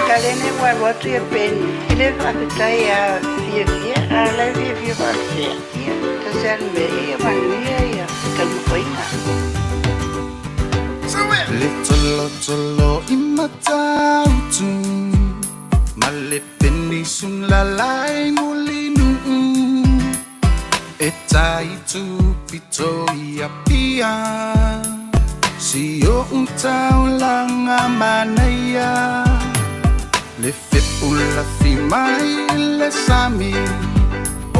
Peretalene ua alu atu Iapeni i le faafetai ia fiafia, a o la e fiafia faapea, ia, tasi lava le mea, ia manuia ia taumafaiga. Le tolotolo i Matautu ma le penisula lai Mulinuu e tai tupito i Apia si o'u taulaga manaia le fepulafi mai le sami o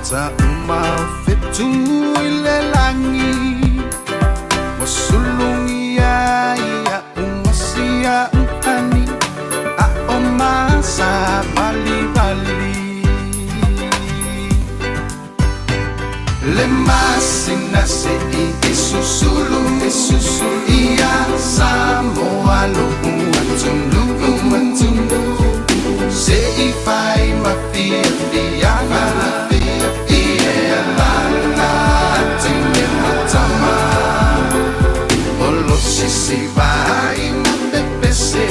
tauma o fetu i le lagi ua sulugia ia umasia uhani a o masa valivali le masina se'i e susulu e susulu ia Samoa lo'u atunuu atunuu se'i fai ma fiafiaga ia lala teine ma tama o lo sisi vai ma pepese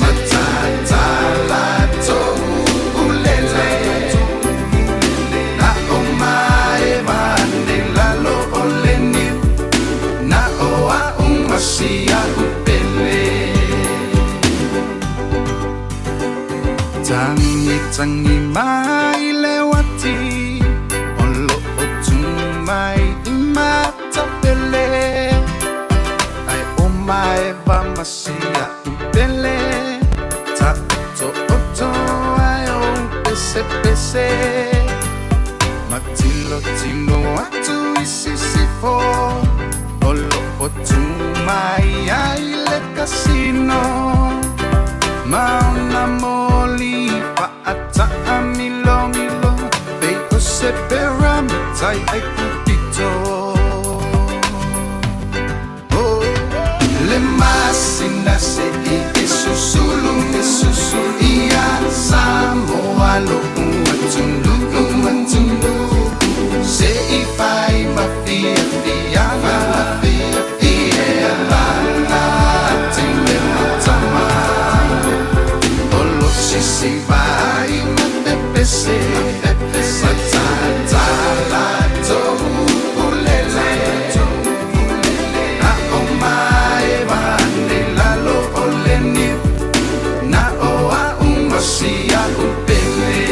matatala toulele na o mae vane lalo o le niu na o a'u masia upele tangi tangi mai le uati o lo'o tu mai i Matafele ai o maeva masia upele ta'oto oto ai o pesepese matilotilo atu i sisifo o lo'o tu mai ai le kasino ma ona moli fa'ataʻamilomilo pei o se pyramitai ai pupito. Oh, le masina se'i e susulu e susulu ia Samoa lo'u atunuu atunuu se'i fai ma fiafiaga ia lala teine ma tama o lo sisi vai ma pepese matatala toulele na o mae vane lalo o le niu na o a'u masia upele.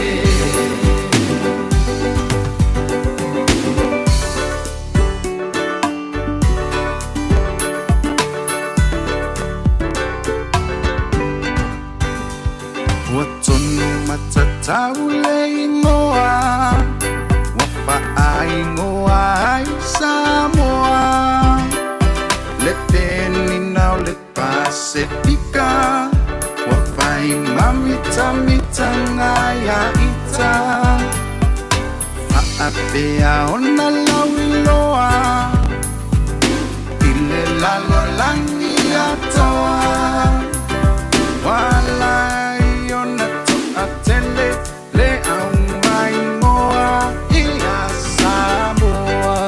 Ua tonu matatau le igoa ua faaigoa ai Samoa le penina o le Pasefika ua fai mamitamitaga ia ita faapea ona lauiloa i le lalolagi atoa Walai ona to'atele le aumaimoa ia Samoa.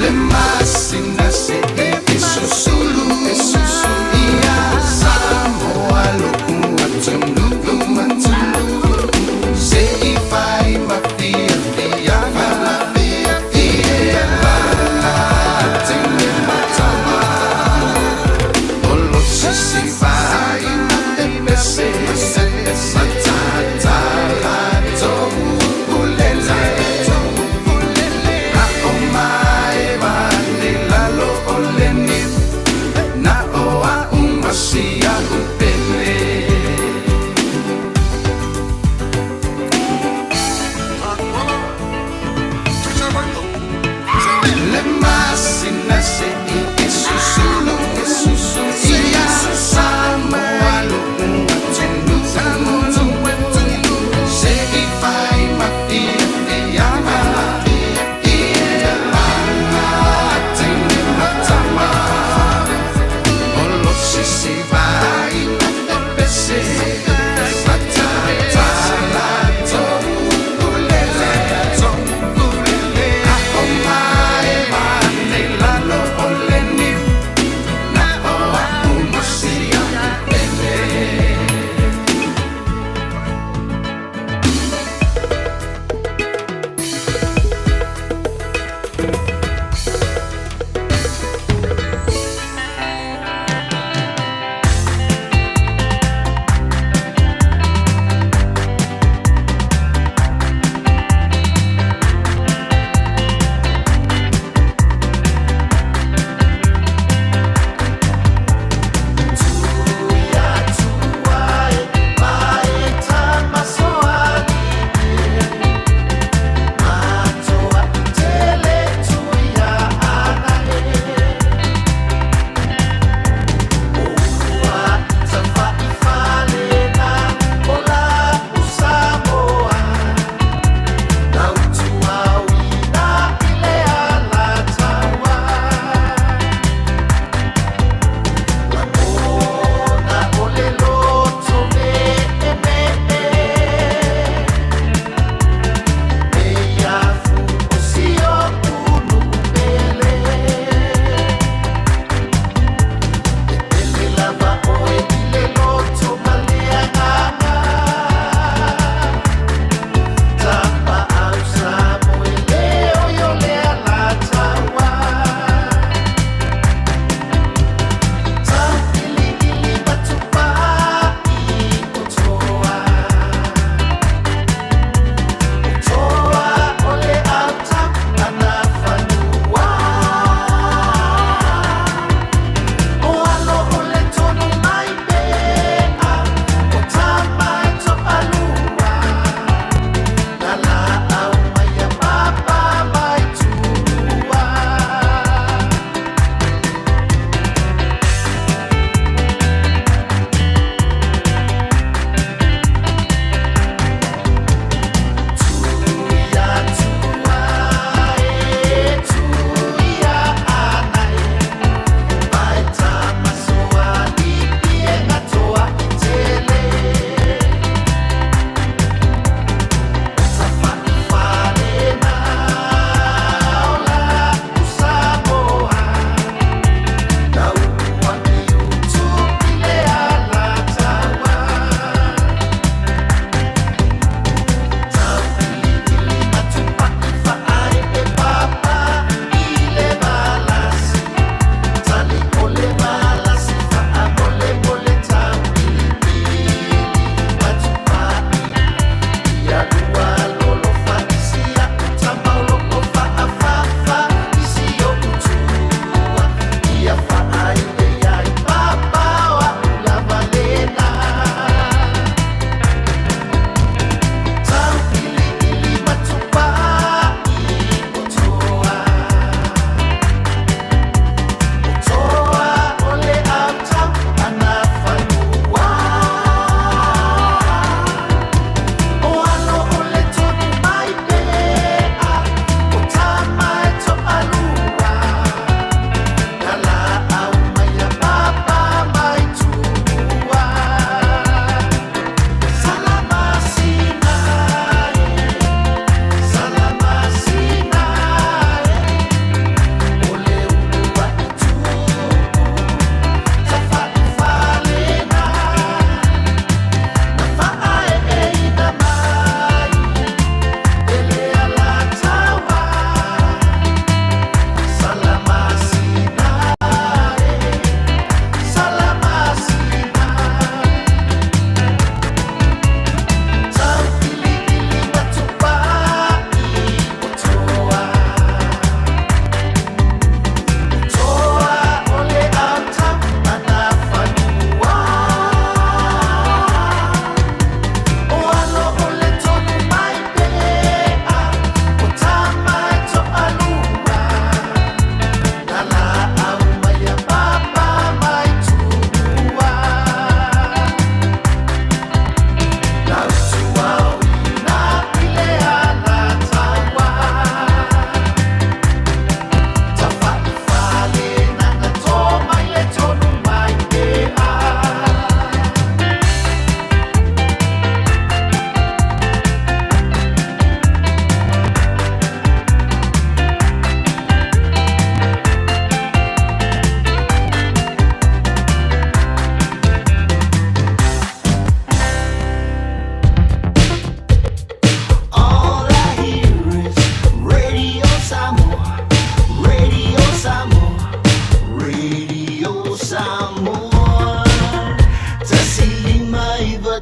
Le masina se'i e susulu e susulu ia Samoa lo'u atunuu atunuu se'i fai ma fiafiaga ia lala teine ma tama o lo sisi vai ma pepese matatala toulele na o mae vane lalo o le niu na o a'u masia upele. Le masina se'i e susulu e susulu ia Samoa lo'u atunuu se'i fai ma fiafiaga ia lala teine ma tama o lo sisi vai.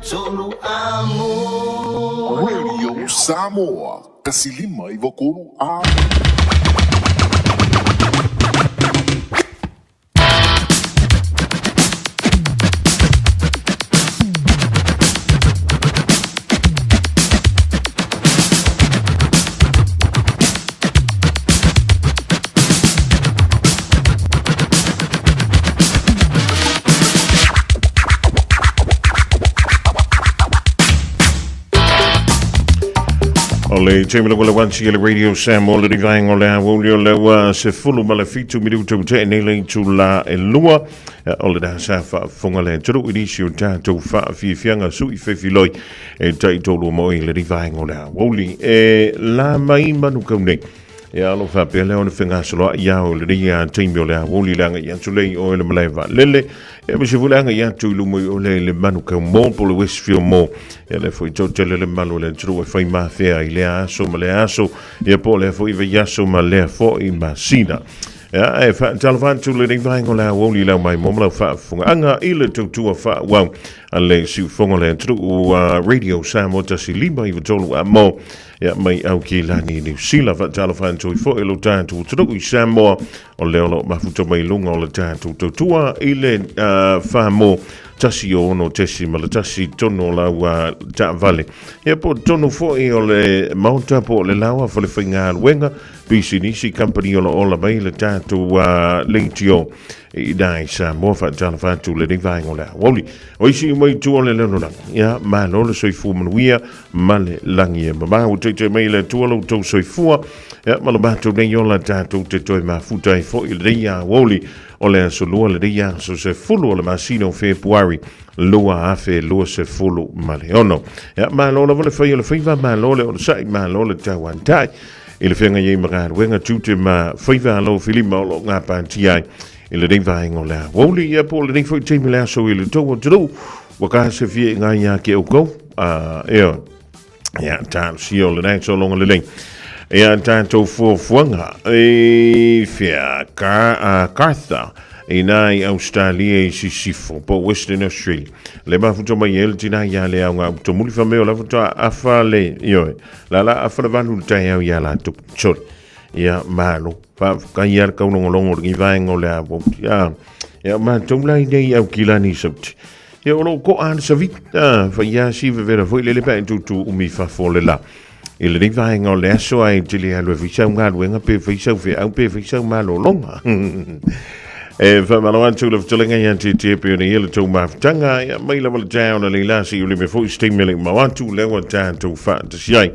Radio Samoa, 153 A. O le taimi loko le wansi le Radio Samoa le rivaenga o le aoauli o le ua 17 minuta ua tea nei le itula e lua o le sa faafofoga le atunuu i nisi o tatou faafiafiaga sui fefiloi e taitolu mo i le rivaenga o le aoauli e la mai manu kau nei. Ia alo faapea lea ona fegasoloai ia o lenei a taimi o le aoauli le agai atu lea i oe le malae vaalele. Ia ma se foi le agai atu i luma i ole le Manukau Mall po o le Westfield Mall. Ia lea foi toatele le mamalu o le atunuu e fai mafea i lea aso ma lea aso, ia po o lea foi vaiaso ma lea foi masina. Ia, e faatalofa atu lenei vaega o le aoauli i lau maimoa ma lau faafofogaaga i le tautua faaauau a le siufofoga o le atunuu Radio Samoa 1 5 9 3 amo ia mai Aukilani i Niu Sila. Faatalofa atu ai foi i lo tatou atunuu i Samoa o lea o lo o mafuta mai luga o le tatou tautua i le whāmō 106.1 tonu o lau taavale. Ia po tonu foi o le maota po o le laoa fale faigaluega pisinisi company o lo ola mai le tatou leitio i nai Samoa. Faatalofa atu lenei vaega o le aoauli. O isi mai tua o le lalolagi, ia malo le soifua manuia ma le lagi e mamao. Taitai mai le Atua lo outou soifua, ia ma lo matou nei ola tatou te toe mafuta ai foi i lenei aoauli o le aso Lua, lenei aso 10 o le masina o Fepuari 2026. Ia malo lava le fai o le faiva, malo le onosai, malo le tauantai i le feagai ai ma galuega tiute ma faiva alo filima o lo o gapatia ai i lenei vaega o le aoauli. Ia po o lenei foi taimi le aso i le tou atunuu ua gasefia i ngai ia ke oukou ea ia talosia o lenei sologa lelei ia tatou fuafuaga e fea ka Kartha i nā i Australia i Sisifo po Western Australia le mafuta mai e le tina ia le au ngā utamuli fa meo la futa afa le ioe la la afa le valu le tai au ia la tu sorry ia malo fa ka ia le kaulongolongo le vaenga o le awo ia ia matou la i nei au kilani sauti ia o loo ko'a le savi a fai ia si vevela foi lele pe tutu umi fafo le la i lenei vaega o le aso ai te le alu e fai sau galuega pe fai sau feau pe fai sau malologa. E whamalo atu le whatalenga ia te te pe ona ia le tau mafutanga ia mai lava le tae ona leila si uli me foi ste mele mau atu lewa tātou whaatasi ai.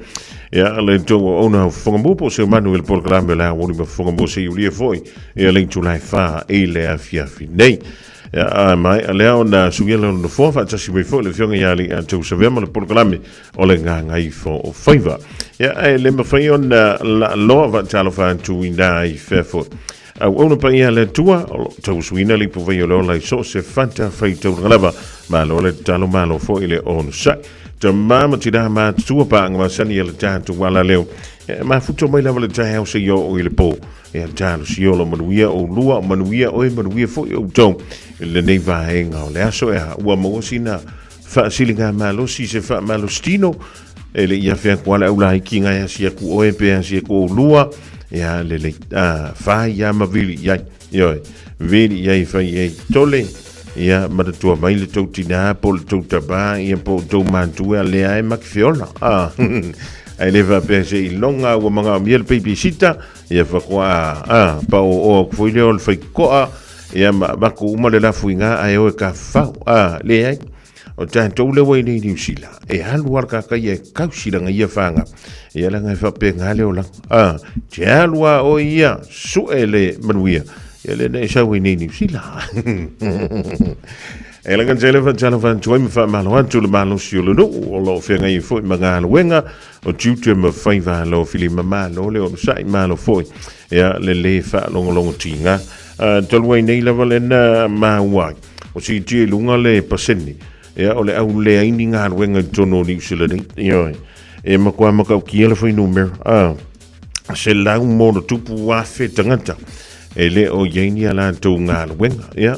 Ia le tau o ona whangamua po se manu i le polokalame o le awoli ma whangamua se uli e foi ia le tulai wha i le afiafi nei. Ia, a mai, a lea ona suia le ona nofoa faatasi mai foi le afioga ia Ali a Tausavea ma le polokalame o le Gagaifo o Faiva. Ia, e le mafai ona laaloa faatalofa atu i nā i fea foi. Auauna paia le Atua, o lo o tausuina le ipuvai o le ola i so o se fata faitaulaga lava. Malo le tatalo, malo foi le onosai. Tama ma tinā matutua paaga masani a le tatou ala leo. Ia, e mafuta mai lava le taeao seia oo i le po. Ia talosia o lo manuia oulua, manuia oe, manuia foi outou i lenei vaega o le aso. E ua maua sina faasiliga malosi se faamalositino e le i afe atu a le aulaiki ngai asi atu oe pe asi atu oulua. Ia lelei a fai ia ma vili iai ioe vili iai fai iai tole ia manatua mai le tou tinā po le tou tama ia po o tou matua lea e makifeola a ai le faapea se iloga ua magaomia le peipesita ia fakoa a pa o o aku foi lea o le faikoa ia ma avatu uma le lafuiga ae o e tafafao a leai o tatou lea ua i nei Niu Sila e alu a le kakaia e kausilaga ia whanga ia langa e whapenga le olaga a te alu a o ia sue le manuia ia le nei sau i nei Niu Sila E langa tele fa tala fa tuai ma fa malo atu le malosi o le nuu o lo o feagai foi ma galuega o tiute ma faiva alo filima malo le onosai malo foi ia le le faalogologo tiga. Talu ai nei lava lena maua ai o siitia i luga le pasene ia o le au leai ni galuega i totonu o Niu Sila nei. Ioe, e matua matautia le fuainumera a 160,000 tagata e le o i ai ni a latou galuega. Ia.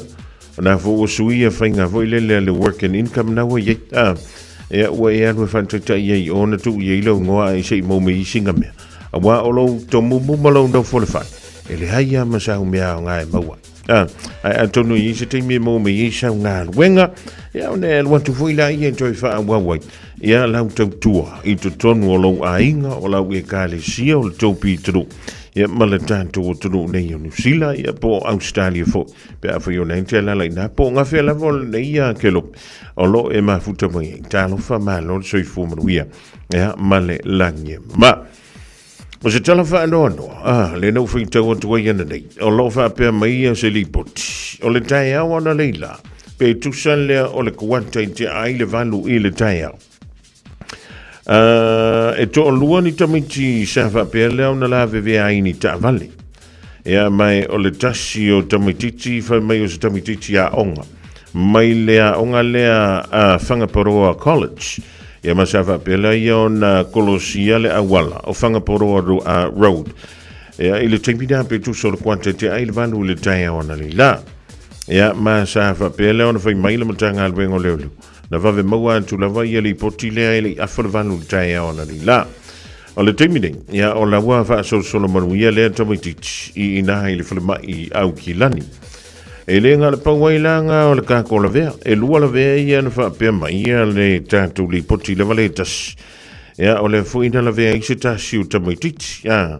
O na foi ua suia faiga foi lele a le Work and Income na ua i ai. A, ia, ua e alu e faataitai ai i o na tuu i ai lou igoa ae se i maua mai ai sina mea. Auā o lou tomumu ma lou nofo i le fale, e leai lava ma sau mea aoga e maua ai. A, ae atonu e i ai se taimi e maua mai ai sau galuega, ia ona e alu atu foi laia e toe faaauau ai ia lau tautua i totonu o lou aiga, o lau Ekalesia, o le tou pitonuu, ia ma le tatou atunuu nei o Niu Sila, ia po o Ausetalia foi, pe afai o lena e te alaala i ina, po o gafea lava o lenei kelope o lo o e mafuta mai ai. Talofa malo le soifua manuia, ia ma le lagi e mama. O se tala faanoanoa, a, lea na ou faitau atu ai ananei, o lo o faapea mai ia se lipoti, o le taeao analeila, pe tusa lea o le kuata i te ai le 8 i le taeao. E toalua ni tamaiti sa faapea lea ona lavevea ai ni taavale. Ia mai o le tasi o tamaitiiti fai mai o se tamaitiiti aoga mai le aoga lea a Whangaparāoa College. Ia ma sa faapea lea ia ona kolosia le auala o Whangaparāoa Road. Ia i le taimi lea pe tusa o le kuata te ai le 8 i le taeao analeila. Ia ma sa faapea lea ona fai mai le Matagaluega o Leoleo. Na vave maua atu lava ia lipoti lea e le i afa le 8 i le taeao analeila. O le taimi nei, ia o la ua faasolosolo manuia lea tamaitiiti i ina i le falemai i Aukilani. E le na o le pau ai la nga o le kako lavea, e lua lavea ia na faapea mai ia le tatou lipoti lava le tasi. Ia o lea foi na lavea ai se tasi o tamaitiiti, a,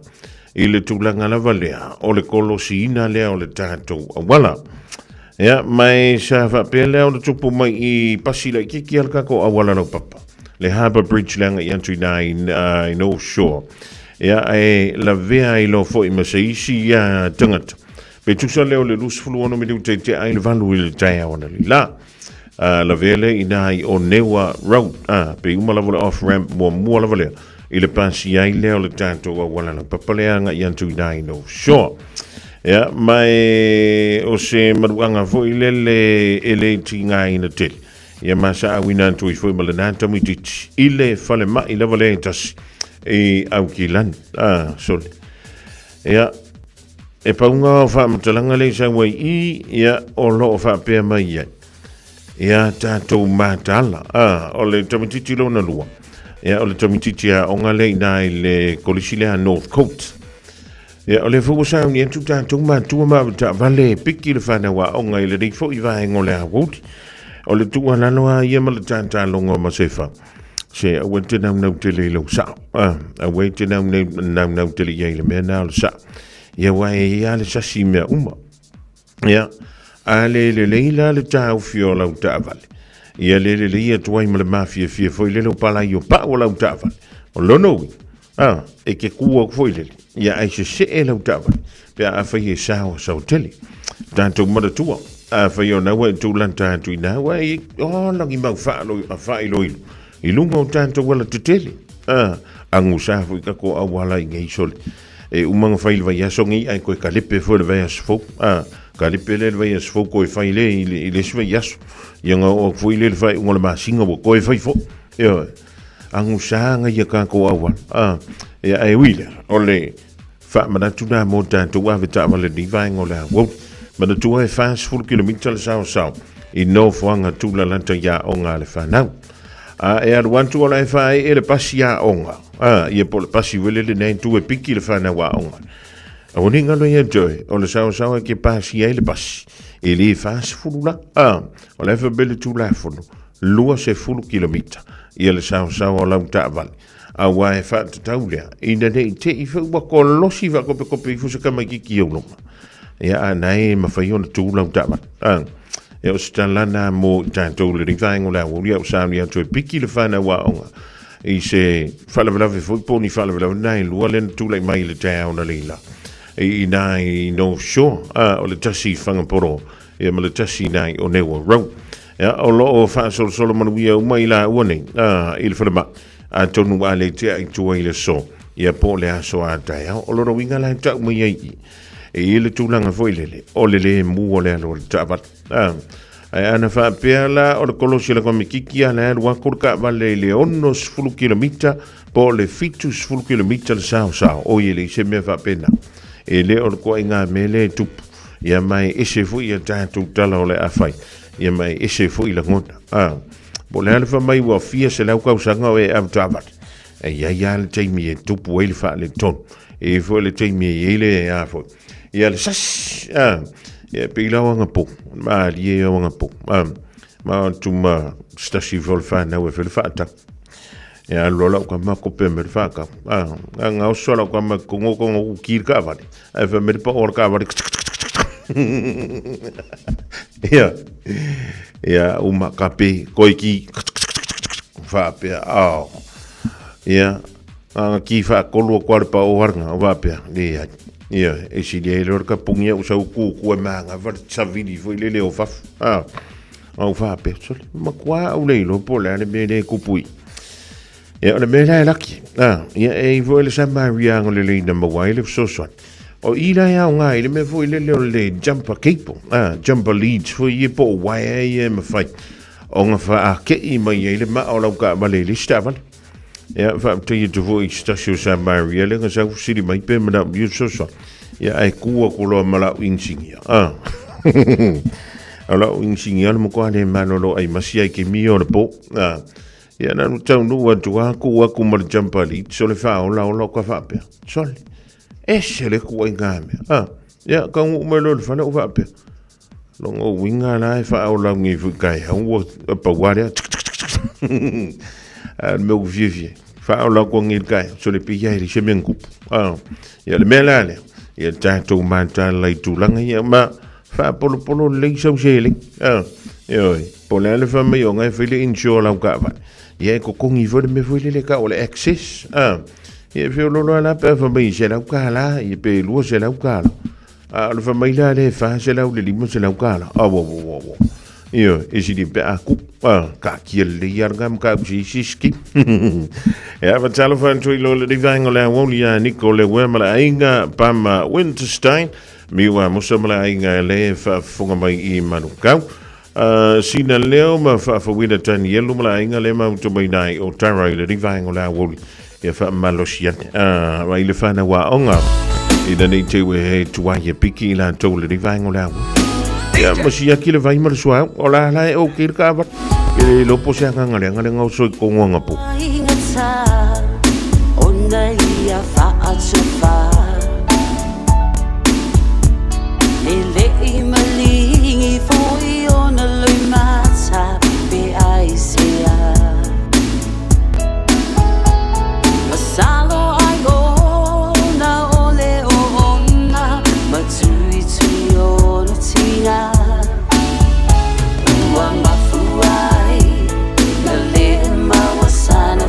i le tulaga lava lea o le kolosiina lea o le tatou auala. Ia, ma e sa faapea lea ona tupu mai i pasi laitiiti a le tatou auala laupapa, le Harbour Bridge le agai atu i ina i North Shore. Ia, ae lavea ai loa foi ma se isi tagata. Pe tusa lea o le 26 minute te ai le 8 i le taeao analeila. Lavea lea i ina i Onewa Road. Pe uma lava le off ramp muamua lava lea i le pasi ai lea o le tatou auala laupapa lea agai atu i ina i North Shore. Ia, ma e o se manuaga foi lele e le tigaina tele. Ia ma sa auina atu ai foi ma lena tamaitiiti i le falemai lava lea e tasi i Aukilani. Ah, sole. Ia, e paunga o faamatalaga le sau ai i, ia, o loo faapea mai ai. Ia, tatou mataala. Ah, o le tamaitiiti lona lua. Ia, o le tamaitiiti aoga lea i ina i le kolisi lea Northcote. Ia, o lea foi ua sauni atu tatou matua ma avetaavale e piki le fanau aoga i lenei foi vaega o le aoauli. O le tuualalo lava ia ma le tataloga o Masefa, se aua e te naunau tele i lou sao. Ah, aua e te naunau tele i ai i le mea na o le sao. Ia, aua e i ai lava le sasi i mea uma. Ia, a le lelei la le taofi o lau taavale, ia le lelei atu ai ma le mafiafia foi lele o palai o pau o lau taavale. O lona uiga, a, e te kū atu foi lele, ia ae sesee lau taavale, pe a afai e saoasao tele. Tatou manatua, afai o na ua e tūlanta atu i na, ua e, o, lagi mau faailoilo, i luga o tatou alatetele. A, agusa foi tatou auala i nei sole. E uma ona fai i le vaiaso nei ae toe kalepe foi i le vaiaso fou. A, kalepe lea i le vaiaso fou toe fai lea i le, i le isi vaiaso. Ia ona oo atu foi lea i le faaiuga o le masina ua toe fai foi. Ioe. Agusa nai a tatou auala. A, ia ae ui lea, o le faamanatu lena mo tatou ave taavale i lenei vaega o le aoauli. Manatua e 40 kilomita le saosao i nofoaga tūlalata i aoga a le fanau. A e alu atu o la e faaee le pasi aoga. A, ia po o le pasi uelele nei tu e piki le fanau aoga. Aua ne i galo ia te oe, o le saosaoa e ke pasia ai le pasi, e le 40 la. A, o la e faapea le Tulafono, 20 kilomita ia le saosaoa o lau taavale. Aua e faatatau lea, ina ne i te i foi ua kolosi faakopekope ifo se tamaitiiti i ou luma. Ia, a na e mafai ona tu lau taavale. A, ia o se tala lena mo i tatou i lenei vaega o le aoauli, a o sauni atu e piki le fanau aoga i se faalavelave foi po o ni faalavelave na e lua lea na tulai mai i le taeao analeila i ina i North Shore, a, o le tasi i Whangaporo, ia ma le tasi ina i Onewa Road. Ia, o lo o faasolosolo manuia uma i laua nei, a, i le falemai, atonu a le tea i tua i le aso, ia po o le aso a taeao. O lona uiga la e tau mai ai i, e i ai le tulaga foi lele, o le lemu o le alu o le taavale. A, ae ana faapea la o le kolosi o le komitiki a le alu atu le taavale i le 60 kilomita po o le 70 kilomita le saosao, oi e leai se mea faapena. E le o le toaiga mea lea e tupu. Ia ma e ese foi a tatou tala o le a fai. Ia ma e ese foi lagona. A, po o le a le fai mai ua fia selau tausaga o e avetaavale, e i ai lava le taimi e tupu ai le faaletonu. E i ai foi le taimi e i ai le a foi. Ia le sasi, a, ia pei la o agapo, malie o agapo. A, ma atu ma se tasi foi o le fanau e fai le faatau. Ia alu loa lau tama kope mai le faatau. A, a gaoso lau tama kongo kongo ki le taavale. Ae fai mai le pao o le taavale. Ia, ia uma kape koe ki faapea. Oh. Ia, a ki whaakolu o koa le pao haranga o faapea. Leai. Ia, e sili ai loa le kapungi au sau kūkū e mānga whare savili foi lele o fafu. Ah. Au faapea, sole, matua au le iloa po o le a le mea lea e kupu i. Ia, o le mea la e laki, a, ia e i foi le Samaria lelei na maua ai le fesoasoani. O i la e aoga i le mea foi lele o le jumper cable, a, jumper leads foi ia po o wire ia e mawhai. O ngā whaakei mai ai le maa o lau taavale i le isi taavale. Ia, faafetai atu foi i se tasi o Samaria lea na sau fesili mai pe manaomia fesoasoani. Ia, ae ku atu loa ma lau inisinia. Ah. O lau inisinia le matua le malolo ai masi ai ke mio le po. Ah. Ia, na taunuu atu a, ku atu ma le jumper leads o le faaola ola o ka faapea. Sole, ese le kuaiga mea. Ah. Ia, taunuu mai loa i le fale o faapea. Lona uiga la e faaola nei foi taeao ua paua lea. A o le mea ua fiafia ai, faaola atu nei i le taeao, sole pei lava e leai se mea na tupu. A, ia le mea la lea, ia tatou mataala i tulaga ia ma faapolopolo lelei sau seleni. A, ioe, po o le a le fai mai o na e fai le insure lau taavale, ia e totogi foi le mea foi lele e tau o le excess. A, ia e feoloolo lava la pe a fai mai e $100 ia pe $200. A o le fai mai la lea e 400 le 500 tala. Au, au, au, au, au. Ioe, e sili pe a ku. A, taatia lelei lava lena mataupu se isi scheme. E ava talofa atu i lo le vaega o le aoauli ia Niko Lewea ma le aiga Pama Winterstein, Miu Amosa ma le aiga e le faafofoga mai i Manukau. Sina Leo ma Faafouina Tanielu ma le aiga le mautu mai nai o Tara i le vaega o le aoauli. Ia faamalosi ane. Mai le whanau a onga. Ina nei te ue he tuai e piki i latou le vaega o le aoauli. Ia ma siaki le vai ma le suau. O la la e o ke le kaava. Ke le lopo se anganga le anga le ngau soi kongo anga po. Ona ia whaatuwha E le i malingi foi ona lui mata pe ai sea Masalo ai ona ole o ona Matuitui ona tinga Ua mafu ai Na le maua sana.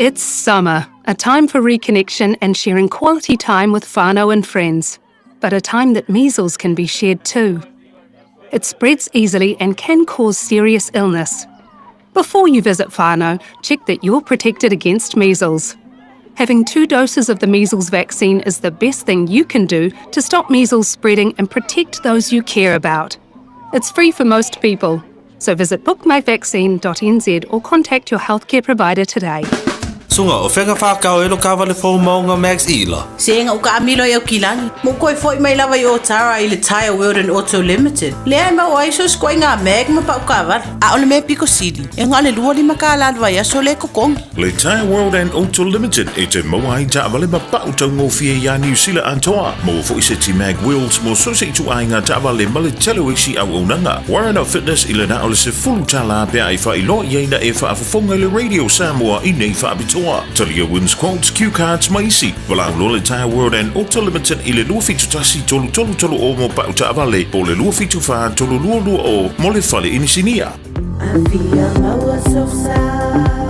It's summer, a time for reconnection and sharing quality time with whānau and friends, but a time that measles can be shared too. It spreads easily and can cause serious illness. Before you visit whānau, check that you're protected against measles. Having two doses of the measles vaccine is the best thing you can do to stop measles spreading and protect those you care about. It's free for most people. So visit bookmyvaccine.nz or contact your healthcare provider today. Suga, o fea ka whakao e lo kawale fou maunga Max Ila? Sega ua kaamilo ai Aukilani, ma ua toe foi mai lava i Otara i le Tyre World and Auto Limited, lea e maua ai so se ituaiga mag ma pau kaavale. A o le mea piko sili, e na o le 25 kālā le vaiaso lea e totogi. Le Tyre World and Auto Limited e te maua ai taavale ma pau taugofie iā Niu Sila atoa. Maua foi seti mag wheels mo so se ituaiga taavale ma le tele o isi auaunaga. Warren Fitness i le na o le $10 pe a e faailoa i ai na e faafofoga i le Radio Samoa i nei faapitoa. Talia wins quotes, cue cards ma isi. Valaau loa le Tyre World and Auto Limited i le 271 333 o mo pau taavale po o le 274 322 mo le fale inisinia. Afia maua sosa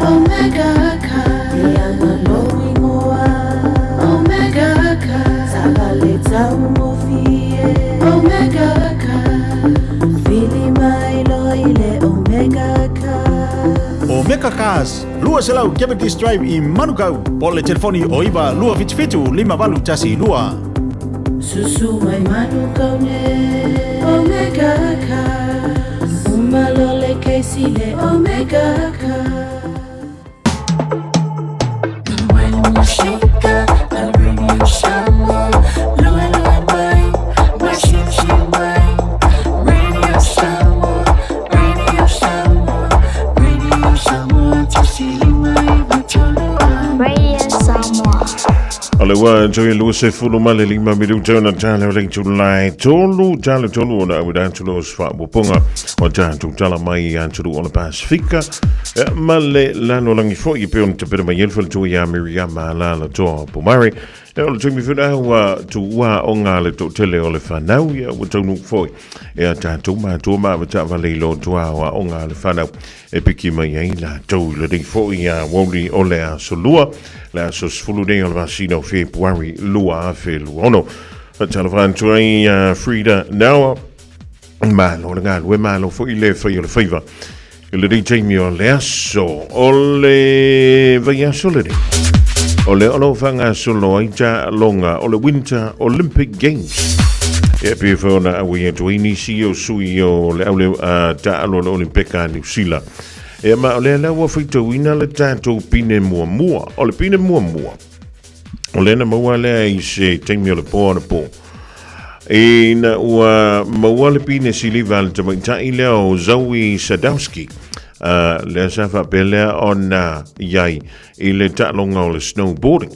Omega car Ianga lou igoa Omega car Taavale taugofie Omega car Vili mai loa i le Omega car. Omega Cars, 200 Cavendish Drive i Manukau, po o le telefoni o 9 277 5812. Susu mai Manukau nei Omega Cars Uma loa le kesi le Omega Cars. O le ua toe lua sefulu ma le lima minuta ona tala o le itulai tolu tala tolu ona auina atu loa se faaopoopoga o tatou tala mai i atunuu o le Pasifika ma le lalolagi foi e pei ona tapena mai ai le faletua ia Miriama Alaalatoa Pomare. O le taimi foi lea ua tuua aoga le toatele o le fanau, ia ua taunuu foi e a tatou matua ma avetaavale i lotoa o aoga a le fanau e piki mai ai latou i lenei foi aoauli o le aso lua, le aso 10 nei o le masina o Fepuari 2026. Faatalofa atu ai ia Frida Nawa, malo le galue, malo foi le fai o le faiva i lenei taimi o le aso o le vaiaso lenei. O lea o lo o faagasolo ai taaloga o le Winter Olympic Games. E pei foi ona auai atu ai nisi o sui o le aule taalo o le Olimpeka a Niu Sila. E ma o lea la ua faitauina le tatou pine muamua. O le pine muamua, o lea na maua lea i se taimi o le po anapo. Ina ua maua le pine siliva a le tamaitai lea o Zoe Sadowski, lea sa faapea lea ona i ai i le taaloga o le snowboarding.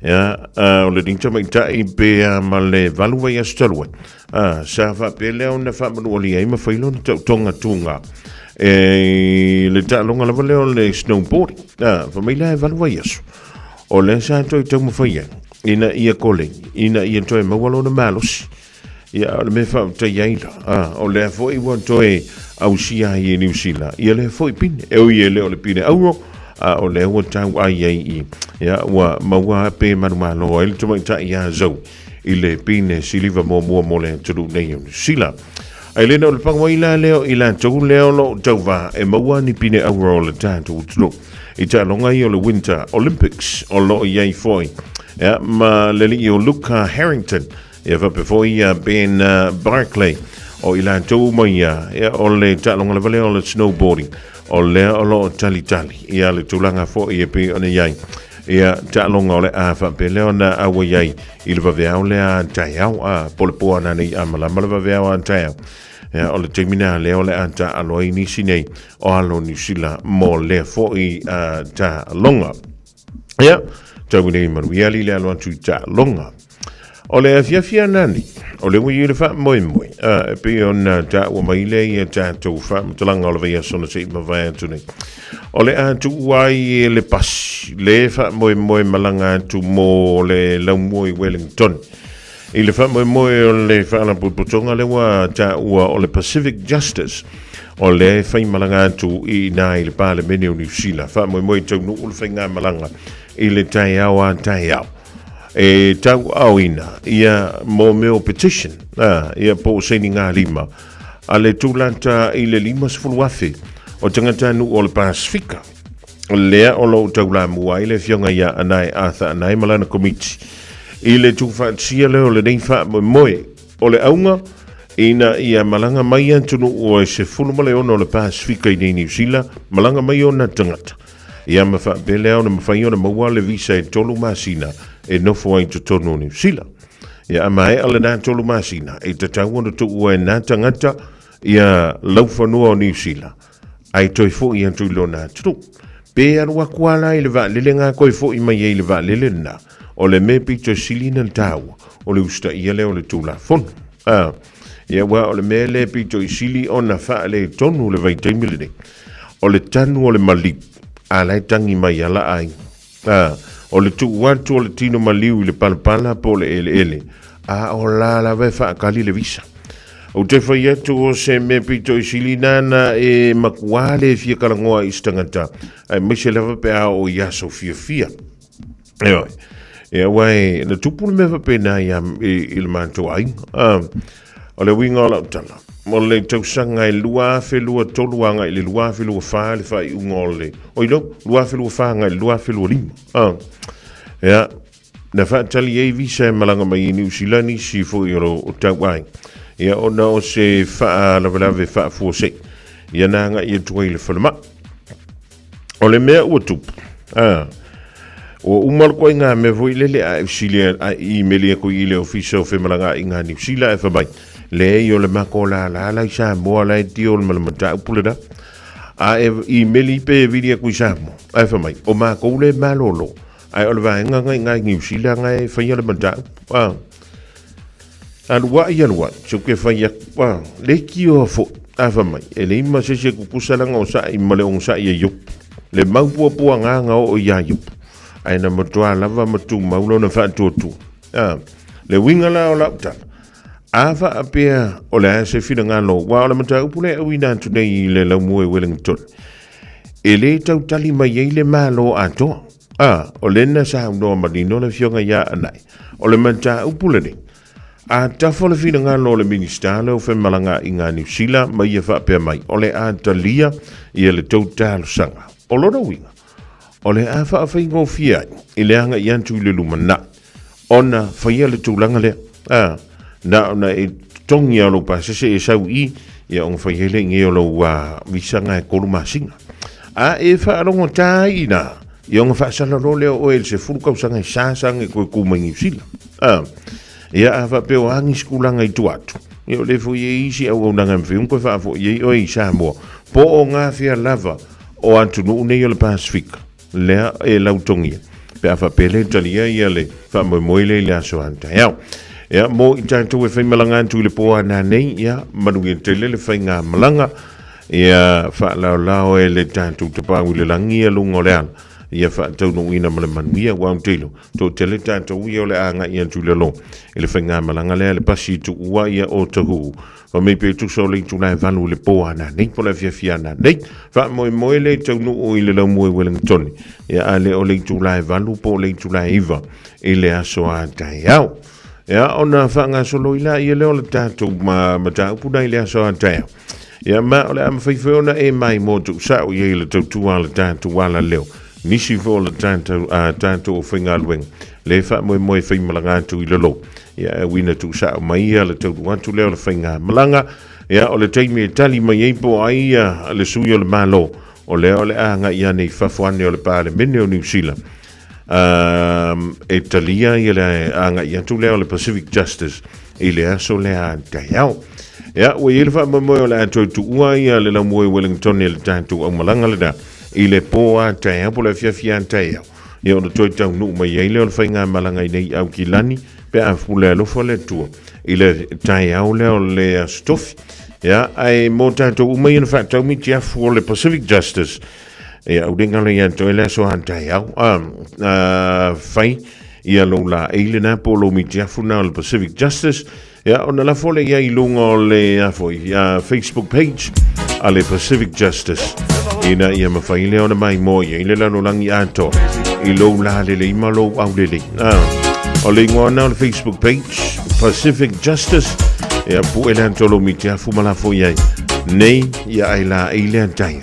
Ia, o le ni tamaitai pe a ma le valu vaiaso talu ai, sa faapea lea ona faamanualia ai ma fai lona taotoga tuga e le taaloga lava lea o le snowboarding. Fai mai la e valu vaiaso, o lea sa toe taumafai ai ina ia koleni, ina ia toe maua lona malosi. Ia, o le mea faafetai ai la, o lea foi ua toe ausia ai e Niu Sila ia lea foi pine. E ui e le o le pine auro, a o lea ua tau ai ai i, ia, ua maua pe manumalo ai le tamaitai ia Zoe i le pine siliva muamua mo le atunuu nei o Niu Sila. Ai le na o le pago ai la lea o i latou lea o lo o tauvā e maua ni pine auro o le tatou atunuu i taaloga ia o le Winter Olympics o lo o i ai foi, ia, ma le alii o Luca Harrington, ia faapea foi ia Ben Barclay o i latou uma ia, ia, o le taaloga lava lea o le snowboarding o lea o lo o talitali ia le tulaga foi e pei ona i ai ia taaloga o le a faapea lea ona auai ai i le vaveao lea a taeao, a po le po ana nei a malama le vaveao a taeao. Ia, o le taimi lea lea o le a taalo ai nisi nei o alo Niu Sila mo lea foi taaloga. Ia, tau nei manuia ali le alo atu i taaloga. O le afiafi anani, o le ua i le faamoemoe, a, e pei ona taua mai lea ia tatou faamatalaga o le vaiaso na se i mavae atu nei. O le a tuu ai e le pasi, le faamoemoe malaga atu mo le laumua i Wellington. I le faamoemoe o le faalapotopotoga lea ua taua o le Pacific Justice, O lea e faimalaga atu i ina i le Palemene o Niu Sila, faamoemoe e taunuu le faigamalaga i le taeao a taeao e tauaaoina ia mo mea o petition, a, ia po o sainigalima a le tulata i le 50,000 o tagatanuu o le Pasefika. Lea o lo o taulamua ai le afioga ia Anae Arthur Anae ma lana komiti i le tuufaatasia lea o lenei faamoemoe. O le auga, ina ia malaga mai atunuu e 16 o le Pasefika i nei Niu Sila, malaga mai ona tagata. Ia ma faapea lea ona mafai ona maua le visa e 3 masina e nofo ai i totonu o Niu Sila. Ia a maea lena 3 masina, e tatau ona tuua e na tagata ia laufanua o Niu Sila, ae toe foi atu i lona atunuu. Pe alu atu a la i le vaalele nga toe foi mai ai i le vaalele lena, o le mea pito sili na taua, o le usitaia lea o le Tulafono. A, ia aua o le mea lea pito i sili ona faaletonu le vaitaimi lenei, o le tanu o le maliu, a la e tagi mai ala ai. A, o le tuu atu o le tino maliu i le palapala po o le eleele, a o la lava e faakali le visa. Ou te fai atu o se mea pito i sili nana e makuā le fia kalagoa i se tagata, aemaise lava pe a oo i aso fiafia. Ioe. Ia, aua e, na tupu le mea faapena ia, i le matou aiga. A, o le uiga o lau tala, o le tausaga e 2023 agai i le 2024 le faaiuga o le, oi no, 2024 agai i le 2025. A, ia, na faatali ai visa e malaga mai i Niu Sila nisi foi o lo tauai. Ia, ona o se faalavelave faafuasei, ia na agai atu ai i le falemai. O le mea ua tupu, a, ua uma le koiga mea foi lele a e fesili a e imeli atu i le Ofisa o Femalagaaiga a Niu Sila ae fai mai, leai o le mako lala la i Samoa la e tio ma le mataupu lena. A e imeli pe e vili atu i Samoa, ae fai mai, o makou le malolo, ae o le vaega nga i Niu Sila nga e faia le mataupu. A, alu ai alu ai, se ke fai atu, a, le tioa foi, a fai mai, e leai ma se isi e kukusa laga o sa'i ma le ogosa'i e Iopu, le mau puapuagaga oo iā Iopu, ae na matuā lava ma tumau lona faatuatua. A, le uiga la o lau tala, a faapea o le a se finagalo, aua o le mataupu lea e auina atu nei i le laumua i Wellington, e le tautali mai ai le Malo atoa. A, o lena saunoa manino le afioga iā Anae, o le mataupu lenei, a tafa le finagalo o le Minisita lea o Femalagaaiga a Niu Sila ma ia faapea mai, o le a talia ia le tou talosaga. O lona uiga, o le a faafaigofie ai i le agai atu i le lumanai ona faia le tulaga lea. A, na ona e totogi lava o lou pasese e sau i i, ia ona fai ai lea i inei o lou visa na e 3 masina. A e faalogotā ai i ina, ia ona faasala loa lea o oe i le 10 tausaga e sa sa ona e toe tu mai Niu Sila. A, ia a faapea o a nisi tulaga i tua atu, ia o lea foi e i ai isi auaunaga e mafai ona toe faafoi ai oe i Samoa, po o gafea lava o atunuu nei o le Pasefika. Lea e lautogia pe a faapea le talia ia le faamoemoe lea i le aso a taeao. Ia, mo i tatou e faimalaga atu i le pō a nanei, ia, manuia tele le faigamalaga, ia, faalaolao e le tatou tapau i le lagi ia luga o le ala, ia faataunuuina ma le manuia, aua ou te iloa, toatele tatou ia o le a agai atu i lalo i le faigamalaga lea, le pasi tuua ia o Tahuhu. Fai mai pe tusa o le itula e 8 i le pō a nanei po o le afiafi a nanei. Faamoemoe le taunuu i le laumua i Wellington, ia a le o le itula e 8 po o le itula e 9 i le aso a taeao. Ia ona faagasolo i laia lea o le tatou mataupu na i le aso a taeao. Ia ma o le a mafai foi ona e mai mo tuusao i ai le tautua a le tatou alaleo. Nisi foi o le tatou, a tatou aufaigaluega le faamoemoe e faimalaga atu i lalo. Ia e ui ina tuusao mai ia le taunuu atu lea o le faigamalaga, ia o le taimi e tali mai ai po o ai ia le sui o le Malo, o lea o le a agai ane i fafo ane o le Palemene o Niu Sila, e talia ia le agai atu lea o le Pacific Justice i le aso lea a taeao. Ia, ua i ai le faamoemoe o le a toe tuua ia le laumua i Wellington e le tatou aumalaga lena i le pō a taeao po o le afiafi a taeao. Ia ona toe taunuu mai ai lea o le faigamalaga i nei Aukilani pe a pule alofa le Atua i le taeao lea o le Aso Tofi. Ia, ae mo tatou uma ia na faatau mitiafu o le Pacific Justice, ia, ua le galo ia te oe le aso a taeao, fai ia lou laei lena po o lou mitiafu na o le Pacific Justice, ia, ona lafo lea i ai i luga o le a foi, Facebook page. a le Pacific Justice ina ia mafai lea ona maimoa i ai le lalolagi atoa i lou lalelei ma lou aulelei. O le igoa na o le Facebook page Pacific Justice e pue le antolo mi te afu malafo i ai nei ia ai la i le antaia.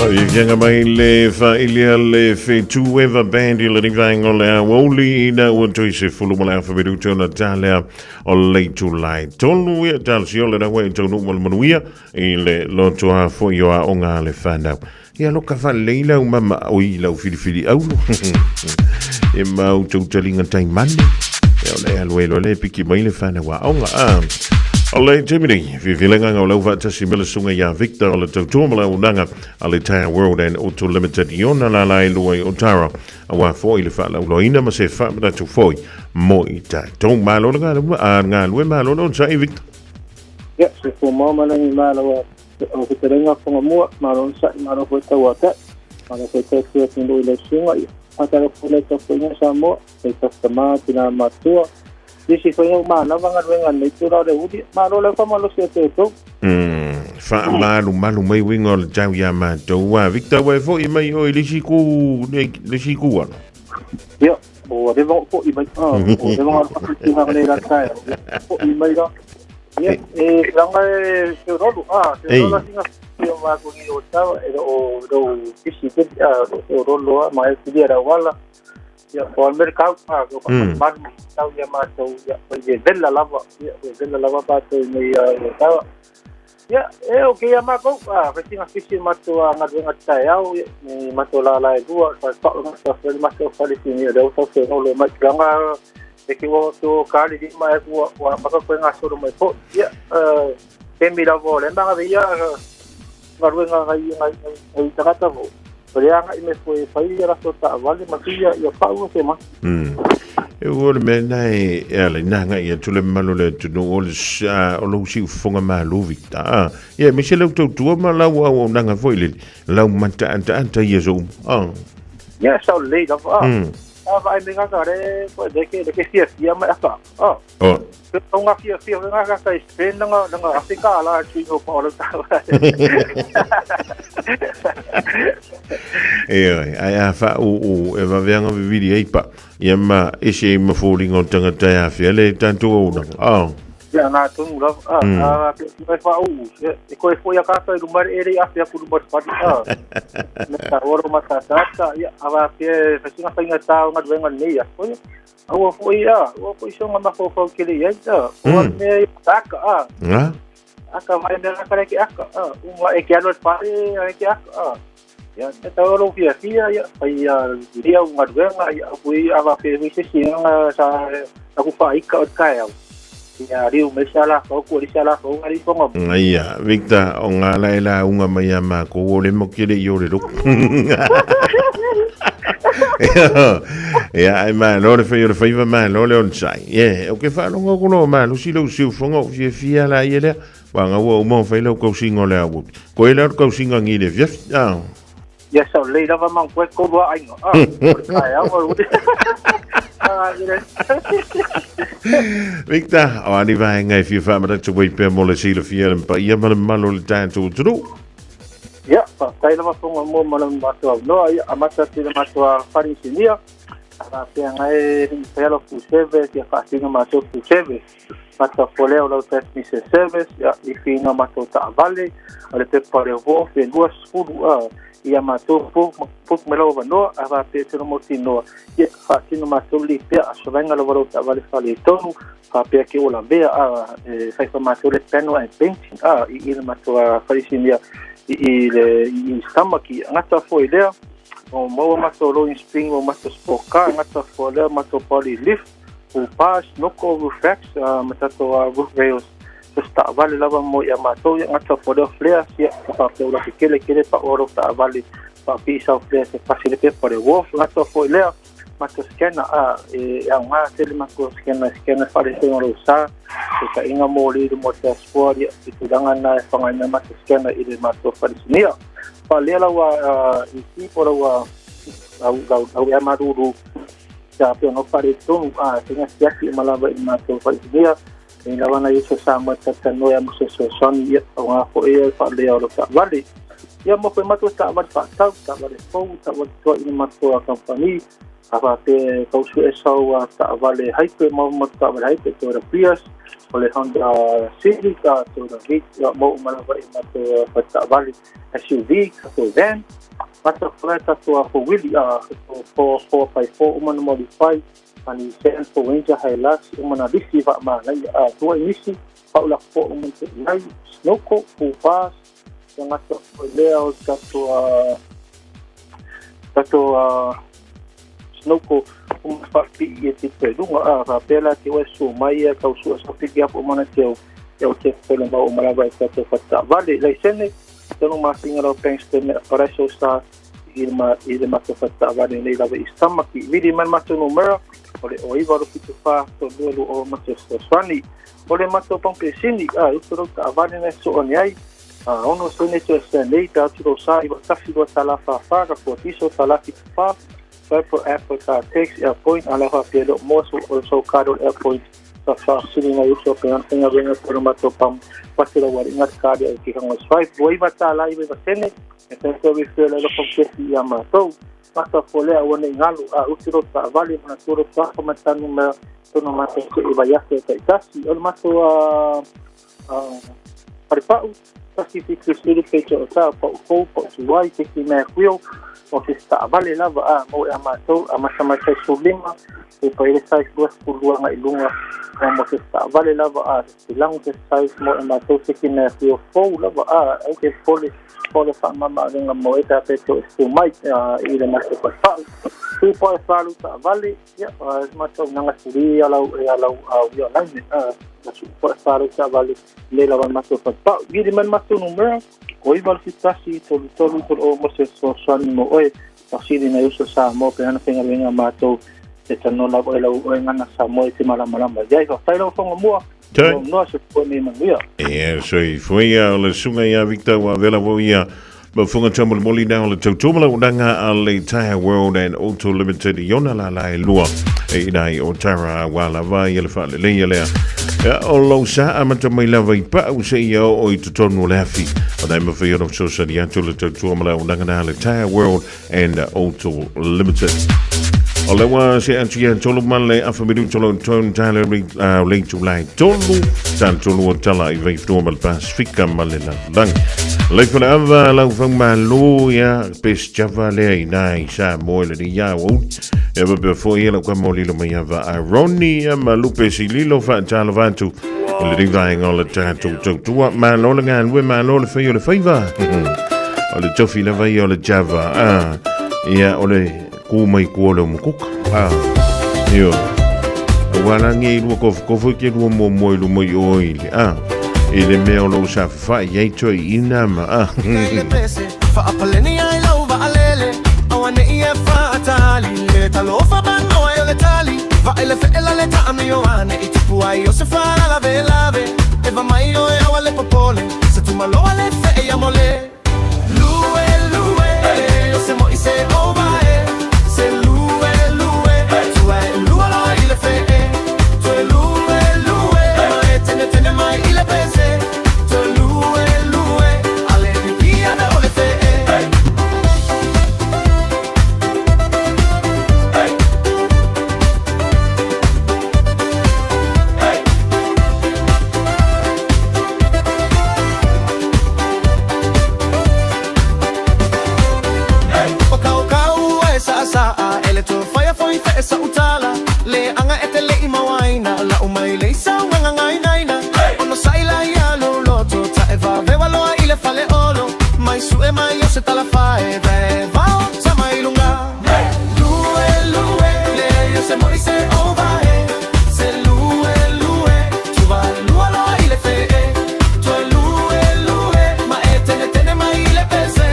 Faafiafiaga mai le faailia le Fetu Eva Band i lenei vaega o le aoauli ina ua toe 10 ma le afa minute ona ta lea o le itula e 3. Ia talosia o lena ua e taunuu ma le manuia i le lotoa foi o aoga a le fanau. Ia loka faalelei lau mama oi lau filifili auro e mau tou taliga taimane. Ia o le alu ai loa le piki mai le fanau aoga. Ah. O le taimi nei, fiafialega o lau faatasi me le susuga ia Victor o le tautua ma le auaunaga a le Tire World and Auto Limited i ona lala e lua i Otara, aua foi le faalauiloaina ma se faamanatu foi mo i tatou. Malo le galue, galue malo le onosai Victor. Ia, soifua maua ma lagi malo o fetalaiga Fagamua, malo onosai, malo foi tauatai, malo foi tautua atunuu i lau susuga, ia, faatalofa foi lau tapuaiga Samoa, lau tafutama, tina matua, nisi foi ua manava galuega a lenei itula o le uli, malo lau faamalosi atu e outou. Faamalumalu mai uiga o le tau iā matou. Ua Victor, ua e foi mai oe i le isi itu, le isi itu alo? Ia, ua leva ona ou foi mai. Ah, ua leva ona alu atu i tulaga nei la taeao. Ia, foi mai la. Ia, e leaga e feoloolo, ah, feoloolo sina ia matou nei o Ottawa, e le o lou pisi tele, ah, o feoloolo lava ma e filia le auala. Ia, o le mea kau, ah, o faamalumalu tau ia matou, ia, o i vevela lava, ia, vevela lava matou nei i Ottawa. Ia, e o kēia mākou, a, fai sina fisi matou a galuega taeao, ia, me matou lala e lua, fai pao ngata fai matou fale sini o lea ua tau feoloolo mai tulaga e ke ua to ka le lima e ua ua maka koe gasolo mai foi. Ia, taimi lava o le maga ia galuega ngai ngai ngai tagata fo. O le agai me foi fai ia latou taavale ma fia ia pau se ma. E ua le mea na e e ala ina ngai atu le mamalu o le atunuu o le o lou siufofoga malo Victor. Ah, ia aemaise lau tautua ma lau auaunaga foi lele, lau mataataata i aso uma. Ah. Ia sao lelei lava. Ah. A vaai me ngaka le ko le ke le ke fiafia mai aka. Ah. Oh. Te tonga fiafia fe ngaka kai Spain nga nga Afrika la tui no pa o tau. E oi, ai a wha o o e waweanga viviri ai pa. Ia ma ese i mafōringa o tangata e awhia le tātou au nanga. Oh. Ia ngā tonu lava. Ah, ah, ke mai wha o e koe foi a kātou i lumare e rei awhia ku lumare whare. Ah. Me ta oro matata, ia awa ke whasinga whainga tāo ngā duenga nei a. Koe, Aua foi a, ua foi songa mafaufau kele i ai, a, o mm. mea i aka, a. Nga? Aka vai mea aka le ke aka, a, uma e ke alo pare a ke aka, a. Ia, te tau alo fia fia, ia, pai a, ria unga duenga, ia, pui ava pe hui se singa sa aku whaika o kai au. Ia, riu me sa la kau, ku sa la kau, ngari pongo. Ia, Victor, o ngā lae la unga mai a mākou, o le mo kele i o le roku. Ia, ai malo le whai o le whaiva, malo le onosai. Ie, o ke whaalonga ko loa malo si lau siufonga o fiafia la ia lea. Wanga ua uma o whai lau kausinga o le awu. Ko e lau kausinga ngi le fiafi. Ah. Ia sao lelei lava mang koe tolu a aiga. Ah, o le taeao o le Ah, ire. Victor, o ani vaega e fia whaamanatu wei pea mo le silafia le mpaia ma le mamalu o le tātou atunuu. Ia, faafetai lava fonga mo ma le matou aunoa, ia, amata atu i le matou whare inisinia, a pea ngai ringi whai alo full service, ia whaasina matou full service. Matou folea o lau transmission service, ia, i whiinga matou taavale, o le pepa reo vo'o, fe 20, a, ia matou book mai lau avanoa, a faapea tino mautinoa, ia, faatino matou lipea, a sovaega lava lau taavale fale i tonu, faapea ke ua lavea, a, e fai fa matou le panel and painting, a, i i le matou faleisinia i i le i i stomach, i gata foi lea, o maua matou loading spring, o matou sport car, gata foi lea, matou body lift, o pa, snorkel, roof racks, ma tatou roof rails, so se taavale lava mo ia matou, ia gata foi lea flares, ia faapea ula kekele kele pa o lau taavale faapii sau flares e pasi le pepa le wharf, gata foi lea matou scanner a e aoga tele matou scanner, scanner faalesoga o lou sa e taʻiga moli i luma o le dashboard, ia i tulaga na e faaaogaina matou scanner i le matou falesinia faalea lau i si po lau lau lau lau ea malulu sa pe ona faaletonu a sega siaki uma lava i le matou falesinia e lava na iso sa ma talanoa ma se fesoasoani, ia aoga foi ia faalea o lau taavale, ia mo foi matou taavale faatau, taavale fou, taavale toa i le matou kamupani. A faapea e tau sue sau taavale hybrid ma uma taavale hybrid Toyota Prius, o le Honda Civic, Toyota Vitz, ia maua uma lava i matou faletaavale SUV, tatou van. Mata fola tatou four-wheel, 4x4 uma na modify, a Nissan, Ford Ranger, Hilux, uma na lisi faamanaia. Tua i nisi, pau lapopoa uma te i ai, Snowco, full bars, ia gata foi lea o tatou tatou Snowco uma faapipii e te toe luga a faapea la te oe suo mai ia tau sua sa piki apo mana te au e o te pele mau o malava e tatou faletaavale laisene tonu masina lau bank statement aparaisal sa i le ma i le matou faletaavale nei lava i Stamaki vili mai matou numera o le o iva fitu fa to lua lua o matou fesoasoani o le matou pampesini a utu lau taavale na so ni ai a ono sene to se nei pe atu lau sa i wa tafi lua tala fa fa ka ko tiso tala fitu fa Purple Apple ka text air point ala fa pe lo mo so o so ka do air point sa fa sili na yuso pe an tenga venga ko ma to pam pasi la wari ngat ka de ki hanga swipe boi va ta la ibe va sene e te ko vi fe la lo ko ke si ya ma to mata fole a wane ngalu a utiro ta vale na turo pa ko matanu ma tono ma te i va yake ta itasi o ma to a paripau tasi fitu sili pe te o ta pa o fou pa o tuai te ki mea kuio o te taavale lava a mo e a matou a matamata i sulima e pa ile size lua sefulu aga i luga a mo se taavale lava a te lago se size mo e matou se ki mea kuio fou lava a au ke pole pole faamama avega mo e pe te o e su mai i le matou paipau tu pa e falu taavale ia matou naga suli alau e alau a ia laine a na su pa e falu taavale le lava matou paipau vili mai matou numera o iva le fitasi tolu tolu tolu o mo se fesoasoani mo oe fasili na uso sa mo pe ana faigaluega matou e tanoa lava e lau oe gana sa mo e te malamalama iai faafetai lau afioga mua Tau. noa se foe nei manuia. Ia, soifua ia o le susuga ia Victor ua avela foi ia ma funga taumolimoli na o le tautua ma launaga a le Tyre World and Auto Limited i ona lala e lua e ina i o Tara ua lava ia le faaleleia lea. Ia, o lou sa amata mai lava i pau se ia o i totonu o le afi. O nai mawhai ona fesoasoani atu le tautua ma launaga na le Tyre World and Auto Limited. O le ua se atu ia tolu ma le afa minuto lo tonu tale le tulai tolu tala tolu o tala i vaiwhenua ma le Pasifika ma le lalolagi. Le fale ava lau fau malo ia best java lea i nā i sa moe le ni ia o e pa fo ia lau ka mōlilo mai ava a Roni ia ma lupe sililo wha talo vatu i le rivaenga o le tātou tautua malo le galue malo le whai o le whaiva. O le tofi lava ia o le java. Ah, ia o le kū mai kua le umukuka. Ah, io. Ua langi i lua kofokofo i ke lua mua i luma i o i le. Ah, i le mea o lou sa whawhai i ai toi i nā ma. Ah. Faapaleni ai lau vaalele Auane'i e faatali Le talofa panoa e o le tali Vaai le fe'ela le taamio ane I tupu ai o se faalavelave E mai oe aua le popole Se tumaloa le fe'e ia mole Lue lue o se mo'i se ova e Se lue lue Tua e lua loa i le fe'e Toe lue lue Ma e tene tene mai i le pese Toe lue lue Ale pipia na o le fe'e. O kaukau e sa'asa'a e le tofaia foi fe'e sa'utala Le aga e te le'i mauaina La'u mai le isaugaga gainaina Ono sa'i la ia lou loto Ta'e vavewa loa i le fale olo Mai su'e mai o se talafae Ve vao sa mai luga Lue lue Le o se mo'i se ova e Se lue lue Tuva lua loa i le fe'e Toe lue lue Ma e tene tene mai i le pese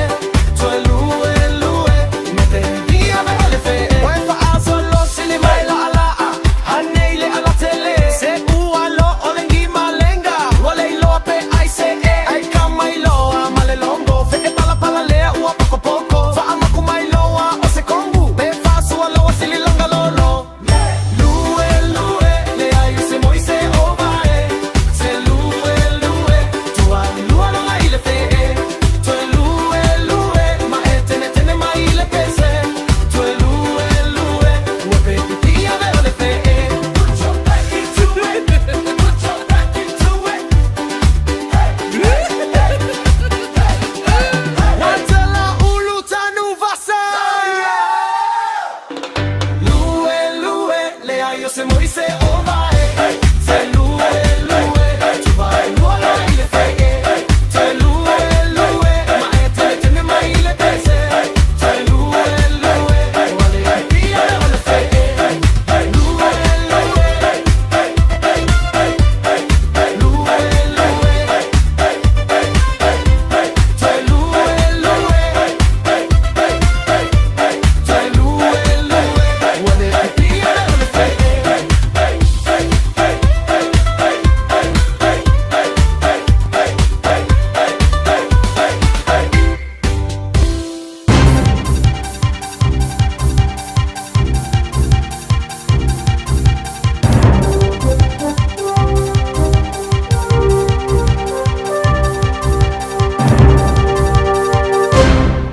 Toe lue lue Me te via ve le fe'e Oe fa'aso lo sili mai la ala'a Hanei le alatele Se ua lo o le malenga Ua le iloa pe ai se e Ai ka mai loa ma le longo Fe'e pala pala lea ua poko poko.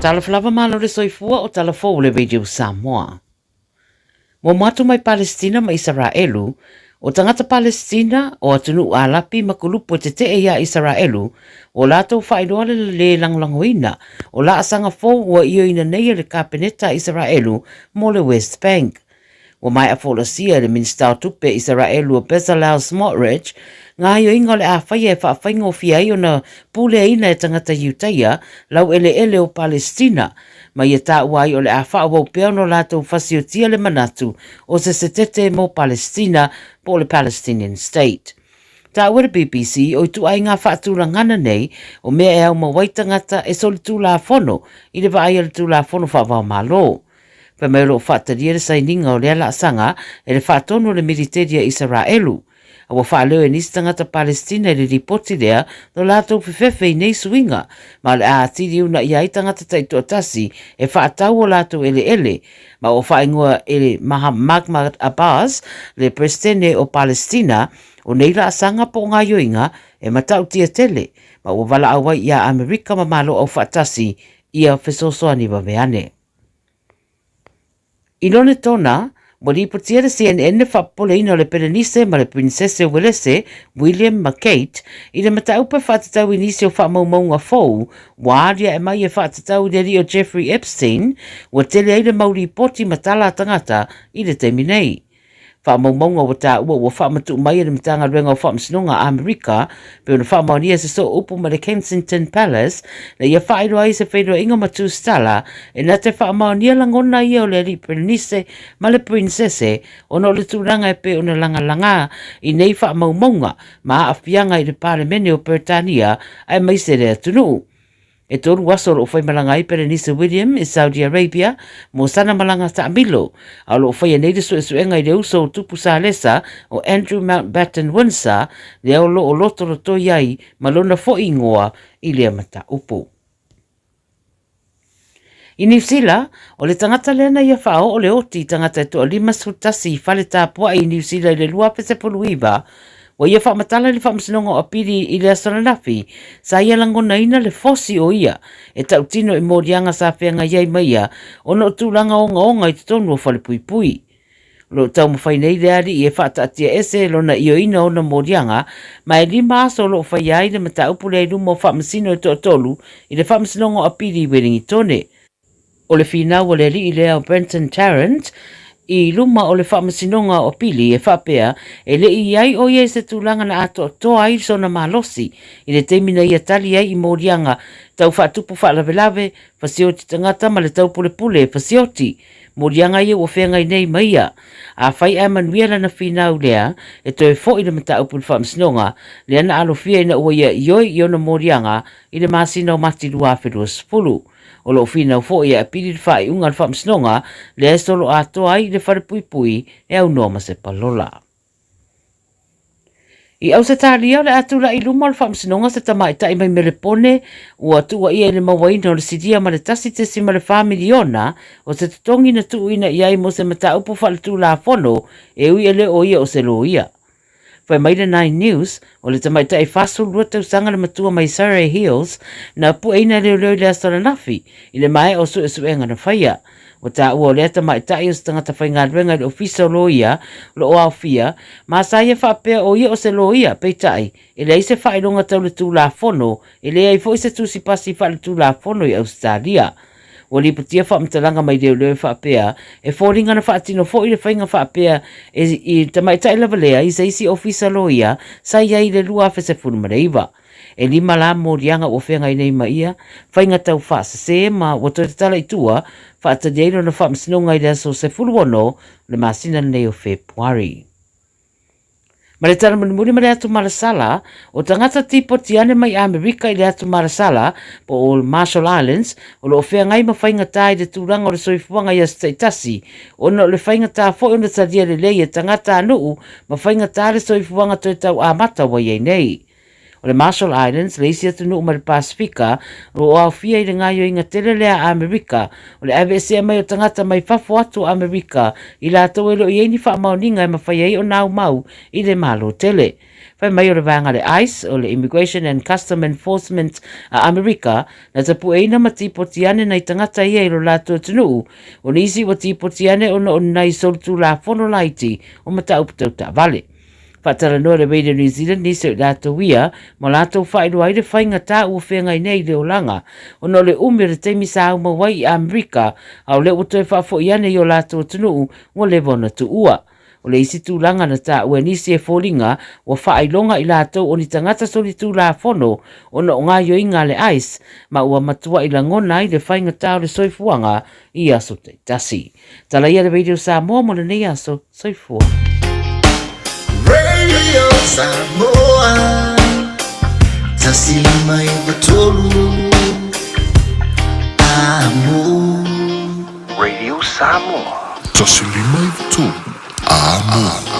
Talofa lava malo le soifua o tala fou o le Radio Samoa. Muamua atu mai Palestina ma Isaraelu, o tagata Palestina, o atunuu Alapi ma kulupu e tete'e iā Isaraelu, ua latou faailoa le lē lagolagoina o laasaga fou ua ioeina nei e le Kapeneta a Isaraelu mo le West Bank. Ua maea folasia e le Minisita o Tupe Isaraelu o Bezalel Smotrich ngā aioiga o le a faia e faafaigofie ai ona puleaina e tagata Iutaia laueleele o Palestina, ma ia taua ai o le a faaauau pea ona latou fasiotia le manatu o se setete mo Palestina po o le Palestinian State. Taua e le BBC o ituaiga faatulagana nei o mea e aumau ai tagata e solitulafono i le vaai a le Tulafono Faavaomalo. Fai mai o lo o faatalia le sainiga o lea laasaga e le faatonu o le militeli a Isaraelu, a ua faaleo e nisi tagata Palestina i le lipoti lea lo latou fefefe i nei suiga, ma o le a atili uunaia ai tagata taitoatasi e faatau o latou eleele, ma ua faaigoa e le Mahmud Abbas, le Peresetene o Palestina, o nei laasaga po o gaoioiga e matautia tele, ma ua valaau ai iā Amerika ma Malo Aufaatasi ia fesoasoani vave ane. I Lonetona, ua lipotia le CNN le faapopoleina o le Pelenise ma le Pirinsese o Uelese, William ma Kate, i le mataupu e faatatau i nisi o faamaumauga fou ua aliae mai e faatatau i le alii o Jeffrey Epstein, ua tele ai le mau lipoti ma tala a tagata i le taimi nei. Faamaumauga ua taua ua faamatuu mai e le Matagaluega o Faamasinoga a Amerika pei ona faamaonia e se sooupu ma le Kensington Palace na ia faailoa ai se feiloaiga ma tusitala e na te faamaonia lagona ia o le Alii Perenise ma le Pirinsese ona o le tulaga e pei ona lagalaga i nei faamaumauga ma aafiaga i le Palemene o Peretania aemaise le atunuu. E tolu aso o lo o faimalaga ai Perenise William i Saudi Arabia mo sana malaga taamilo, a o lo o faia nei le suesuega i le uso o Tupu Salesa o Andrew Mountbatten Windsor, lea o lo o lotolotoi ai ma lona foi ingoa i lea mataupu. I Niu Sila, o le tagata lea na ia faaoo le oti i tagata e toa 51 i fale tapuai i Niu Sila i le 2019, Ua ia faamatala i le Faamasinoga o Apili i le aso ananafi, sa ia lagonaina le fosi o ia e tautino i moliaga sa feagai ai ma ia ona o tulaga ogaoga i totonu o falepuipui. O lo o taumafai nei le alii e faataatiaese lona ioeina o ona moliaga, ma e lima aso o lo o faia ai le mataupu lea i luma o faamasino e toatolu i le Faamasinoga o Apili i Welingitone. O le finau a le alii lea o Brenton Tarrant i luma o le Faamasinoga o Apili e faapea e le i i ai o ia i se tulaga na atoatoa ai sona malosi i le taimi na ia tali ai i moliaga tau faatupu faalavelave, fasioti tagata ma le taupulepule fasioti moliaga ia ua feagai nei ma ia. Afai ae manuia lana finau lea, e toe foi le mataupu i le Faamasinoga lea na alofia ina ua ia ioe i ona moliaga i le masina o Mati 2020. O lo o finau foi e apili le faaiuga a le Faamasinoga lea e solo atoa ai i le falepuipui e aunoa ma se palola. I Ausetalia, o le a tulai i luma o le Faamasinoga se tamaitai mai Melepone ua tuuaia i le mauaina o le silia ma le 1.4 miliona o se totogi na tuuina i ai mo se mataupu faaletulafono e ui e le o ia o se loia. Fai mai le Nine News, o le tamaitai 42 tausaga le matua mai Surrey Hills na pueina e leoleo i le aso ananafi i le maea o suesuega na faia. Ua taua o lea tamaitai o se tagata faigaluega i le ofisa o loia o lo o aofia ma sa ia faapea o ia o se loia, peitai, e leai se faailoga tau le tulafono, e leai foi se tusi pasi faaletulafono i Ausetalia. Ua lipotia faamatalaga mai leoleo e faapea, e foliga na faatino foi le faiga faapea e i tamaitai lava lea i se isi ofisa loia sa i ai i le 2019. E lima la moliaga ua feagai nei ma ia faiga tau faasese ma ua toe tatala i tua faatali ai lona faamasinoga i le aso 16 o le masina lenei o Fepuari. Ma le tala mulimuli ma le atu malasala, o tagata tipoti ane mai Amerika i le atu malasala, po o Marshall Islands, o lo o feagai ma faigata i le tulaga o le soifuaga i aso taitasi, ona o le faigata foi ona talia lelei e tagata a nuu ma faigata le soifuaga toe tau amata ua i ai nei. O le Marshall Islands le isi atunuu mai le Pasefika o lo o aofia i le gaoioiga tele lea a Amerika o le aveesea mai o tagata mai fafo atu o Amerika i latou e le o i ai ni faamaoniga e mafai ai ona aumau i le Malo tele. Fai mai o le vaega a le ice, o le Immigration and Custom Enforcement a Amerika, na tapueina ma tipoti ane nai tagata ia i lo latou atunuu, o nisi ua tipoti ane ona o ni nai solitulafono laiti o mataupu tau taavale. Faatalanoa le Radio New Zealand nisi o i latou ia ma latou faailoa ai le faigata ua feagai nei i le olaga ona o le umi o le taimi sa aumau ai i Amerika a o lea ua toe faafoi ane i o latou atunuu ua leva ona tuua. O le isi tulaga na taua e nisi e foliga ua faailoga i latou o ni tagata solitulafono ona o gaoioiga a le ice ma ua matuai lagona ai le faigata o le soifuaga i aso taitasi. Tala ia le Radio Samoa mo lenei aso. Soifua. Radio Samoa 153 Amo. Radio Samoa. 153 Amo.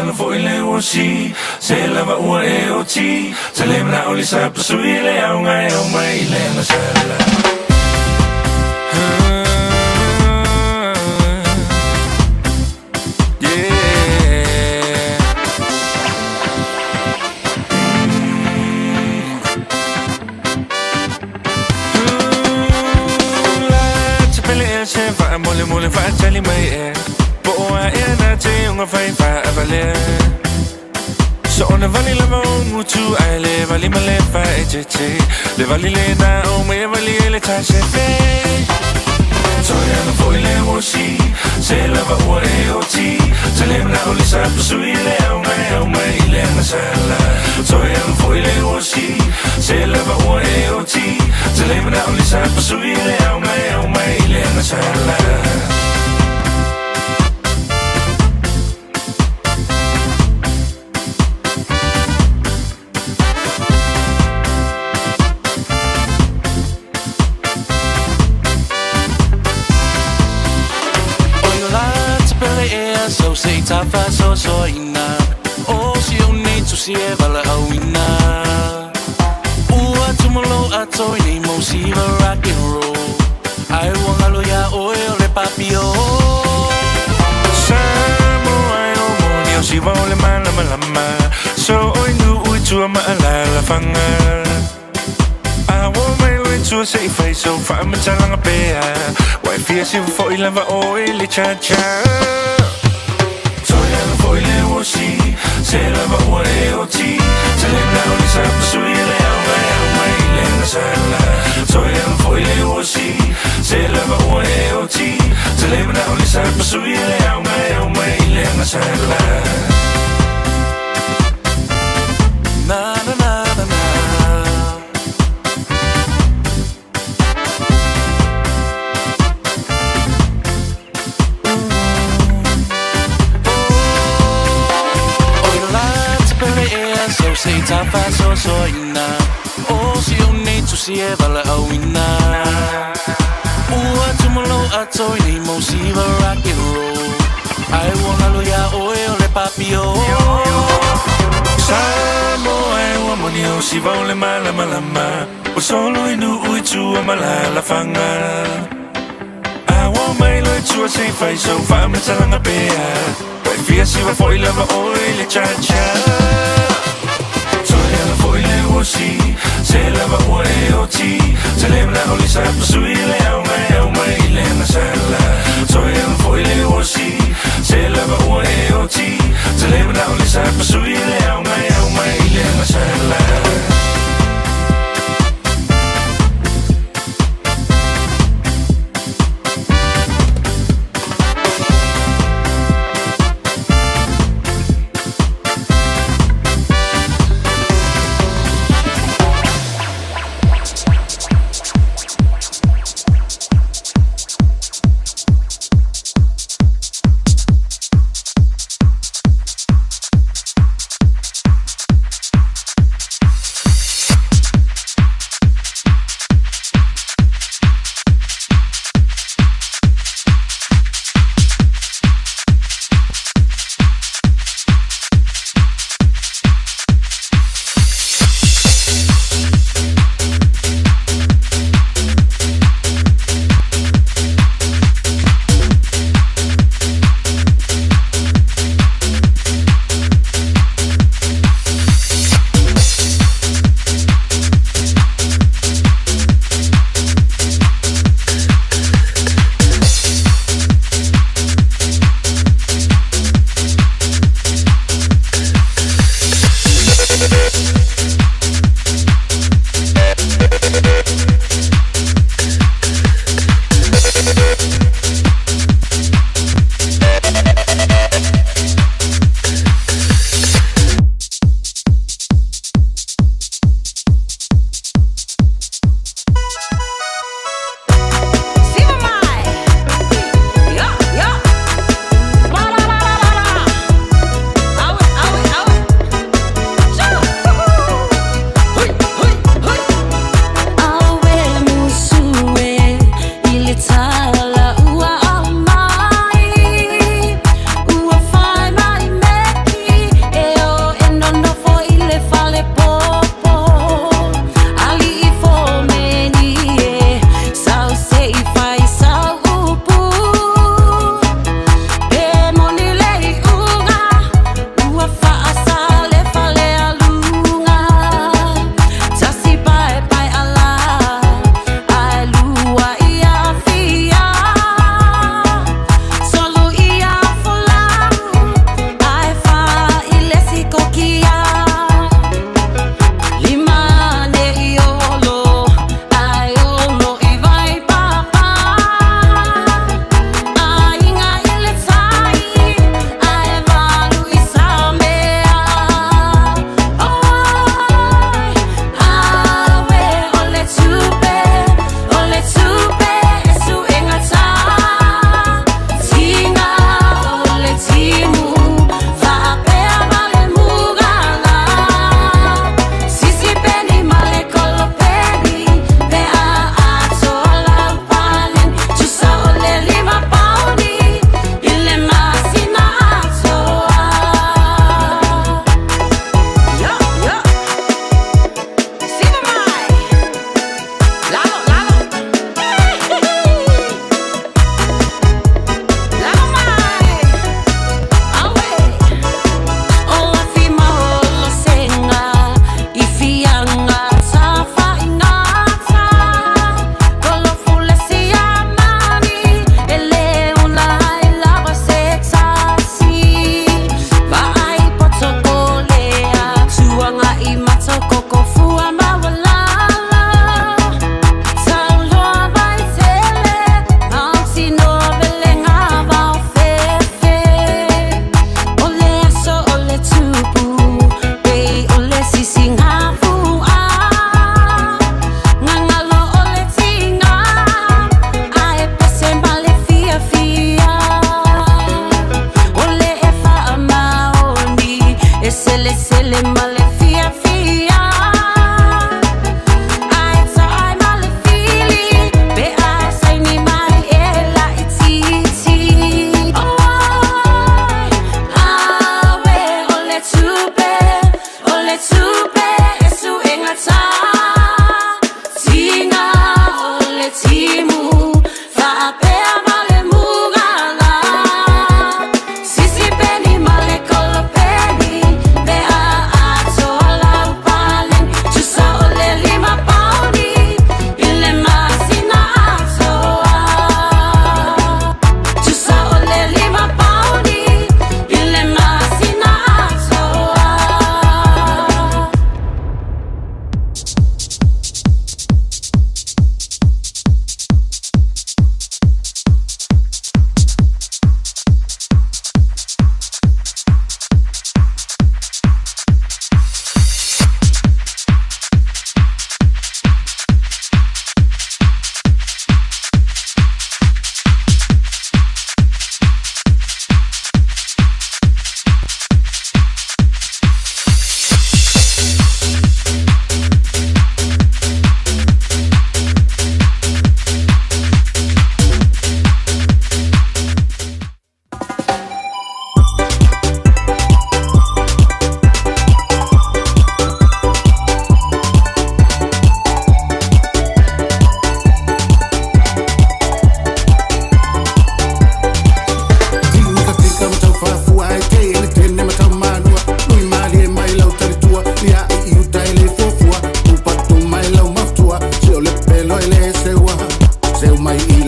ana foi le osi Se lava ua e oti Te le mana o le sa pasui le au ngai au mai le na sala. Mole mole fa tali mai e Po o a e na te unga fai fa avale. So ona vali lava o ngutu ai le vali ma le fa e te te. Le vali le na o me vali e le ta se fe. Toi ana foi le osi Se lava ua e oti. Te le mana o le sa pasui le au ngai au mai le na sala. Toi ana foi le osi Se lava ua e oti. Te le mana o le sa pasui le au ngai au mai le na sala. So se tafa so so ina O si o nei tu si e vala au ina Ua tumalo a toi nei mo siva rock and roll Ai ua ngalo ia oe o le papio. Samoa ai o moni o siva o le malama lama. So oi nu ui tua ma ala la fanga. A wo mai lui tua se i fai so fa ma talanga pea. Wai fia si fo i lava o i le cha cha. Toi ana foi le osi Se lava ua e oti. Te le mana o le sa pasui le au ngai au mai le na sala. Toi ana foi le osi Se lava ua e oti. Te le mana o le sa pasui le au ngai au mai le na sala. Na na na na na. Oi la te pele e so se tafa so so ina O si o nei tu si e vala au ina Ua tumalo a toi nei mo siva rock and roll Ai ua ngalo ia oe o le papio. Samoa ai ua moni o siva o le malama lama. O solo i nu ui tua ma la la fanga. A ua mai lo i tua se fai so fa ma talanga pea. Wai fia siva foi lava o i le cha cha. Toi ana foi le osi Se lava ua e oti. Te le mana o le sa pasui le au ngai au mai le na sala. Toi ana foi le osi Se lava ua e oti. Te le mana o le sa pasui le au ngai au mai le na sala.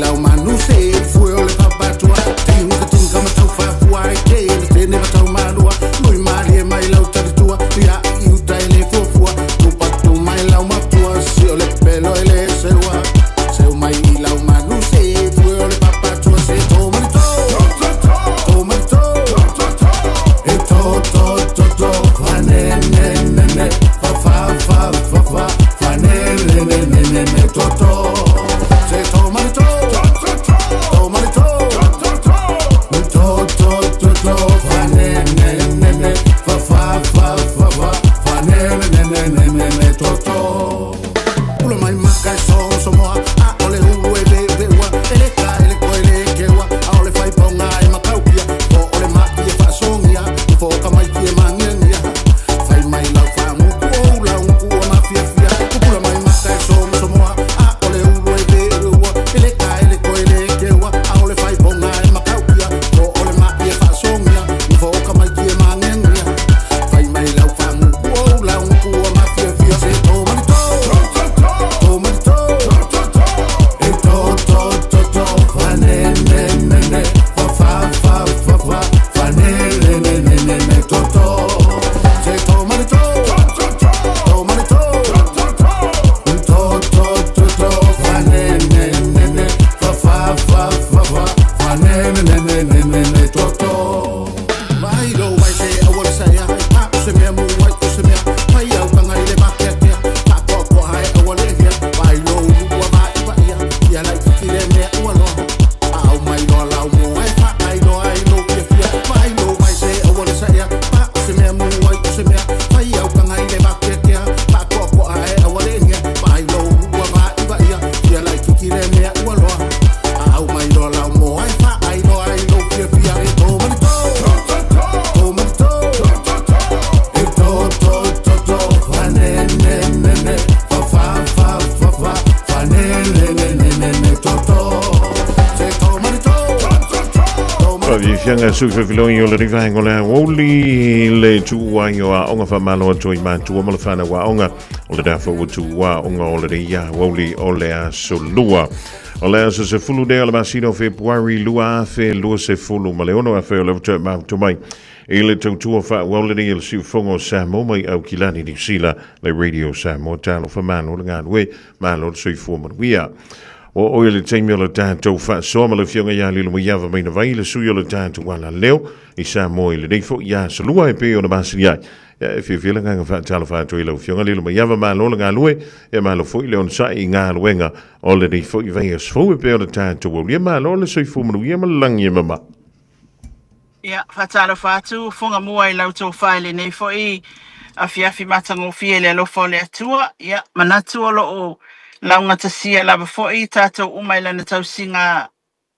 lau manu se fue o le papatua Tinga tinga matau fafua ai te le tene matau malua Lui malie mai lau talitua Ia i uta e le fuafua Tupatu mai lau matua Si o le pelo e le seua Seu mai i lau manu se fue o le papatua Se tō mani tō Tō mani tō E tō tō tō tō Fa ne ne ne ne Fa fa fa fa fa Fa ne ne ne ne ne ne tō tō Se tō mani tō Tō mani tō Tō tō tō tō Fa ne ne ne ne Fa fa fa fa fa Fa ne ne ne ne ne ne tō tō Ula mai maka e so so moa A ole ulu e ve ve ua Ele ka ele ko ele kewa A ole whai ponga e makaukia Po ole ma i e whaasongia Fo ka mai ki e mangia Whai mai lau whanguku o lau nguku o mafia fia Kukula mai maka e so so moa A ole ulu e ve ve ua Ele ka ele ko ele kewa A ole whai ponga e makaukia Po ole ma i e whaasongia Fo ka mai ki e mangia Whai mai lau whanguku o lau nguku o mafia fia Se tō mani tō Tō mani tō E tō tō tō tō Fa ne ne ne ne Fa fa fa fa fa Fa ne ne ne ne ne ne tō tō Se tō mani tō Tō mani tō Tō tō tō tō Fa ne ne ne ne Fa fa fa fa fa Fa ne ne ne ne ne ne tō tō Mai lo wai se awala sa ia Pa o se mea mu wai o se mea Pai au kanga i le makea kea Pa koa koa hae awale hea Vai lo ulu ua vai va ia Ia lai titi le mea ua loa Au mai loa lau mo ai fa ai loa ai lo fia fia Vai lo vai se awala sa ia Pa o se mea mu wai o se mea Pai au kanga i le makea kea Pa koa koa hae awale hea Vai lo ulu ua vai va ia Ia lai titi le mea ua loa Au mai loa lau mo ai fa ai loa ai lo fia fia E tō mani tō Tō mani tō E tō tō tō tō Fa ne ne ne ne Fa fa fa fa fa Fa ne ne ne ne ne ne tō tō Se tō mani tō Tō mani Fiaga sui fefiloi o le rivaenga o le aoauli le tuuai o aoga faamalo atu ai matua ma le fanau aoga o le tafa ua tuua aoga o le ia aoauli o le aso lua. O le aso 10 lea o le masina o Fepuari 2026 afe o le uta mautu mai i le tautua faaauau lenei e le siufofoga o Samoa mai Aukilani Niu Sila le Radio Samoa talofa malo le galue malo le soifua manuia. Ua oo i le taimi o le tatou faasoa ma le Afioga ia Lilomaiava Mainavai, le sui o le tatou alaleo i Samoa i lenei foi aso lua e pei ona masani ai. Ia, e fiafia le agaga faatalofa atu i lau Afioga Lilomaiava, malo le galue, ia malo foi le onosai i galuega o lenei foi vaiaso fou e pei ona tatou aulia. Malo le soifua manuia ma le lagi e mama. Ia, faatalofa atu, foga mua i lau tofa i lenei foi afiafi matagofie i le alofa o le Atua. Ia, manatu o lo o laugatasia lava foi tatou uma i lana tausiga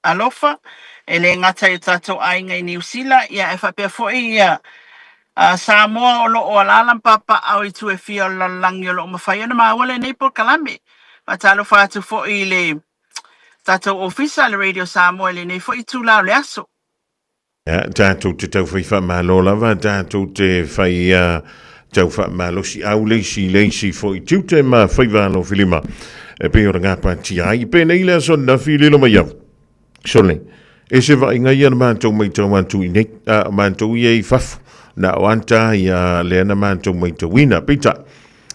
alofa, e le gata i o tatou aiga i Niu Sila, ia ae faapea foi ia Samoa o lo o alaala ma papaaao i itu e fia o le lalolagi o lo o mafai ona maua lenei polokalame. Faatalofa atu foi i le tatou ofisa le Radio Samoa i lenei foi itula o le aso. Ia, tatou te tau fai faamalo lava, tatou te fai tau faamalosiau le isi i le isi foi tiute ma faiva alofilima e pei ona gapatia ai. Penei le aso ananafi lilo mai au. Sole, e se vaaiga ia na matou maitau atu i nei, a matou ia i fafo, na o ata ia lea na matou maitauina. Peitai,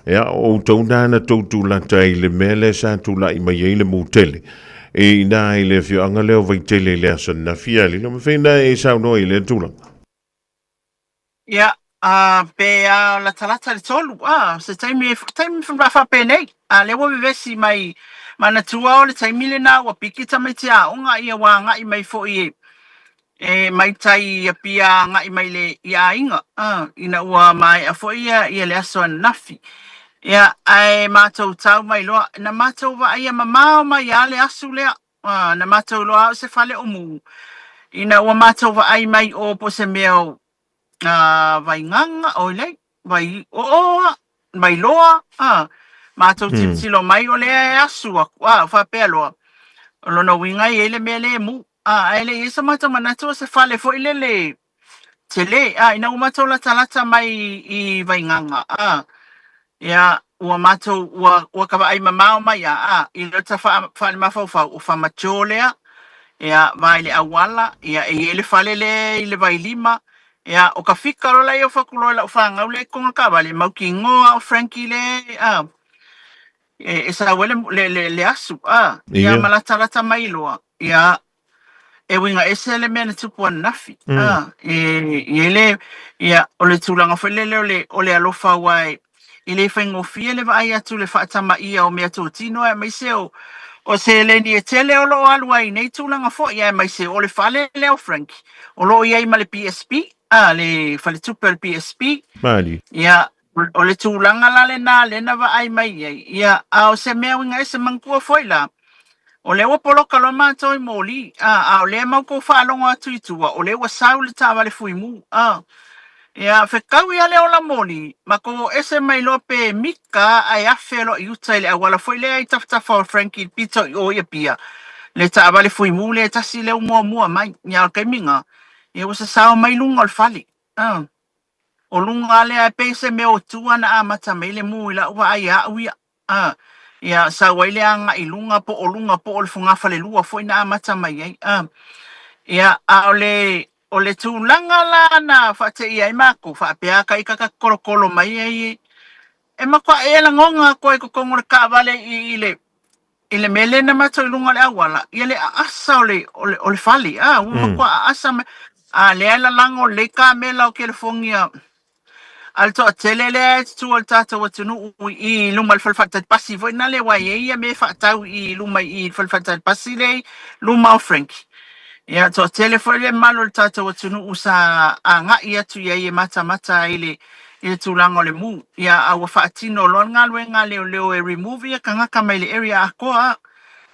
ia, o outou nā na tou tulata i le mea lea sa tulai mai ai le mū tele. I inā i le afioaga lea o Vaitele i le aso ananafi, ia lilo ma fei nā e saunoa i lea tulaga. Ia, a, pe a latalata le tolu, a, se taimi, taimi faapenei, a lea ua vevesi mai, manatua o le taimi lenā ua piki tamaiti aoga, ia ua agai mai foi e, e mai tai i Apia agai mai le i aiga, a, ina ua maea foi ia, ia le aso ananafi. Ia, ae matou tau mai loa, na matou vaaia mamao mai lava le asu lea, a, na matou iloa lava o se fale o mū. Ina ua matou vaai mai o po o se mea o a, Vaigaga, oi lei, vai oo a, Vailoa, a, matou tilotilo mai o lea e asu aku, a, faapea loa, o lona uiga e i ai le mea lea e mū. A, ae le i ai so matou manatu o se fale foi lele tele, a, ina ua matou latalata mai i Vaigaga, a, ia, ua matou ua ua ka vaai mamao mai a a i lota faa faalemafaufau o Famacho lea ia va i le auala ia e i ai le fale lea i le Vailima ia o ka fika loa laia o Fakuloa i lau fanau lea i totonu o le taavale mautinoa o Frankie le a e, e sau ai le, le, le, le asu a ia ma latalata mai loa ia e uiga ese le mea na tupu ananafi. A, e i ai le, ia, o le tulaga foi lele o le, o le alofa aua e, e le faigofie le vaai atu i le faatamaia o meatotino aemaise o, o seleni e tele o lo o alu ai i nei tulaga foi, aemaise o le fale lea o Frank, o lo o i ai ma le PSP, a, le faletupe o le PSP. Malie. Ia, o le tulaga la lena lea na vaai mai ai, ia, a o se mea uiga ese manatua foi la, O lea ua poloka loa matou i moli, a, a o lea e mau tou faalogo atu i tua, o lea ua sau le taavale fuimu, a. Ia, fetaui lava le ola moli, matou o ese mai loa pe mita ae afe loa i uta i le auala foi lea i tafatafa o Frankie i le pito i o i Apia, le taavale fuimu lea e tasi lea ua muamua mai. Ia, a o le taimi lena, ia ua sasao mai luga o le fale, a. O luga lava lea e pei se mea o tua na amata mai le mu i lau vaai a au ia. A, ia, sau ai le agai i luga po o luga po o le fogafalelua foi na amata mai ai. A, ia, a o le, o le tulaga la na faateia ai makou, faapea ka ita ka kolokolo mai ai, e matua e lagona atu ai i totonu o le taavale i, i le, i le mea lea na matou i luga o le auala, ia le aasa o le, o le, o le fale, a, ua matua aasa mai, a lea e lalago lelei kamela o Kelefonia a le toatele lea e tutu o le tatou atunuu i luma o le fale faatali pasi foi na le aua e i ai ia mea e faatau i luma i le fale faatali pasi lea i luma o Frankie. Ia toatele foi le mamalu o le tatou atunuu sa agai atu i ai e matamata ai le i le tulaga o le mu. Ia a ua faatino loa le galuega a leoleo e remove ia tagata mai le area atoa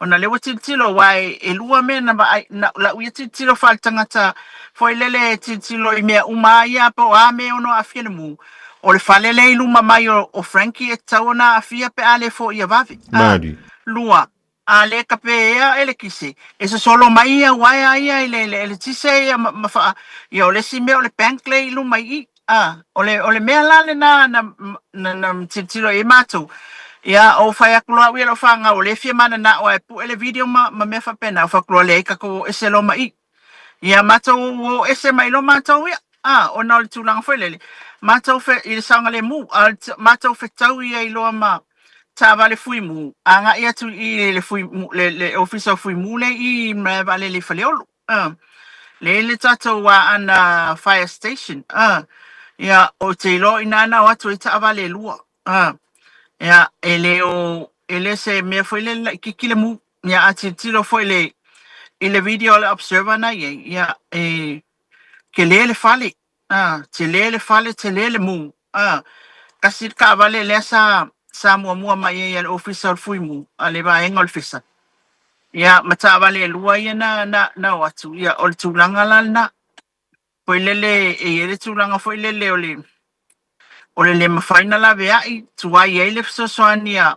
ona lea ua tilotilo aua e, e lua mea na vaai na, lau ia tilotilo faaletagata foi lele e tilotilo i mea uma a ia po o a mea e ono aafia le mu. O le fale lea i luma mai o, o Frankie e tatau ona aafia pe a le foia vave. A, Malie. lua, a le kapeea elekise, e sosolo mai ia uaea ia i le, le eletise ia ma, ma faa, ia o le isi mea o le bank lea i luma i i. A, o le, o le mea la lena na, na, na tilotilo i ai matou, ia, ou fai atu loa au ia i lau fanau, o lea e fia mananao lava e pue le video ma, ma mea faapena, ou fai atu loa, leai, tatou o ese loa ma i. Ia, matou o ese mai loa matou ia, a, ona o le tulaga foi lele, matou fe, i le saogalemu, a o le matou fetau i ai loa ma taavale fuimu, agai atu i le fuimu, le, le ofisa o fuimu lea i i Malaevaalele i Faleolo. A, lea le tatou Aana Fire Station. A, ia, ou te iloa o i ina na o atu ai taavale e lua. A, ia, e le o, e le se mea foi lele laitiiti le mu. Ia, a tilotilo foi le, i le video a le Observer na i ai, ia, e tele le fale. A, tele le fale, tele le mu. A, tasi le taavale lea sa, sa muamua mai ai a le Ofisa o le Fuimu, a le vaega o le FESA. Ia, ma taavale e lua ia na, na, na o atu, ia, o le tulaga la lena. Foi lele, e i ai le tulaga foi lele o le, o le le mafai ona laveai, tuai ai le fesoasoani a,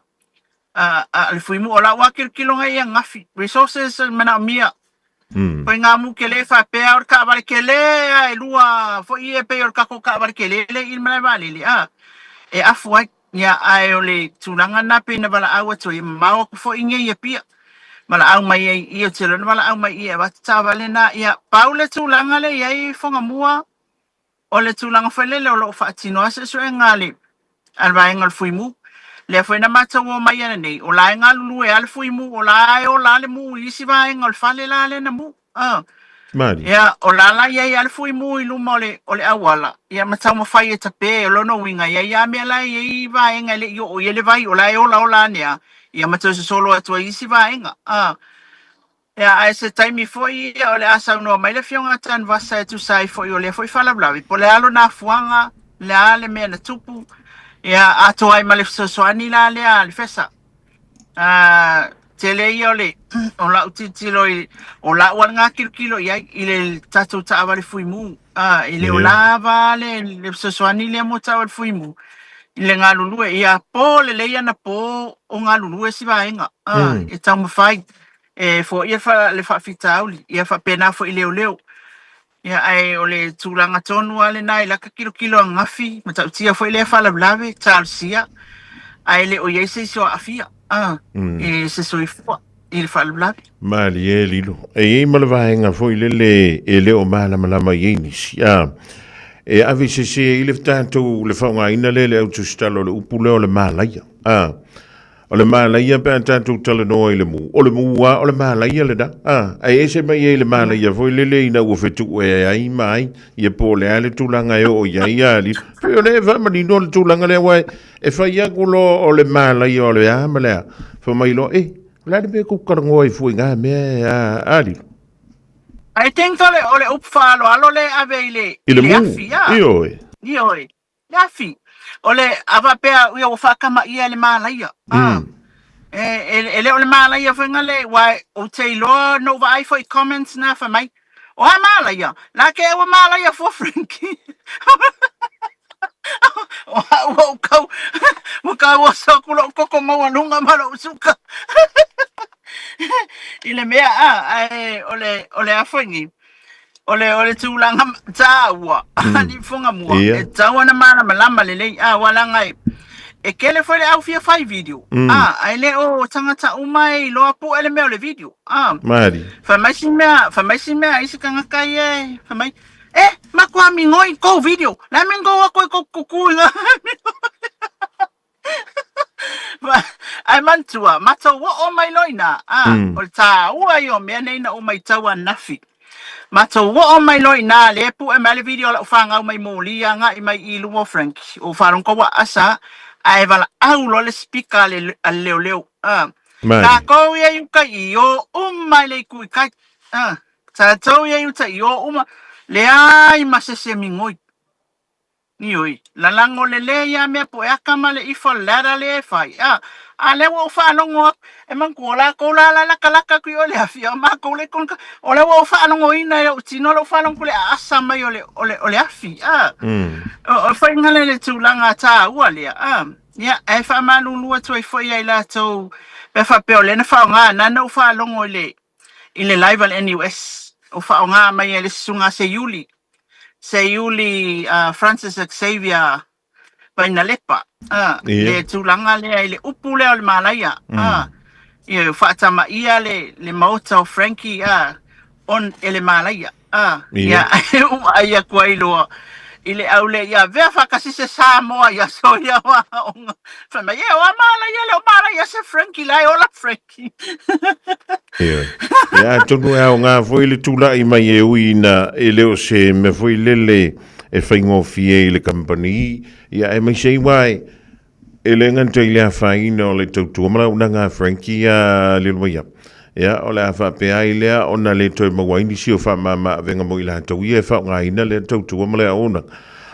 a, a le Fuimu. O lau lava kilokiloga ia ananafi, resources e manaomia. Koe ngā mu kele faapea o le taavale kele a e lua foi ia pei o le tatou taavale kele lea i le malae vaalele a e afu ai. Ia ae o le tulaga lena pei na valaau atu ai e mamao atu foi nei i Apia. Valaau mai ai i ou te iloa na valaau mai i e avatu taavale na. Ia pau le tulaga lea i ai Fogamua O le tulaga foi lele o lo o faatino lava suesuega a le a le vaega o le Fuimu. Lea foi na matou omai ananei, o la e galulue lava le Fuimu, o la e ola lava le mu i isi vaega o le fale la lea na mu. Ah. Malie. Ia, o la la i ai lava le Fuimu i luma o le, o le auala, ia ma taumafai e tape, o lona uiga, e i ai lava mea la e i ai vaega e le i oo i ai le vai, o la e olaola ane lava, ia ma toe sosolo atu ai i isi vaega. Ah. Ia, ae se taimi foi ia o le a saunoa mai le Afioga a Tanuvasa e tusa ai foi o lea foi faalavelave, po o le a lona afuaga, le a le mea na tupu, ia, atoa ai ma le fesoasoani la lea a le FESA. Ah, tele ia o le, o lau tilotilo i, o lau lava lena tilotilo i ai, i le tatou taavale fuimu. Ah, e le o lava le, le fesoasoani lea mo taavale fuimu i le galulue. Ia, po lelei anapo o galulue si vaega, ah, e taumafai. E foia le faafitauli, ia faapena foi i leoleo. Ia, ae o le tulaga tonu lava lena i laka tilotilo ananafi, matautia foi lea faalavelave, talosia. Ae le o i ai se isi o aafia a i se soifua i le faalavelave. Malie lilo. E i ai ma le vaega foi lele e le o malamalama i ai nisi. A, e ave sese ai le tatou le faaaogaina lea e le au tusitala o le upu lea o le malaia. A, o le malaia pe a tatou talanoa i le mu, o le mu lava o le malaia lena. A, ae ese mai ai le malaia foi lele ina ua fetu'e ai ma ai, ia po o le a le tulaga e oo i ai a lilo. Pei o lea e faamanino le tulaga lea aua e fai atu loa o le malaia o le a ma le a, fai mai loa, e, o le a le mea tou talanoa ai fua i na mea a, a lilo? I think o le, o le upu faaaloalo lea e ave i le, I le i le mu, afi, a. ioe. Ioe, le afi. O le, a faapea, ia ua faakamaia e le malaia, a. E, e, e le o le malaia foi nga le, ua ou te iloa na ou vaai foi i comments na fai mai, o a malaia? La ke ua malaia fua Frankie. O au ua ou kau, ua kau oso aku lo'u koko maualuga ma lo'u suka i le mea a, ae o le, o le a foi nei, o le, o le tulaga tāua, alii fofoga mua, e tatau ona malamalama lelei, a, aua leaga e, e tele foi le au fia fai video, a, ae le o tagata uma e iloa pue le mea o le video, a. Malie. Fai mai si mea, fai mai si mea a isi tagata ia e, fai mai, E, matua migoi kou video. Le a migou aku ai kou kuku i nga Ae manatua, matou oo mai loa ina, a, o le tāua ia o mea nei na ou matau ananafi. Matou oo mai loa ina, lea e pue mai le video a lau fanau mai moli agai mai i luma o Frankie. Ua faalogo kou aasa, ae valaau loa le speaker a le, a le leoleo. A, Mai. tatou ia i uka i o uma i le itu i kai. A, Tatou ia i uta i o uma, leai ma se se migoi. Ioe, lalago lelei ia mea po e aka ma le ifo ladder lea e fai. A, a lea ua ou faalogo aku, e manatua o latou la la lakalaka atu i o i le afi, a o matou le konika, o lea ua ou faalogoina e lou tino lou faalogo atu i le aasa mai o le, o le, o le afi. A, o, o faiga lea i le tulaga taua lea. A, ia, ae faamalulu atu ai foi ia i latou, pe a faapea o lea na faaaoga, na na ou faalogo i le, i le live a le NUS o faaaoga mai e le susuga Seiuli, Seiuli Francis Xavier Vainalepa, le tulaga lea i le upu lea o le malaia, ia faatamaia le maota o Frankie on e le malaia, ia ou vaai atu ai loa i le au lea ia avea faatasi se Samoa i aso ia o aoga. Fai mai, e o a malaia lea, o malaia se Frankie la e ola Frankie. Ioe. Ia atonu e aoga foi le tula'i mai e ui ina e le o se mea foi lele e faigofie i le kamupani, ia aemaise ai aua e le gata i le afaina o le tautua ma le auaunaga a Frankie a Leulumoia. Ia, o le a faapea ai lea ona le toe maua ai nisi o faamama-avega mo i latou ia e faaaogaina lea tautua ma le auaunaga.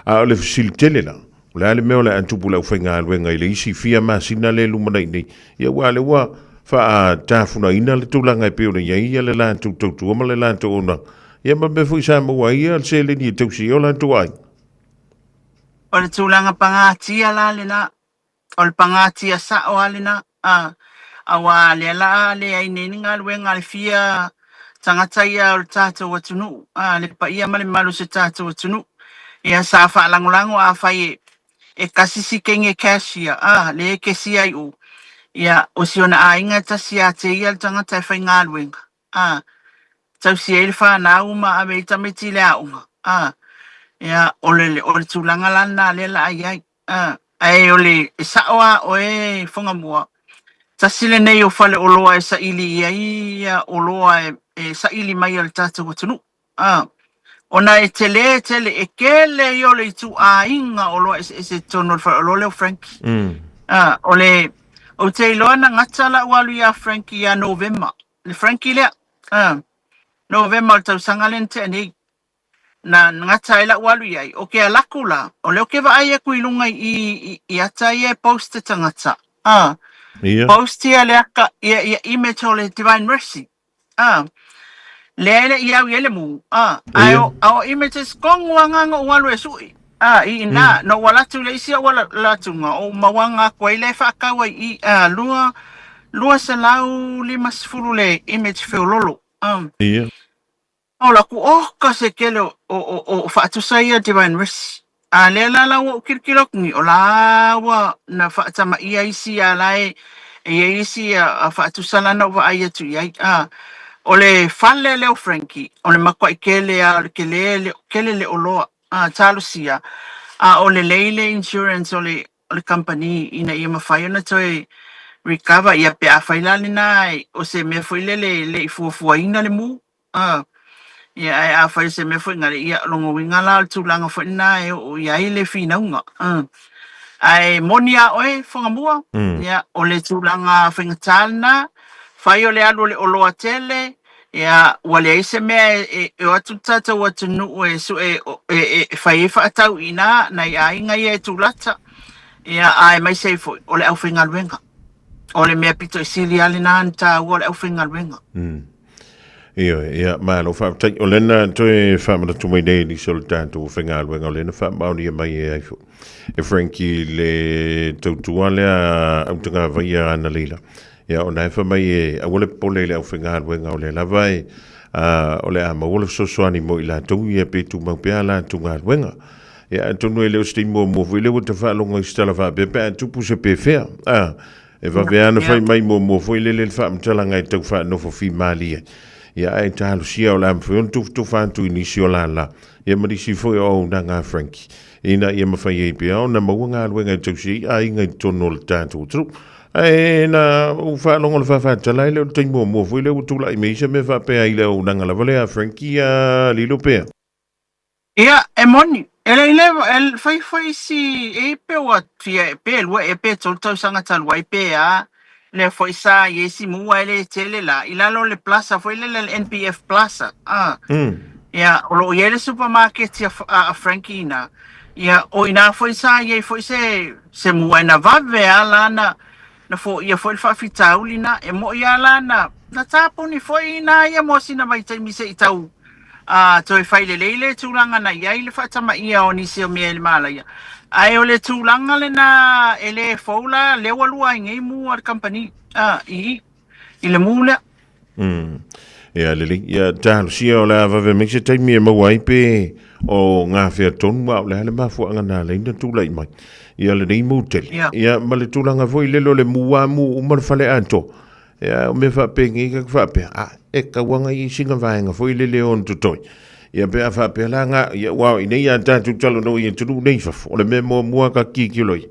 A o le fesili tele la, O le a le mea o le a tupu i le aufaigaluega i le isi fia masina lea e lumanai nei? Ia aua o lea ua faatafunaina le tulaga e pei ona i ai ia le latou tautua ma le latou auaunaga, ia ma le mea foi sa maua ai le seleni e tausi ai o latou aiga. O le tulaga pagatia la lena, o le pagatia sa'o lava lena, a, auā lea la leai nei ni galuega a le fia tagata ia o le tatou atunuu, a, le paia ma le mamalu o si o tatou atunuu. Ia sa faalagolago afai e, e kasi si kenge cash ia, a, lea e kesi ai o, ia, o si ona aiga e tasi ia te ia le tagata e faigaluega, a, tausi ai le fanau ma ave ai tamaiti i le aoga, a, ia, o le, o le tulaga la lena lea la a i ai. A, ae o le, e sa'o a oe Fogamua, tasi lenei o faleoloa e saili i ai ia oloa e, e saili mai a le tatou atunuu. A, ona e tele tele, e kele ia o le ituaiga oloa eseese i totonu o le faleoloa lea o Frankie. A, o le, ou te iloa na gata la'u alu ia Frankie ia Novema, le Frankie lea, a, Novema o le tausaga lea na tea nei. Na gata ai la'u alu i ai, o ke alaku la, o lea ou ke vaai aku i luga i, i, i ata ia e post te tagata, a, Ia. post ia le aka, ia, ia image o le Divine Mercy, a, lea e le i au i ai le mu, a, ae Ia. o, a o images kongu anga nga ou alu e su'i, a, i ina, na ou ala atu i le isi ou ala, ala atuga, o ou mauaga aku ai lea e faakau ai i, a, lua, 250 le image feololo, a. Ia. Ola ku oka se kele o, o, o, o faatusa ia Divine Mercy. A lea la la ua ou kilokilo atu nei, o la ua na faatamaia isi a la e e i ai isi a faatusa la na ou vaai atu i ai. A o le fale lea o Frankie, o le matuai tele lava, o le tele le tele le oloa. A talosia, a o lelei le insurance o le o le kamupani ina ia mafai ona toe recover ia pe afai la lena o se mea foi lele e le i fuafuaina le mu. A, ia ae afai o se mea foi ngale, ia o lona uiga la o le tulaga foi lena e oo i ai le finauga. A, ae moni a oe Fagamua, ia o le tulaga faigata lena, fai o le alu o le oloa tele, ia ua leai se mea e, e o atu le tatou atunuu e sue e, e, e fai ai faatau i ina nai aiga ia e tulata. Ia aemaise ai foi o le aufaigaluega. O le mea pito i sili lava lena na taua o le aufaigaluega. Ioe, ia, malo faafetai. O lena toe faamanatu mai nei nisi o le tatou faigaluega, o lena faamaonia mai e ai foi. E Frankie le tautua lea autagavaia ana leila. Ia, ona e fai mai e aua le popole i le aufaigaluega o lea lava e o le a maua le fesoasoani mo i latou ia pe tumau pea a latou galuega. Ia, atonu e le o se taimi muamua foi lea ua ta faalogo i se tala faapea pe a tupu se pefea. A, E vave lava ona fai mai muamua foi lele le faamatalaga e tau faanofo fimalie ai. Ia ae talosia o le a mafai ona tufatufa atu i nisi o lala, ia ma nisi foi o auaunaga a Frankie, ina ia mafai ai pea ona maua galuega e tausi ai aiga i totonu o le tatou atunuu. Ae na ou faalogo i le faafatala e le o le taimi muamua foi lea ua tulai mai ai se mea faapea i le auaunaga lava lea a Frankie a lilo pea. Ia, e moni. E le i leva, e fai foi si, e pe ua fia, pe lua ea pe tolu tausaga talu ai pe a, lea foi sa i ai si mua e le tele la, i lalo o le plaza foi lele le NPF Plaza, a. Ia, o lo o i ai le supamaketi a, a Frankie i ina, ia, o ina foi sa i ai foi se, se mua e na vave a la na, na foia foi le faafitauli na, e mo'i a la na, na tapuni foi ina ia mo sina vaitaimi se i tau, ā, toe fai lelei le tulaga na i ai le faatamaia o nisi o mea i le mālaia. Ae o le tulaga lena e le fou la, lea ua lua ai nei mū a le kamupani, ā, i, i le mū lea. Mm. Ia, lelei. Ia, talosia o le a vave mai se taimi e maua ai pe o ngā whea tonu a o le a le mafuaanga nā lei na tūlai mai. Ia, lenei mū tele. Ia. Ia, ma le tulaga foi lele o le mū a mū uma le fale atoa. Ia, o mea faapenei ka faapea, a, e kauanga i singa vaega foi lele o ona totoe. Ia, pe a faapea la ngā, ia, ua i nei a tātou talanoa i atunuu nei fafo, o le mea muamua ka kikilo i.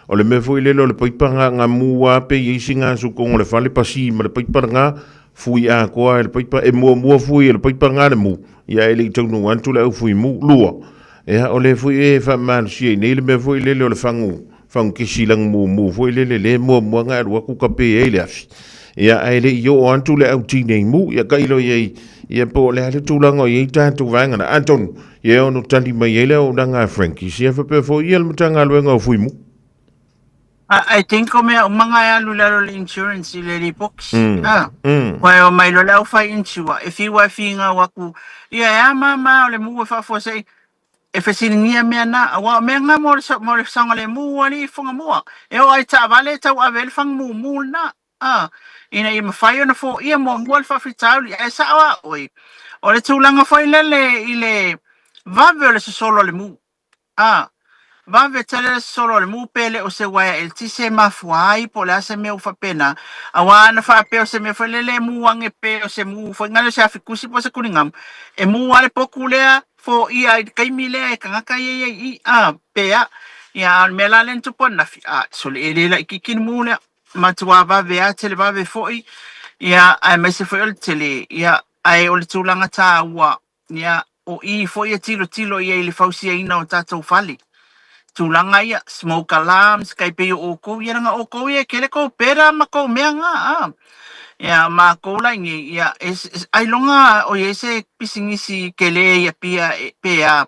O le mea foi lele o le paipa ngā, ngā mua pe i isi ngā sukong o le fale pasi ma le paipa ngā, fui atoa e le paipa, e muamua fui e le paipa ngā le mu, ia e le i taunuu atu le au fui mu, lua. Ia, o le foi e faamalosia i nei le mea foi lele o le fagu, fagu kesi lagi mumu foi lele le muamua ga alu atu kape ai le afi. Ia, ae le i oo atu le au tinei mu, ia tailo i ai, ia po o le a le tulaga o i ai tatou vaega na. Atonu, ia e ono tali mai ai le auaunaga a Frankie, sia faapea foi ia le Matagaluega o Fuimu. I think o mea uma nga e alu i lalo o le insurance i le lipoti. Ah, Kua e o mai loa le au fai insure, e fiu a e figau atu, ia e a mama o le mu e faafuasei, e fesiligia mea na, aua o mea nga mo le, mo le saogalemu alii i Fugamua. E oo ai taavale e tauave ai le faga mumu lena, a, ina ia mafai ona foia muamua le faafitauli. Ae sao a oe, o le tulaga foi lele i le vave o le sosolo o le mu, a, vave tele le sosolo o le mu pe le o se uaea eletise e mafua ai po o le a se mea ua faapena, aua ana faapea o se mea foi lele e mu age pe o se mu foi ngale o se afikusi po o se kuligamu, e mu lava le poku lea foia i le taimi lea e tagata ia i ai i, a, pe a. Ia, a o le mea la lea na tupu ananafi, a, sole e le laitiiti le mu lea. Matua vave a, tele vave foi, ia, aemaise foi o le tele, ia, ae o le tulaga taua, ia, o i foi e tilotilo i ai i le fausiaina o tatou fale. Tulaga ia, smoke alarms, kai pei o oukou ia, leaga oukou ia e kele kou pera ma kou mea nga, a. Ia, makou la i nei, ia, e, ailoga o i ai se pisinisi kele i Apia e, pe a,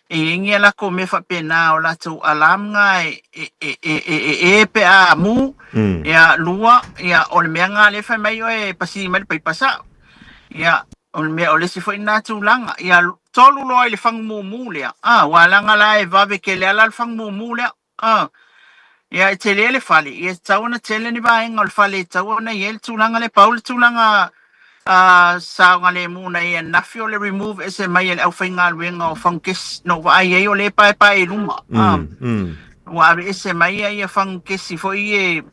e i ai ni a lakou mea faapena o latou alarm nga e, e, e, e, e, e, e pe a mu, ia, lua, ia, o le mea nga lea e fai mai oe e pasi mai le paipa sao. Ia, o le mea, o le isi foi lena tulaga. Ia, tolu loa i le fagu mumu lea, a, ua leaga la e vave tele lava la le fagu mumu lea, a. Ia, e tele le fale, ia e tatau ona tele ni vaega o le fale e tatau ona i ai le tulaga lea. Pau le tulaga Saogalemu na ia nafi o le remove ese mai e le aufaigaluega o fagukesi. Na ou vaai ai o lea e paepae i luma. Ua aveese mai ia ia fagukesi foi ie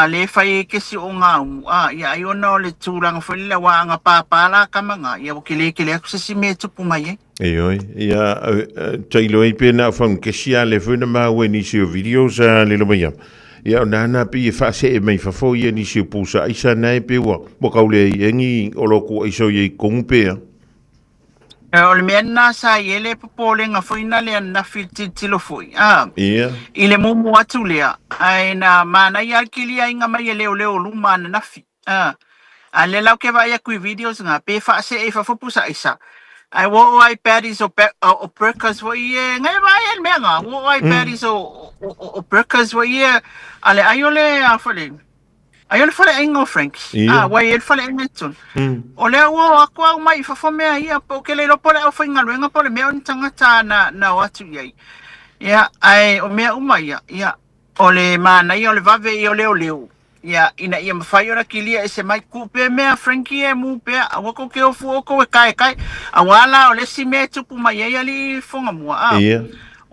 lea e fai ai kesi o gaumu. Ia ai ona o le tulaga foi lele aua a na pāpā la kama na, ia ua kele tele atu se isi mea e tupu mai ai. Ioe, ia, tailo ai pe na o fagukesi a lea foi na maua i nisi o videos a lilo mai ama. Ia o nana pei e faasee mai fafo ia nisi o pusa aisa nae pe ua ua kau lea i engi o lo ku aisa o ia i kongu pe a. O le mea lena sa i ai le popolega foi na le ananafi i le tilotilo foi, a, i le mumu atu lea, ae na manaia lava le kiliaiga mai e leoleo luma ananafi, a. A lea la ou te vaai atu i videos na, pe faasee i fafo pusa aisa, ae ua oo lava i patties o, o burgers foi ia, na e vaai ai le mea na, ua oo lava i patties o, o, o, o burgers foi ia, a le ai o le, a foi le, Ai o le faleaiga o Frankie. Ah, ua i ai le faleaiga i totonu. O lea ua o atu au mai i fafo mea ia, po ke le iloa po o le aufaigaluega po o le mea o ni tagata na, na o atu i ai. Ia, ae o mea uma ia, ia, o le manaia o le vave ia o leoleo, ia, ina ia mafai ona kilia ese mai, tuu pea mea Frankie e mū pea, aua kou te o fua outou e kaekae, auā la o le isi mea e tupu mai ai alii Fogamua, ah.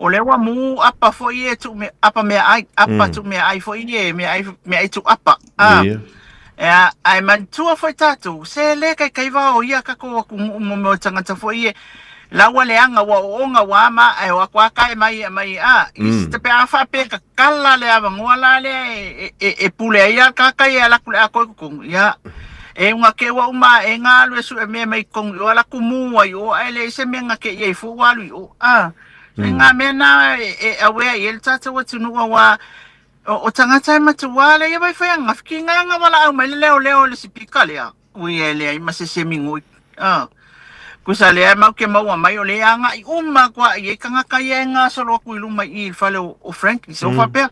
O lea ua mū apa foi e tuu me, apa meaai, apa tuu meaai foi e meaai, meaai tuu apa. Ah. Ea, ae manatua foi tātou, se le kaikai vao ia kakou atunuu mo mea o tagata foi e la ua leaga, ua ooga, ua ama, ae o atu a kae mai e mai, a, i te pe a faapea ka kala le avanoa la lea e, e, e pule ai a tagata ia e alu atu le atoa i totonu, ia, e uga te ua uma e ga alu e sue mea mai totonu i o, ala atu mū ai i o, ae leai se mea na te i ai fua ua alu i o, a. E ngā mea nā e awea i ai le tātou atunuu auā o tagata e matuā lea ia vai whai anga ki ngā ngā walaau mai le leo leo le sipika lea ui e lea i ma se se mingoi ah kusa lea mau ke maua mai o le anga i uma kua i e kangaka ia e ngā solo aku i luma i le fale o Frankie so whapea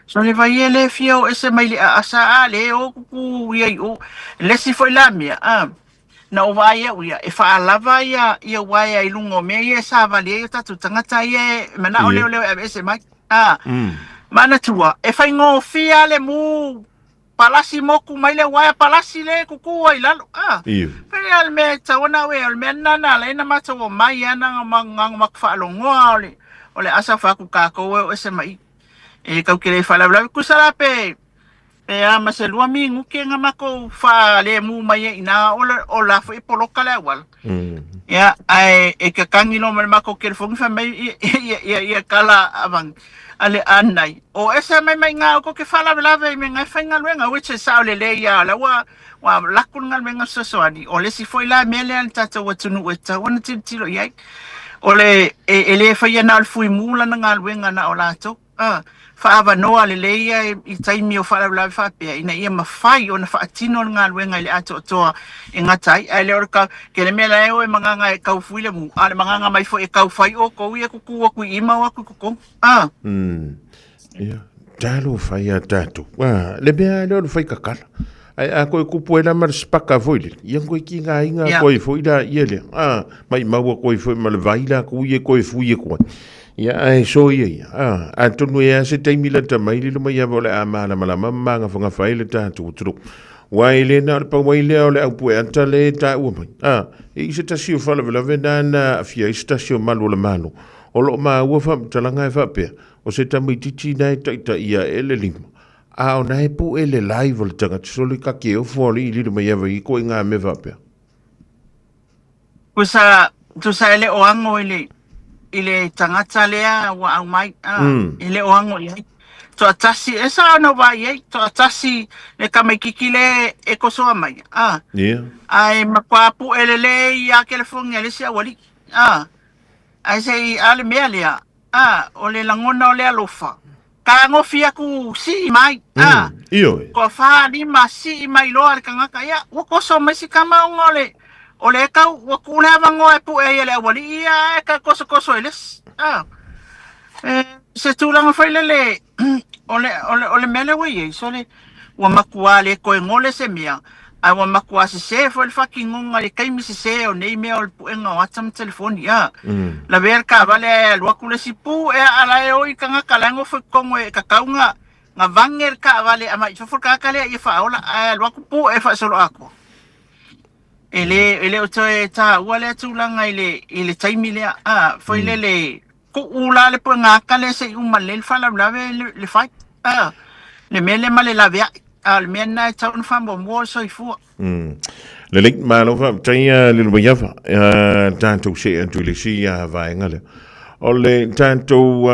so le vai e le fia o ese mai le a asa a le o kuku ia i o le si foi la mea ah Na ou vaai au ia, e faalava ia, ia uaea i luga o mea ia e savali ai o tatou tagata ia e manao leoleo e aveese mai. A, manatua, e faigofie lava le mū palasi moku mai le uaea palasi lea e kuku ai i lalo. A, pei lava le mea e tatau ona au e, o le mea lena na ala ai ona matou omai lava na ona matou faalogoa o le, o le asa fai atu tatou e o ese mai i. E kau ke le faalavelave, tusa la pe, Pe a ma se lua minute na matou faalemu mai ai i ina o le, o la foi e poloka le auala. Ia, ae e kakagi loa ma le matou telefoni fai mai ia, ia, ia, ia kala avang a le anai. O ese mai mai ngā o ke faalavelave i me ngai faigaluega, which is sao lelei ia la ua, ua lako le galuega fesoasoani. O le isi foi la mea lea a le tatou atunuu e tatau ona tilotilo i ai. O le, e, e le faia na o le fuimu lana galuega na o latou. A, faaavanoa lelei ia i taimi o faalavelave faapea ina ia mafai ona faatino le galuega i le atoatoa e gata ai, ae le o le ka, ke le mea la e o e magaga e kau fui le mu, a o le magaga mai foi e kau fai oukou ia kuku aku i ima o aku i kokong. A. Ia, talo fai a tatou. A, le mea lea o le fai kakala. Ae a koe kupu ai la ma le spaka foi lele, ia koe ki ngā inga koe foi la ia lea. A, mai maua koe foi ma le vai la ku ia koe fui e koe. Ia, ae so ia ia. A, atonu e a se taimi la ta mai lilo mai ava o le a malamalama ma ngawhangafa ai le tātou atunuu. Ua e le na o le pau ai lea o le au pue ata le tā ua mai. A, e i se tasi o faalavelave nā na awhia i se tasi o malu o le malo. O loo māua whamatalaga e whapea, o se tamaitiiti nā e taita ia e le lima. A o na e pu e le live o le tagata sole ka ke ofo ali i lilo mai ava i ko i ngā me whapea. Tusa, tusa e le o ango i le, i le tagata lea ua aumai, a, e le o ango i ai. Toatasi, e sao ona wā i ai, toatasi le tamaititi le e kosoa mai, a. Ae matua pu'e lelei a kelefonia le isi aualii, a. Ae se i a le mea lea, a, o le lagona o le alofa, Tagofi aku sii mai, a. Ioe. Kua wha lima sii mai loa le tagata, ia, ua koso mai si kama ona o le, o le kau, ua kuu le avanoa e pue ai e le aualii ia, ae ka kosokoso e le isi. A. E, se tulaga foi lele, o le, o le, o le mea lea ua i ai, sole, ua matua le toe gole se mea, ae ua matua sesē foi le faatinoga i le taimi sesē o nei mea o le puega o ata ma telefoni, a. Lavea le taavale ae alu atu le isi pū ea a la e o i tagata la e nofo i totonu e tatau na na vage le taavale aumai i fafo le tagata lea ia faaola ae alu atu pū e faasolo atoa. E le, e le o toe tāua lea tulaga i le, i le taimi lea, a, foi lele, tuu la le puega aka lea se i uma lelei le faalavelave le, le fai, a, le mea lea ma le laveai, a o le mea lena e tatau ona faamuamua o le soifua. Lelei, malo faafetai a Lilomaiava, tatou see atu i le isi vaega lea. O le tatou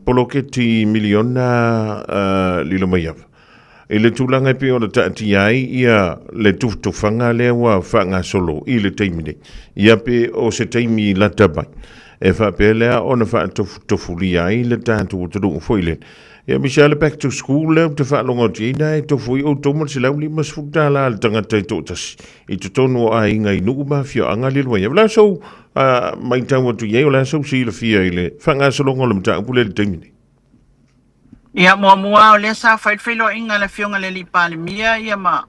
poloketi miliona Lilomaiava, i le tulaga e pei ona taatia ai ia le tufatufaga lea ua faagasolo i le taimi nei, ia pe o se taimi lata mai e faapea lea ona faatofutofulia ai le tatou atunuu foi lele. Ia aemaise lava le back to school lea ou te faalogo atu i ai, na e tofu ai outou ma le $150 a le tagata e toatasi i totonu o aiga i nuu ma afioaga lilo ai. O le a sou matau atu i ai, o le a sou silafia i le faagasologa o le mataupu lea i le taimi nei? Ia, muamua o lea sa fai le feiloaiga a le Afioga i le Alii Palemia ia ma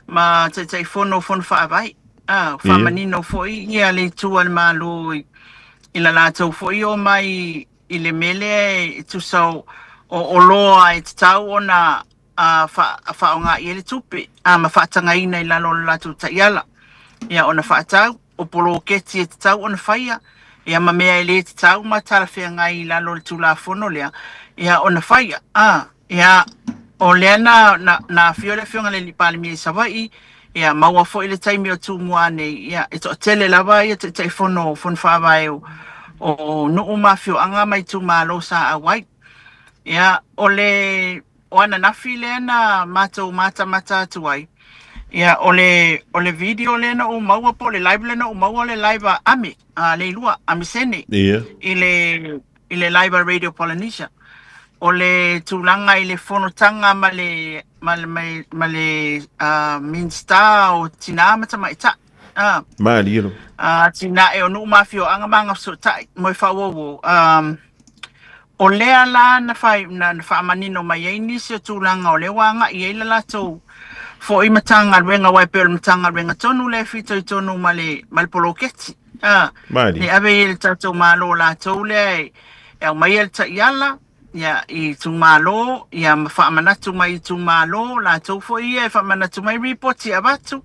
ma Taitaifono o Fono Faavae. A, faamanino foi ia le itu a le Malo i, i la latou foi omai i le mea lea e tusa o, o oloa e tatau ona a, fa, faaaoga i ai le tupe a, ma faatagaina i lalo o le latou taiala. Ia ona faatau o poloketi e tatau ona faia, ia ma mea e le tatau ma talafeagai i lalo o le Tulafono lea, ia ona faia. A, ia, o lea na, na, na afio le Afioga i le Alii Palemia i Savaii, ia maua foi le taimi o Tumua nei, ia, e toatele lava ia Taitaifono o Fono Faavae o, o nuu ma afioaga ma itumalo sa auai. Ia, o le O ananafi lea na matou matamata atu ai, ia, o le, o le video lea na ou maua po o le live lea na ou maua o le live a Ame, a Leilua, Ame Sene, i le, i le live a Radio Polynesia. O le tulaga i le fonotaga ma le, ma le, ma le, Minisita o Tinā ma Tamaitai. Ah. Malie lo. Atinae o nuu ma afioaga ma agafesootai mo e faauauo. Um, o lea la na, fai, na, na faamanino mai ai nisi o tulaga o lea ua agai i ai le latou foi Matagaluega, aua e pei o le Matagaluega tonu lea e fitoitonu ma le, ma le poloketi. Ah, Malie. le ave i le tatou Malo latou lea e, e aumaia le taiala, ia, i itumalo, ia, ma faamanatu mai i itumalo, latou foi ia e faamanatu mai ripoti e avatu,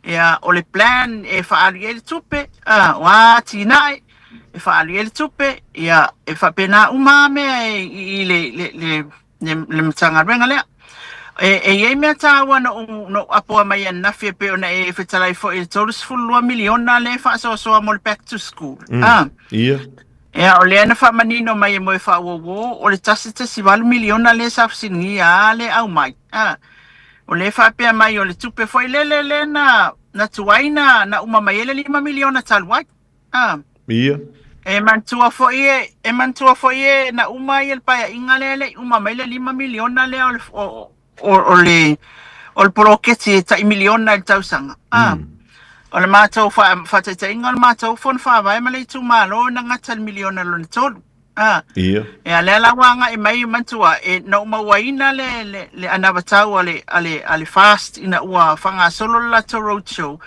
ia, o le plan e faaalu i ai le tupe, a, o a atinae e faaalu i ai le tupe, ia, e faapena uma lava mea i, i le, le, le, le, le Matagaluega lea. E, e i ai mea taua na ou, na ou apoa mai ananafi e pei ona e fetalai foi i le $32 miliona lea e faasoasoa mo le back to school. Ah. Ia. Ea, o lea na faamanino mai e Moefaauouo, o le 1.8 miliona lea sa fesiligia a lea aumai. A, o lea e faapea mai o le tupe foi lele lea na, na tuai na, na uma mai ai le 5 miliona talu ai. A, Ia. e manatua foi e, e manatua foi e na uma ai le paeaiga lea e le i uma mai le 5 miliona lea o le, o, o, o le, o le poloketi e tai miliona i le tausaga. A, o le matou fa, faataitaiga o le matou fono faavae ma le itumalo na gata i le miliona lona tolu. A, Ia. Ia, lea la ua agai mai manatua, e, na ou mauaina le, le, le anavatau a le, a le, a le FAST ina ua faagasolo le latou road show,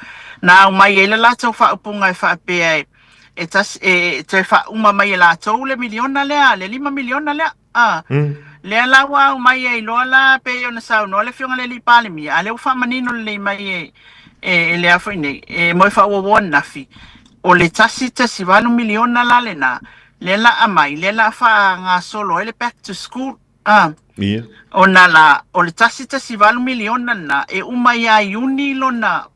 na aumai ai le latou faaupuga e faapea e, e, tasi, e, e toe faauma mai e latou le miliona lea, le $5 miliona lea. A, lea la ua aumai ai loa la pei ona saunoa le Afioga i le Alii Palemia, a lea ua faamanino lelei mai e, e, e lea foi nei, e Moefaauouo ananafi, o le 1.8 miliona la lena, lea la aumai, lea la faagasolo ai le back to school. A, Ia. ona la, o le 1.8 miliona lena, e uma ia Iuni lona,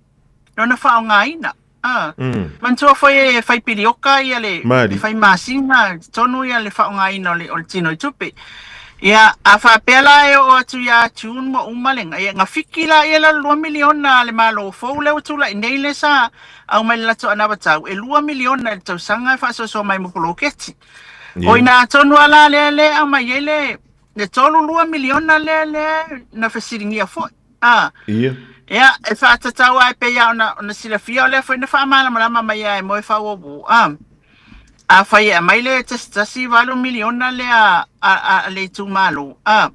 lona faaaogaina. Ah. Manatua foi e fai pirioka ia le, Mali. e fai masina tonu ia le faaaogaina o le, o le tino i tupe. Ia, a faapea la e oo atu ia June ua uma le, ia, gafiki la ia la 2 miliona a le Malo fou lea ua tulai nei lea sa aumai le latou anavatau, e 2 miliona i le tausaga e faasoasoa mai mo poloketi. O ina tonu lava la lea lea e aumai ai le, le 32 miliona lea lea na fesiligia foi. A. Ia. Ia, e faatatau lava e pei lava ona, ona silafia o lea foi na faamalamalama mai lava e Moefaauouo. A. Afai e aumai le 1.8 miliona lea a, a, a le itumalo, a,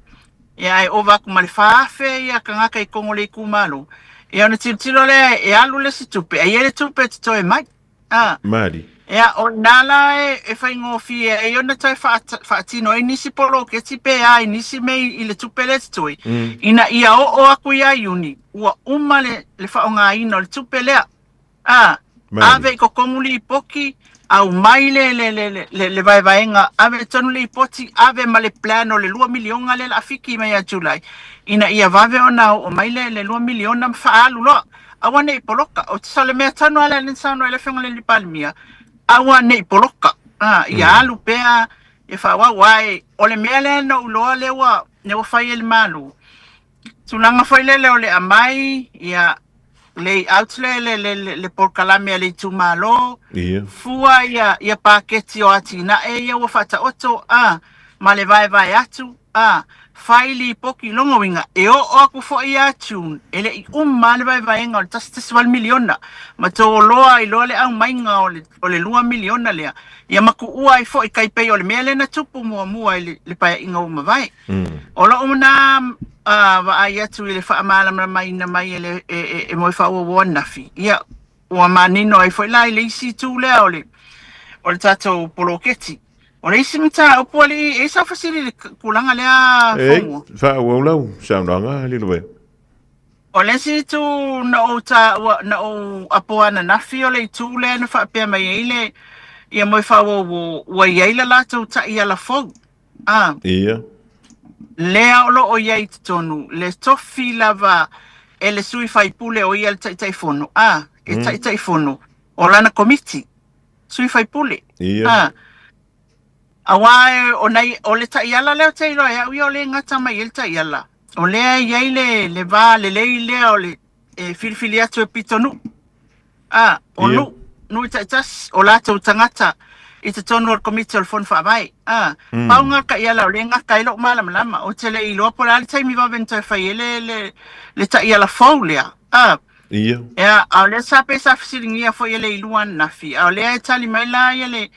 ia ae ova atu ma le 4,000 ia tagata i totonu o le itumalo, ia ona tilotilo lea e alu le isi tupe, ae i ai le tupe e totoe mai. A. Mali. Ia, o i ina la e, e faigofie ai ona toe faatino ai nisi poloketi pe a i nisi mea i, i le tupe lea e totoe, ina ia oo aku ia Iuni, ua uma le, le faaaogaina o le tupe lea. A, Mali. ave i kokomu lipoti, aumai le, le, le, le, le, le vaevaega, ave tonu lipoti, ave ma le plan o le $2 miliona lea o le a fiki mai ia July, ina ia vave ona oo mai le, le $2 miliona ma faaalu loa. Aua ne i poloka. O te le mea tonu lava lea na saunoa ai le Afioga i le Palemia, aua ne i poloka. A, ia alu pea, ia faaauau. Ae o le mea lea na ou iloa lea ua, lea ua fai e le Malo, tulaga foi lele o le aumai, ia, lay out le, le, le, le, le polokalame a le itumalo, fua ia, ia paketi o atinae ia ua faataoto, a, ma le vaevae atu, a, fai lipoti, lona uiga, e oo atu foi ia June, e le i uma lava le vaevaega o le $1.8 miliona, ma toloa ai loa le aumaiga o le, o le $2 miliona lea, ia ma tuua ai foi tai pei o le mea lea na tupu muamua i le, le paeaiga ua mavae. O lou na vaai atu i le faamalamalamaina mai e le e, e, e Moefaauouo ananafi, ia, ua manino ai foi la i le isi itu lea o le, o le tatou poloketi. O le isi mataupu alii, e i ai sau fesili i le tulaga lea Ei, Fougua? faaauau lau saunoaga, Liloe. O le isi itu na ou taua, na ou apo ananafi o le itu lea na faapea mai ai le ia Moefaauouo ua i ai le latou taiala fou. A. Ia. Lea o lo o i ai i totonu le tofi lava e le sui faipule o ia le Taitaifono. A. E Taitaifono o lana komiti, sui faipule. Ia. A. Aua e, o, nai, o le taiala lea ou te iloa e au ia o lea e gata mai ai le taiala. O lea e i ai le, le va lelei lea o le e filifili atu e pitonuu. A, o Ia. nuu, nuu taitasi, o latou tagata i totonu o le Komiti o le Fono Faavae. A, pau ngā taiala o lea e gata ai lou malamalama. Ou te le i iloa po o le a le taimi vave na toe fai ai le, le, le taiala fou lea. A, Ia. Ea, a o lea sa pei sa fesiligia foi e le Ilua ananafi, a o lea e tali mai la ia le,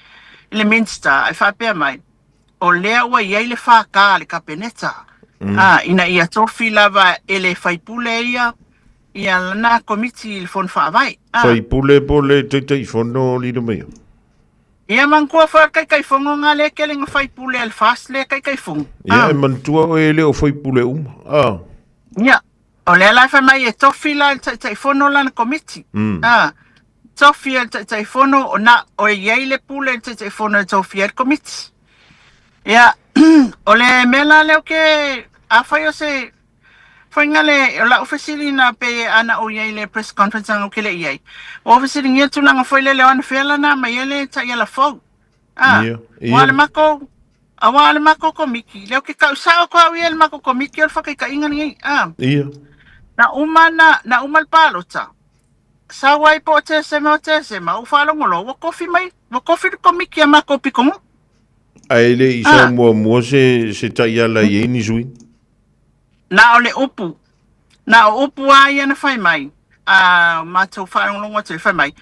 le Minster e faapea mai, o lea ua i ai le FK a le Kapeneta, a, ina ia tofi lava e le faipule ia, ia lana komiti i le Fono Faavae. A. Faipule po o le Taitaifono lilo mai. Ia manatua foi o le Taitaifono nga lea tele na faipule a le FAST lea Taitaifono. Ia, e manatua oe e le o faipule uma. A. Ia, o lea la e fai mai e tofi la e le Taitaifono lana komiti. A. Tofi e le Taitaifono, o na, o e i ai le pule i le Taitaifono e tofia ai le komiti. Ia, o le mea la lea ou te, afai o se faiga le, o lau fesili na pei ana ou i ai i le press conference ana ou te le i ai, ua ou fesiligia le tulaga foi lele o anafea lana mai ai le taiala fou. Ah, Ia, aua ia. le matou, aua o le matou komiti, lea ou te tau sao atu au ia i le matou komiti o le whakaitaiga lenei. Ah, Ia. na uma na, na uma le palota. Sau ai po o Tesema o Tesema, ou faalogo loa, ua kofi mai, ua kofi le komiti a matou pikoga. Ae le i sau Ah. muamua se, se taiala i ai ni sui. Na o le upu, na o upu lava ia na fai mai, a matou faalogologo atu ai, fai mai,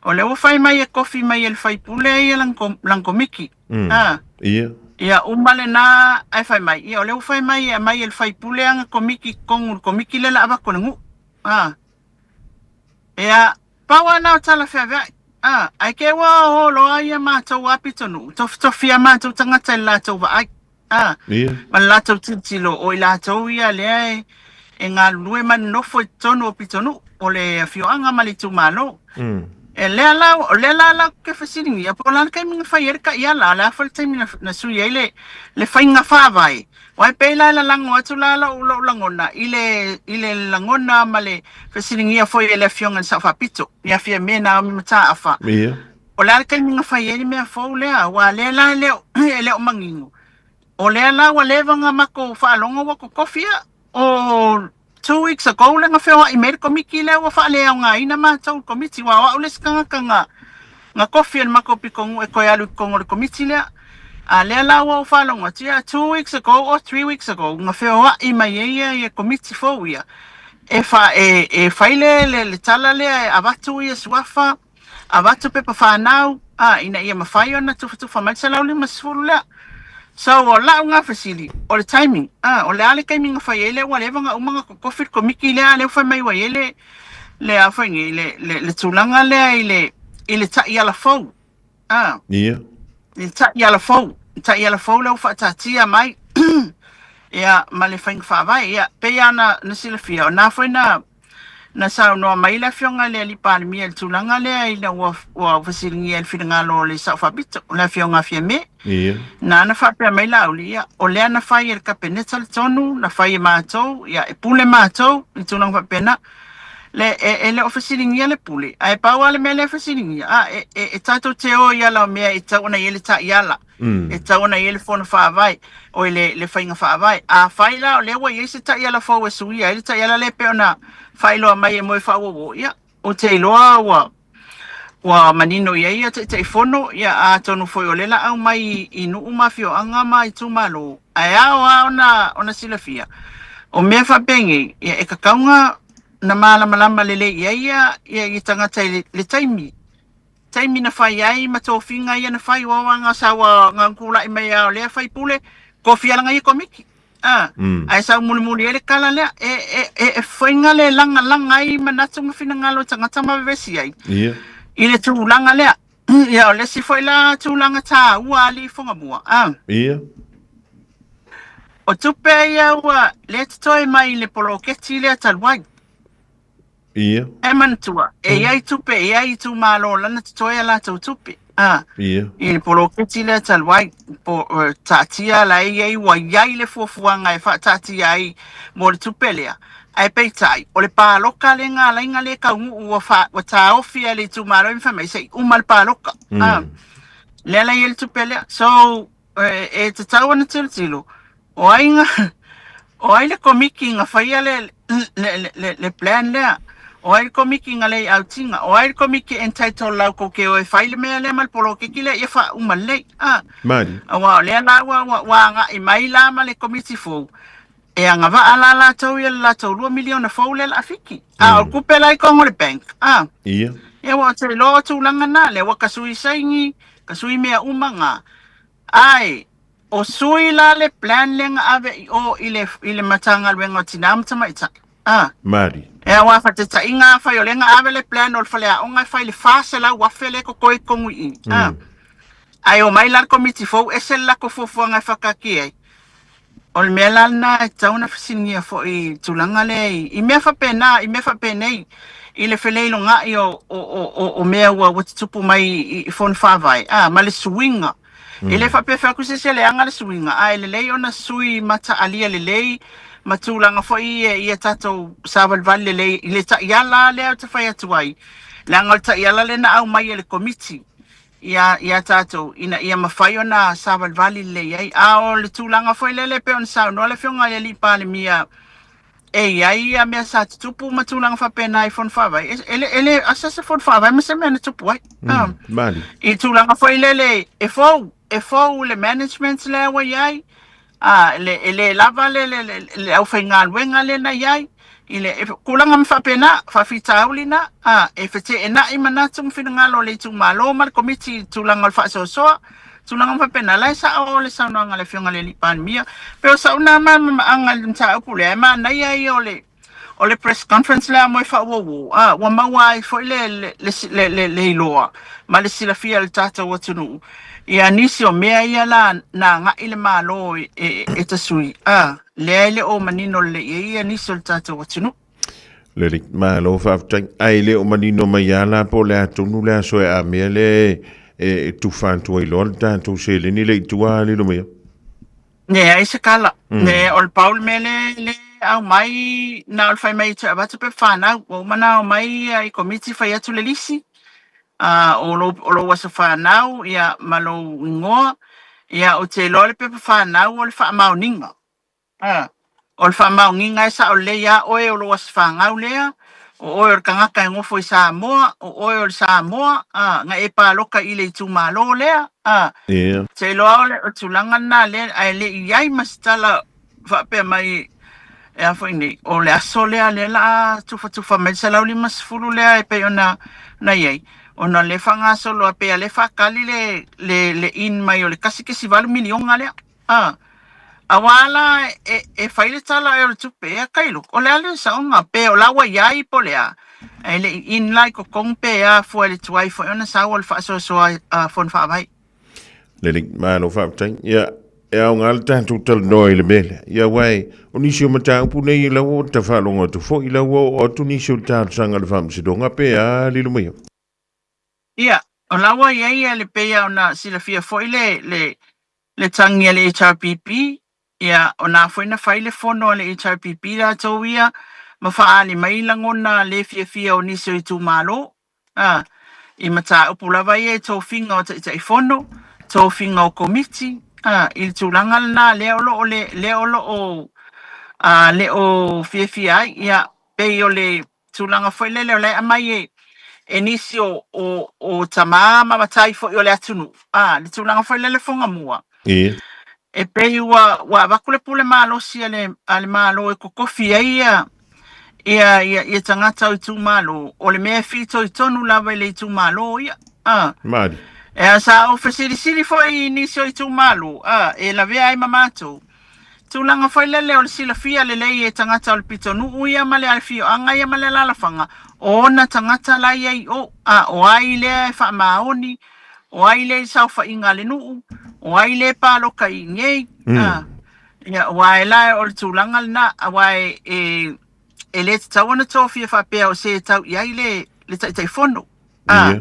o lea ua fai mai e kofi mai e le faipule ia lana, lana komiti. Ah. Ia. Ia uma lena ae fai mai, ia o lea ua fai mai e aumai e le faipule ana komiti i totonu o le komiti lea o le a avatu e le nuu. Ah. Ia, pau lava lena o tala feaveai. A, ae ke ua o loa ia matou a pitonuu, tofitofi a matou tagata i le latou vaai. A, Ia. ma le latou tilotilo, o i latou ia lea e, e galulue ma nonofo i totonu o pitonuu, o le afioaga ma le itumalo. E lea la, o lea la la ke fesiligia, po o le a le taimi na fai ai le taiala, a o le a foi le taimi na, na sui ai le, le faiga faavae. Aua e pei la e lalago atu la lou, lou lagona i le, i le lagona ma le fesiligia foi e le Afioga i le Sao Faapito, ia Fiame Naomi Mataafa, Ia. o le a le taimi na fai ai le mea fou lea, aua lea la e le o, e le o manino. O lea la ua leva ona matou faalogo ua totofi ia. O 2 weeks ago lea na feoai mai le komiti lea ua faaleaogaina matou i le komiti, aua o au le isi tagata na, na tofi e le matou pitonuu e toe alu i totonu o le komiti lea. A lea la ua ou faalogo atu, ia 2 weeks ago or 3 weeks ago na feoai mai ai ia, ia komiti fou ia e, fa, e, e fai le, le, le tala lea e avatu ia suafa, avatu pepa fanau, a, ina ia mafai ona tufatufa mai le 150 lea. So, o lau nga fesili, o le timing, a, o le a le taimi na fai ai lea ua leva ona uma ona totofi le komiti lea, a lea ua fai mai ua i ai le, le a fai nei, le, le, le tulaga lea i le i le taiala fou. A. Ia. I le taiala fou. Le taiala fou lea ua faataatia mai ia ma le faiga faavae. Ia, pei lava ona na silafia, o na foi na na saunoa mai le Afioga i le Alii Palemia i le tulaga lea ina ua ua fesiligia i le finagalo o le Sao Faapito, le Afioga a Fiame. Ia. Na na faapea mai Laauli, ia, o lea na fai e le Kapeneta le tonu, na fai e matou, ia, e pule matou i tulaga faapena. Le, e, e le o fesiligia le pule, ae pau lava le mea lea e fesiligia, a, e, e, e tatou te o i ala o mea e tatau ona i ai le taiala, e tatau ona i ai le fono faavae, o le, le faiga faavae. Afai la o lea ua i ai se taiala fou e suia ai le taiala lea e pei ona faailoa mai e Moefaauouo, ia, ou te iloa ua, ua manino i ai ia Taitaifono, ia atonu foi o lea la aumai i nuu ma afioaga ma itumalo, ae ao lava ona, ona silafia, o mea faapenei, ia e tatau ona na malamalama lelei i ai ia, ia, ia tagata i le, le taimi, taimi na fai ai ma tofiga ia na fai, aua na sau a, na tulai mai lava o lea faipule, tofia lana ia komiti. A, ae sau mulimuli ai le tala lea, e, e, e, e faiga le lagalaga ai manatu ma finagalo o tagata ma vevesi ai. Ia. I le tulaga lea. Ia, o le isi foi la tulaga taua alii Fugamua, a. Ia. O tupe ia ua le totoe mai i le poloketi lea talu ai. Ia. E manatua, e i ai tupe, e i ai itumalo lana totoe a latou tupe. A, Ia. i le poloketi lea talu ai, po, uh, taatia la e i ai, ua i ai le fuafuaga e faataatia ai mo le tupe lea. Ae peitai, o le paloka lea na ala ai na le taunuu ua, fa, ua taofi e le itumalo i fai mai se i uma le paloka. A, lea la i ai le tupe lea. So, e, e tatau ona tilotilo, o ai na, o ai le komiti na faia le, le, le, le, le plan lea, o ai le komiti na lei autiga, o ai le komiti entitle lau kou ke o e fai le mea lea ma le poloketi lea ia faauma lelei. Ah, Mali. aua o lea la ua, ua, ua agai mai la ma le komiti fou, e agavaa la latou ia le latou 2 miliona fou lea la fiki. A o le tupe la i totonu o le bank. Ah, Ia. ia ua te iloa o tulaga na, lea ua tasui saini, tasui mea uma na. Ae, o sui la le plan lea na ave i o i le, i le Matagaluega o Tinā ma Tamaitai. Ah. Mali. E aua faataitaiga afai o lea na ave le plan o le faleaoga e fai le 400,000 lea e totoe i totonu i i. Ah. Ae omai la le komiti fou ese le latou fuafuaga e faataatia ai. O le mea la lena e tatau ona fesiligia foi i le tulaga lea i, i mea faapena, i mea faapenei, i le feleiloga'i o, o, o, o, o mea ua, ua tutupu mai i, i fono faavae, a, ma le suiga. E le faapea fai atu se isi e leaga le suiga, ae lelei ona sui mataalia lelei ma tulaga foi ia ia tatou savalivali lelei i le taiala lea ou te fai atu ai, leaga o le taiala lea na aumai e le Komiti ia, ia tatou, ina ia mafai ona savalivali lelei ai. A o le tulaga foi lele e pei ona saunoa le Afioga i le Alii Palemia, e i ai ia mea sa tutupu ma tulaga faapena i Fono Faavae, e, e, le, e le asa se Fono Faavae ma se mea na tupu ai. Mm, mali. I tulaga foi lele e fou, e fou le management lea ua i ai, a, le, e le lava le, le, le, le aufaigaluega lea na i ai, i le e, tulaga ma faapena, faafitauli na, a, e feteenai manatu ma finagalo o le itumalo ma le komiti i tulaga o le faasoasoa, tulaga ma faapena, la e sao le saunoaga a le Afioga i le Alii Palemia. Pe o sau na malamalamaaga i le mataupu lea, e manaia ia o le O le press conference lea mo e faauauo, a, ua maua ai foi le, le, le, le, le, le iloa ma le silafia e le tatou atunuu ia nisi o mea ia la na agai le Malo e, e, e tasui, a, lea e le o manino lelei ai ia nisi o le tatou atunuu. Lelei, malo faafetai. Ae le o manino mai lava la po o le a tonu le aso e amia lea e, e tufa atu ai loa le tatou seleni lea i tua Lilomia. Leai se tala. Le, o le pau le mea le, le aumai, na o le fai mai e toe avatu pepa fanau. Ua uma ona aumai ia i komiti fai atu le lisi, uh, o lou, o lou aso fanau, ia, ma lou igoa. Ia, ou te iloa le pepa fanau o le faamaoniga. Uh, o le faamaoniga e sao lelei ia oe o lou aso fanau lea, o oe o le tagata e nofo i Samoa, o oe o le Samoa, uh, na e paloka i le itumalo lea, uh, Ia. Te iloa o le tulaga lena lea, ae le i ai ma se tala faapea mai e a foi nei, o le aso lea lea la a tufatufa mai le 150 lea e pei ona na i ai, ona o lea e faagasolo a pei a lea e faatali le, le, le in mai o le 1.8 miliona lea. A, aua la e, e fai le tala e o le tupe, ea Kailuku, o le a le saoga, pe o la ua i ai po o le a. Ae le i in la i totogi pe a fua i le tuai foi ona sau o le faasoasoa a Fono Faavae. Lelei, malo faafetai. Ia, e aoga le tatou talanoa i le mea lea. Ia, aua e, o nisi o mataupu nei la ua ta faalogo atu foi, la ua oo atu nisi o talosaga i le faamasinoga pe a lilo mai. Ia, o la ua i ai le pei ona silafia foi le, le, le tagi a le HRPP, ia, o na foi na fai le fono a le HRPP latou ia ma faaali mai lagona le fiafia o nisi o itumalo, a, i mataupu lava ia i tofiga o Taitaifono, tofiga o Komiti, a, i le tulaga lena lea o lo o le, lea o lo o, a, le o fiafia ai, ia, pei o le tulaga foi lele o la e aumai e, e nisi o, o, o tamā ma matai foi o le atunuu, a, le tulaga foi lele fogamua. E pei ua, ua avatu le pule malosi a le, a le Malo e totofi ai ia, ia, ia, ia tagata o itumalo, o le mea e fitoitonu lava i le itumalo ia. A. Mali. E a sa ou fesilisili foi i nisi o itumalo, a, e lavea ai ma matou. Tulaga foi lele o le silafia lelei e tagata o le pitonuu ia ma le afioaga ia ma le alaalafaga, o ona tagata la i ai i o, a, o ai lea e faamaoni, o ai lea i le saofaiga a le nuu, o ai lea e paloka i inei, a, ia, aua e la o le tulaga lena, aua e, e, e le tatau ona tofia faapea o se e tau i ai le, le Taitaifono. A,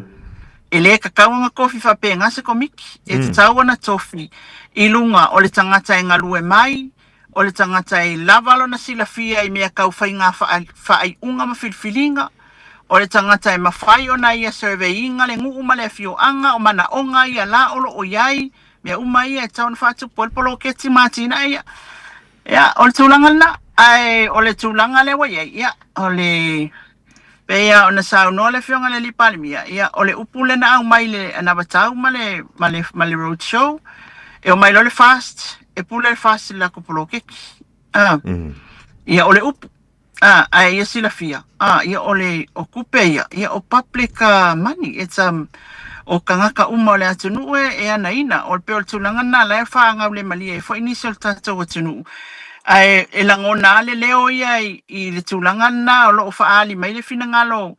e le tatau ona tofi faapena se komiti, e tatau ona tofi i luga o le tagata e galue mai, o le tagata e lava lona silafia i mea tau faiga faaiuga ma filifiliga, o le tagata e mafai ona ia survey ina le nuu ma le afioaga, o manaoga ia la o lo o i ai, mea uma ia e tatau ona faatupu ai le poloketi ma atinae ia. Ia, o le tulaga lena, ae o le tulaga lea ua i ai, ia, o le pei lava ona saunoa le Afioga i le Alii Palemia, ia, o le upu lea na aumai i le anavatau ma le, ma le, ma le road show, e omai loa le FAST, e pule le FAST i le latou poloketi. Ah, Ia, o le upu. Ah, ae ia silafia, ah, ia o le, o tupe ia, ia o public money, it's o tagata uma o le atunuu e, e anaina, o le pei o le tulaga lena la e faagaulemalie ai foi nisi o le tatou atunuu, ae e lagona lava le leo ia i, i le tulaga lena o lo o faaali mai le finagalo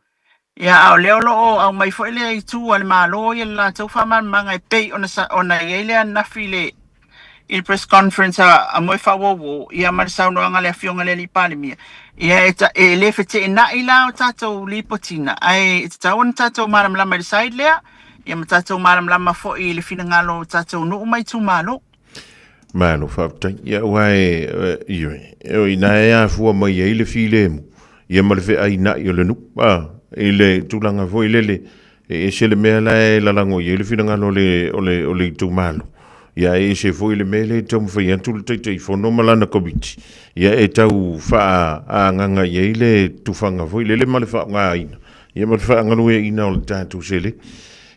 Ia, a o lea o lo o aumai foi le itu a le Malo ia le latou faamalamalamaga e pei ona sa, ona i ai le ananafi i le i le press conference a, a Moefaauouo, ia ma le saunoaga a le Afioga i le Alii Palemia. Ia, e, ta, e le feteenai la o tatou lipotiga, ae e tatau ona tatou malamalama i le side lea, ia ma tatou malamalama foi i le finagalo o tatou nuu ma itumalo. Malo faafetai. Ia aua e, ioe, o i ina e afua mai ai le filemu, ia ma le feaina'i o le nuu, a, i le tulaga foi lele, e ese le mea la e lalago i ai le finagalo o le, o le, o le itumalo, ia e ese foi le mea lea e taumafai atu le Taitaifono ma lana Komiti, ia e tau faaagaga i ai le tufaga foi lele ma le faaaogaina, ia ma le faagalueaiina o le tatou seleni.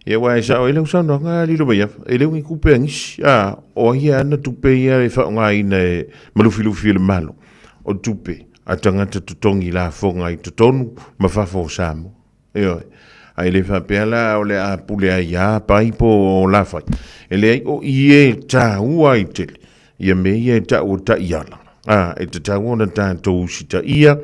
Ia aua e sao ai lau saunoaga Lilo Maiafa, e le o ni tupe a nisi, a, o ai e ana tupe ia e faaaogaina e malufilufi e le Malo, o tupe a tagata totogi lafoga i totonu ma fafo o Samoa. Ioe. Ae le faapea la o le a pule ai a pai po o lafai. E leai o i e tāua ai tele ia mea ia e taua taiala. A, e tatau ona tatou usitaia,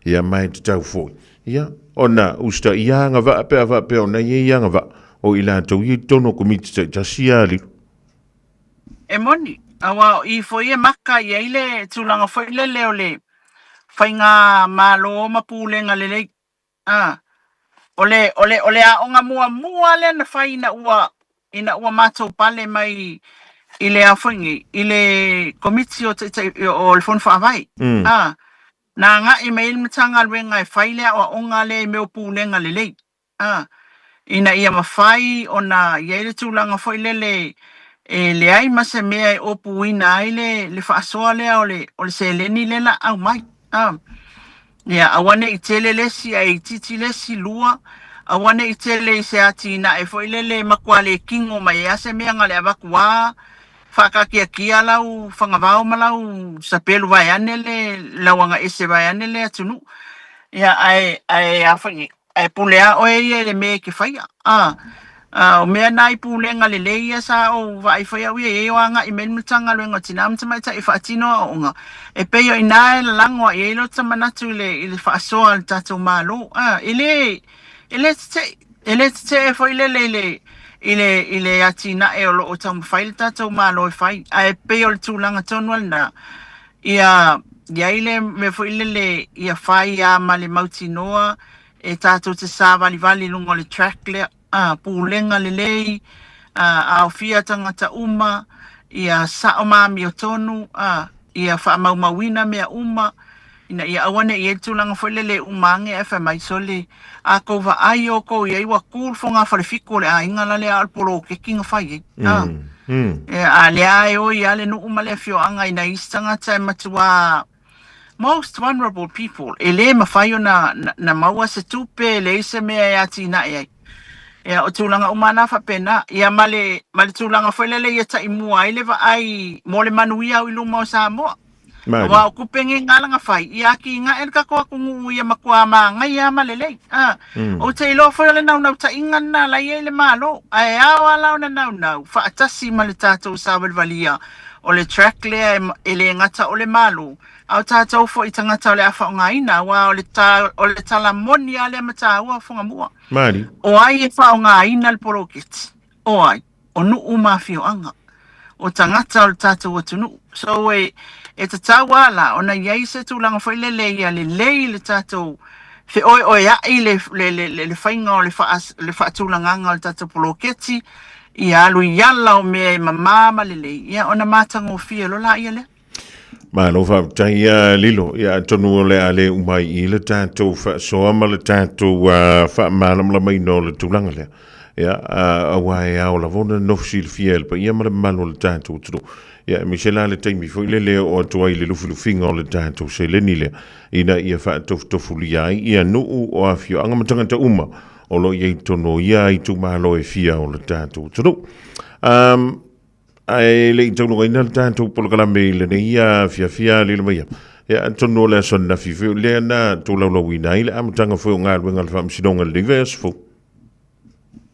ia ma e tatau foi. Ia, ona usitaia agavaa pe a faapea ona i ai agavaa o i latou ia i totonu o Komiti taitasi ia Lilo. E moni, aua o i foi e maka i ai le tulaga foi lele o le faigamalo ma pulega lelei. A, o le, o le, o le aoga muamua lea na fai ina ua, ina ua matou pale mai i le a foi nei, i le Komiti o Taitai, o le Fono Faavae. A, Na agai mai ai le Matagaluega e fai le aoaoga lea i mea o pulega lelei, a, ina ia mafai ona i ai le tulaga foi lele e leai ma se mea e opuina ai le, le faasoa lea o le, o le seleni lea la aumai, a. Ia, aua ne i tele le isi ae itiiti le isi, lua, aua ne i tele i se atinae foi lele e matua le kino mai ai lava se mea na o le avatu lava Faataatiatia lau fagavao ma lau sapelu vaeane le lau agaese vaeane le atunuu. Ia ae ae a foi nei, ae pule lava oe ia i le mea e te faia. A. A o mea na i pulega lelei ia sa ou vaai foi au ia i ai o agai mai le Matagaluega o Tina ma Tamaitai e faatino aoaoga, e pei o i ina e lalago ai i ai lota manatu i le, i le faasoa a le tatou Malo. A, e le, e le teteʻi, e le tetee foi lele i le, i le, i le atinae o lo o taumafai le tatou Malo e fai, ae pei o le tulaga tonu lava lena, ia i ai le mea foi lele ia fai lava ma le mautinoa e tatou te savalivali i luga o le track lea, a, pulega lelei, a, aofia tagata uma, ia sao ma amiotonu, a, ia faamaumauina mea uma, ina ia aua ne i i ai le tulaga foi lele e uma ane ae fai mai, sole, a tou vaai outou i ai ua tu le fogafale fitu o le aiga la lea a o le poloketi na fai ai. A, a lea e oi lava le nuu ma le afioaga i nai isi tagata e matua most vulnerable people, e le mafai ona na maua se tupe, e leai se mea e atinae ai. Ia, o tulaga uma na faapena. Ia, ma le, ma le tulaga foi lele ia taimua ai le vaai mo le manuia au i luma o Samoa. Maali. Aua o tupe nei na ala na fai, ia atinae le tatou atunuu ia matua magaia ma lelei. A, Ou te iloa foi o le naunautaiga lena la i ai le Malo, ae ao lava la ona naunau faatasi ma le tatou saovalivalia o le track lea e le gata o le Malo, a o tatou foi tagata o le a faaaogaina, aua o le o le tala moni lava lea ma taua o Fugamua. Maali. O ai e faaaogaina le poloketi? O ai? O nuu ma afioaga, o tagata o le tatou atunuu. So e, e tatau lava la ona i ai se tulaga foi lele ia lelei le tatou feoeoea'i le, le, le, le, le faiga o le, faa, le faatulagaga o le tatou poloketi, ia alu i ala o mea e mamā ma lelei, ia ona matagofie loa laia lea. Malo faafetai ia Lilo. Ia atonu o le a le uma ai i le tatou faasoa ma le tatou uh, faamalamalamaina o le tulaga lea. Ia, uh, aua e ao lava ona nofo silafia e le paia ma le mamalu o le tatou atunuu. Ia, aemaise la le taimi foi lele o atu ai le lufilufiga o le tatou seleni lea, ina ia faatofutofulia ai ia nuu o afioaga ma tagata uma o lo o i ai i totonu o ia itumalo e fia o le tatou atunuu. Um, Ae le i taulugaina le tatou polokalame i lenei afiafi lilo maia. Ia, atonu o le aso ananafi foi, o lea na tolaulauina ai le amataga foi o galuega a le Faamasinoga i lenei vaiaso fou.